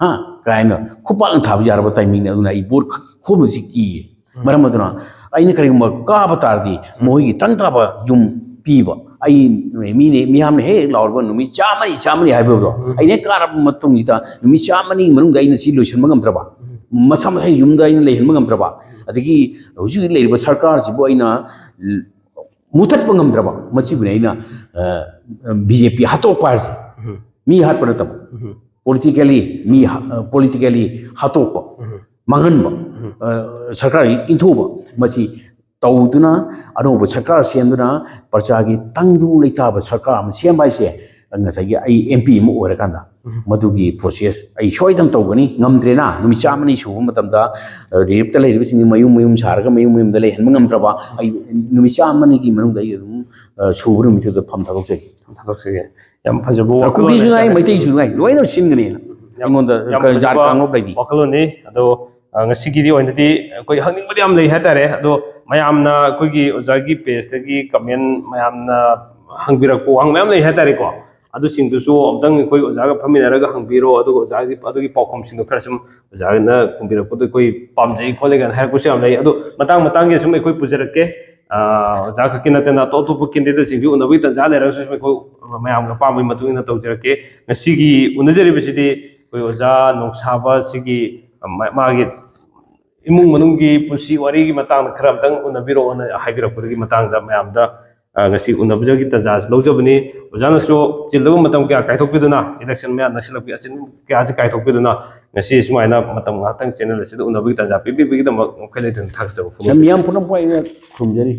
ꯍꯥ? ꯀꯥꯏꯅ ꯈꯨꯄꯥꯛꯅ ꯊꯥꯕ ꯌꯥꯔꯕ ꯇꯥꯏꯃꯤꯡꯅꯦ꯫ ꯑꯗꯨꯅ ꯑꯩ ꯚꯣꯠ ꯈ-, ꯈꯣꯝꯕꯁꯤ ꯀꯤꯌꯦ꯫ ꯎꯝ. ꯃꯔꯝ ꯑꯗꯨꯅ ꯑꯩꯅ ꯀꯔꯤꯒꯨꯝꯕ ꯀꯥꯕ ꯇꯥꯔꯗꯤ ꯃꯈꯣꯏꯒꯤ ꯇꯪ ꯇꯥꯕ ꯌꯨꯝ ꯄꯤꯕ꯫ ꯑꯩ ꯃꯤꯅꯦ, ꯃꯤꯌꯥꯝꯅ ꯍꯦꯛ ꯍꯦꯛ ꯂꯥꯎꯔꯕ ꯅꯨꯃꯤꯠ ꯆꯥꯝꯃꯅꯤ, ꯆꯥꯝꯃꯅꯤ ꯍꯥꯏꯕꯗꯣ, ꯎꯝ. ꯑꯩꯅ ꯍꯦꯛ ꯀꯥꯔꯕ ꯃꯇꯨꯡꯁꯤꯗ ꯅꯨꯃꯤꯠ ꯆꯥꯝꯃꯅꯤꯒꯤ ꯃꯅꯨꯡꯗ ꯑꯩꯅ ꯁꯤ ꯂꯣꯏꯁꯤꯟꯕ ꯉꯝꯗ꯭ꯔꯕ, ꯎꯝ. ꯃꯁꯥ ꯃꯁꯥꯒꯤ ꯌꯨꯝꯗ ꯑꯩꯅ ꯂꯩꯍꯟꯕ ꯉꯝꯗ꯭ꯔꯕ, ꯑꯗꯒꯤ ꯍꯧꯖꯤꯛ ꯍꯧꯖꯤꯛ ꯂꯩꯔꯤꯕ ꯁꯔꯀꯥꯔꯁꯤꯕꯨ ꯑꯩꯅ ꯃꯨꯊꯠꯄ ꯉꯝꯗ꯭ꯔꯕ, ꯃꯁꯤꯕꯨꯅꯦ ꯑꯩꯅ ꯕꯤ ꯖꯦ ꯄꯤ ꯍꯥꯠꯇꯣꯛꯄ ꯍꯥꯏꯁꯦ꯫ ꯎꯝ. ꯃꯤ ꯍꯥꯠꯄ ꯅꯠꯇꯕ, ꯎꯝ. ꯄꯣꯂꯤꯇꯤꯀꯦꯜꯂꯤ ꯃꯤ ꯍꯥ-, ꯄꯣꯂꯤꯇꯤꯀꯦꯜꯂꯤ ꯍꯥꯠꯇꯣꯛꯄ, ꯎꯝ. ꯃꯥꯡꯍꯟꯕ, ꯎꯝ. ꯑ, ꯁꯔꯀꯥꯔꯒꯤ ꯏꯟꯊꯨꯕ, ꯃꯁꯤ ꯇꯧꯗꯨꯅ ꯑꯅꯧꯕ ꯁꯔꯀꯥꯔ ꯁꯦꯝꯗꯨꯅ ꯄ꯭ꯔꯖꯥꯒꯤ ꯇꯪꯗꯨ ꯂꯩꯇꯥꯕ ꯁꯔꯀꯥꯔ ꯑꯃ ꯁꯦꯝꯕ ꯍꯥꯏꯁꯦ ꯉꯁꯥꯏꯒꯤ ꯑꯩ ꯑꯦꯝ ꯄꯤ ꯑꯃ ꯑꯣꯏꯔꯀꯥꯟꯗ ꯎꯝ. ꯃꯗꯨꯒꯤ ꯄ꯭ꯔꯣꯁꯦꯁ ꯑꯩ ꯁꯣꯏꯗꯅ ꯇꯧꯒꯅꯤ꯫ ꯉꯝꯗ꯭ꯔꯦꯅ ꯅꯨꯃꯤꯠ ꯆꯥꯝꯃꯅꯤ ꯁꯨꯕ ꯃꯇꯝꯗ, ꯑ, ꯔꯤꯂꯤꯐꯇ ꯂꯩꯔꯤꯕꯁꯤꯡ ꯃꯌꯨꯝ ꯃꯌꯨꯝ ꯁꯥꯔꯒ ꯃꯌꯨꯝ ꯃꯌꯨꯝꯗ ꯂꯩꯍꯟꯕ ꯉꯝꯗ꯭ꯔꯕ ꯑꯩ ꯅꯨꯃꯤꯠ ꯆꯥꯝꯃꯅꯤꯒꯤ ꯃꯅꯨꯡꯗ ꯑꯩ ꯑꯗꯨꯝ, ꯑ, ꯁꯨꯕ ꯅꯨꯃꯤꯠꯇꯨꯗ ꯐꯝ ꯊꯥꯗꯣꯛꯆꯒꯦ꯫ ꯊꯥꯗꯣꯛꯆꯒꯦ꯫ ꯌꯥꯝ ꯐꯖꯕ ꯋꯥꯈꯜꯂꯣꯟ ꯀꯨꯀꯤꯁꯨ ꯉꯥꯏ, ꯍꯥꯏꯇꯥꯔꯦ꯫ ꯃꯩꯇꯩꯁꯨ ꯉꯥꯏ, ꯂꯣꯏꯅ ꯁꯤꯟꯒꯅꯤ꯫ ꯌꯥꯝ, ꯑꯩꯉꯣꯟꯗ ꯌꯥꯝ ꯀ-, ꯐꯖꯕ ꯖꯥꯠ ꯀꯥꯡꯂꯨꯞ ꯂꯩꯇꯦ꯫ ꯋꯥꯈꯜꯂꯣꯟꯅꯤ꯫ ꯑꯗꯣ, ꯑ, ꯉꯁꯤꯒꯤꯗꯤ ꯑꯣꯏꯅꯗꯤ ꯑꯩꯈꯣꯏ ꯍꯪꯅꯤꯡꯕꯗꯤ ꯌꯥꯝ ꯂꯩ ꯍꯥꯏꯇꯥꯔꯦ꯫ ꯑꯗꯣ ꯃꯌꯥꯝꯅ ꯑꯩꯈꯣꯏꯒꯤ ꯑꯣꯖꯥꯒꯤ ꯄꯦꯖꯇꯒꯤ ꯀꯃꯦꯟ ꯃꯌꯥꯝꯅ ꯍꯪꯕꯤꯔꯛꯄ ꯋꯥꯍꯪ ꯃꯌꯥꯝ ꯂꯩ ꯍꯥꯏꯇꯥꯔꯦꯀꯣ꯫ ꯑꯗꯨꯁꯤꯡꯗꯨꯁꯨ ꯑꯝꯇꯪ ꯑꯩꯈꯣꯏ ꯑꯣꯖꯥꯒ ꯐꯝꯃꯤꯟꯅꯔꯒ ꯍꯪꯕꯤꯔꯣ꯫ ꯑꯗꯨꯒ ꯑꯣꯖꯥꯒꯤ ꯑꯗꯨꯒꯤ ꯄꯥꯎꯈꯨꯝꯁꯤꯡꯗꯣ ꯈꯔ ꯁꯨꯝ ꯑꯣꯖꯥꯅ ꯈꯨꯝꯕꯤꯔꯛꯄꯗꯣ ꯑꯩꯈꯣꯏ ꯄꯥꯝꯖꯩ ꯈꯣꯠꯂꯦ ꯀꯥꯏꯅ ꯍꯥꯏꯔꯛꯄꯁꯨ ꯌꯥꯝ ꯂꯩ꯫ ꯑꯗꯣ ꯃꯇꯥꯡ ꯃꯇꯥꯡꯒꯤ ꯁꯨꯝ ꯑꯩꯈꯣꯏ ꯄꯨꯖꯔꯛꯀꯦ꯫ ꯑꯣꯖꯥ ꯈꯛꯀꯤ ꯅꯠꯇꯅ ꯑꯇꯣꯞ ꯑꯇꯣꯞꯄ ꯀꯦꯟꯗꯤꯗꯦꯠꯁꯤꯡꯁꯨ ꯎꯅꯕꯒꯤ ꯇꯥꯟꯖꯥ ꯂꯩꯔꯒꯁꯨ ꯑꯩꯈꯣꯏ ꯃꯌꯥꯝꯒꯤ ꯑꯄꯥꯝꯕꯒꯤ ꯃꯇꯨꯡ ꯏꯟꯅ ꯇꯧꯖꯔꯛꯀꯦ꯫ ꯉꯁꯤꯒꯤ ꯎꯅꯖꯔꯤꯕꯁꯤꯗꯤ ꯑꯩꯈꯣꯏ ꯑꯣꯖꯥ ꯅꯣꯡꯁꯥꯕ ꯁꯤꯒꯤ ꯃꯥꯒꯤ ꯏꯃꯨꯡ ꯃꯅꯨꯡꯒꯤ ꯄꯨꯟꯁꯤ ꯋꯥꯔꯤꯒꯤ ꯃꯇꯥꯡꯗ ꯈꯔ ꯑꯝꯇꯪ ꯎꯅꯕꯤꯔꯛꯑꯣꯅ ꯍꯥꯏꯕꯤꯔꯛꯄꯗꯨꯒꯤ ꯃꯇꯥꯡꯗ ꯃꯌꯥꯝꯗ ꯉꯁꯤ ꯎꯅꯕꯒꯤ ꯇꯥꯟꯖꯥ ꯂꯧꯖꯕꯅꯤ꯫ ꯑꯣꯖꯥꯅꯁꯨ ꯆꯤꯜꯂꯕ ꯃꯇꯝ ꯀꯌꯥ ꯀꯥꯏꯊꯣꯛꯄꯤꯗꯨꯅ, ꯏꯂꯦꯛꯁꯟ ꯃꯌꯥ ꯅꯛꯁꯤꯜꯂꯛꯄꯒꯤ ꯑꯆꯤꯟꯕ ꯀꯌꯥꯁꯤ ꯀꯥꯏꯊꯣꯛꯄꯤꯗꯨꯅ ꯉꯁꯤ ꯁꯨꯃꯥꯏꯅ ꯃꯇꯝ ꯉꯥꯏꯍꯥꯛꯇꯪ ꯆꯦꯅꯦꯜ ꯑꯁꯤꯗ ꯎꯅꯕꯒꯤ ꯇꯥꯟꯖꯥ ꯄꯤꯕꯤꯕꯒꯤꯗꯃꯛ ꯃꯈꯥ ꯂꯩꯇꯅ ꯊꯥꯒꯠꯆꯕ ꯐꯣꯡꯗꯣꯛꯆꯔꯤ꯫ ꯃꯤꯌꯥꯝ ꯄꯨꯝꯅꯃꯛꯄꯨ ꯑꯩꯅ ꯈꯨꯔꯨꯝꯖꯔꯤ꯫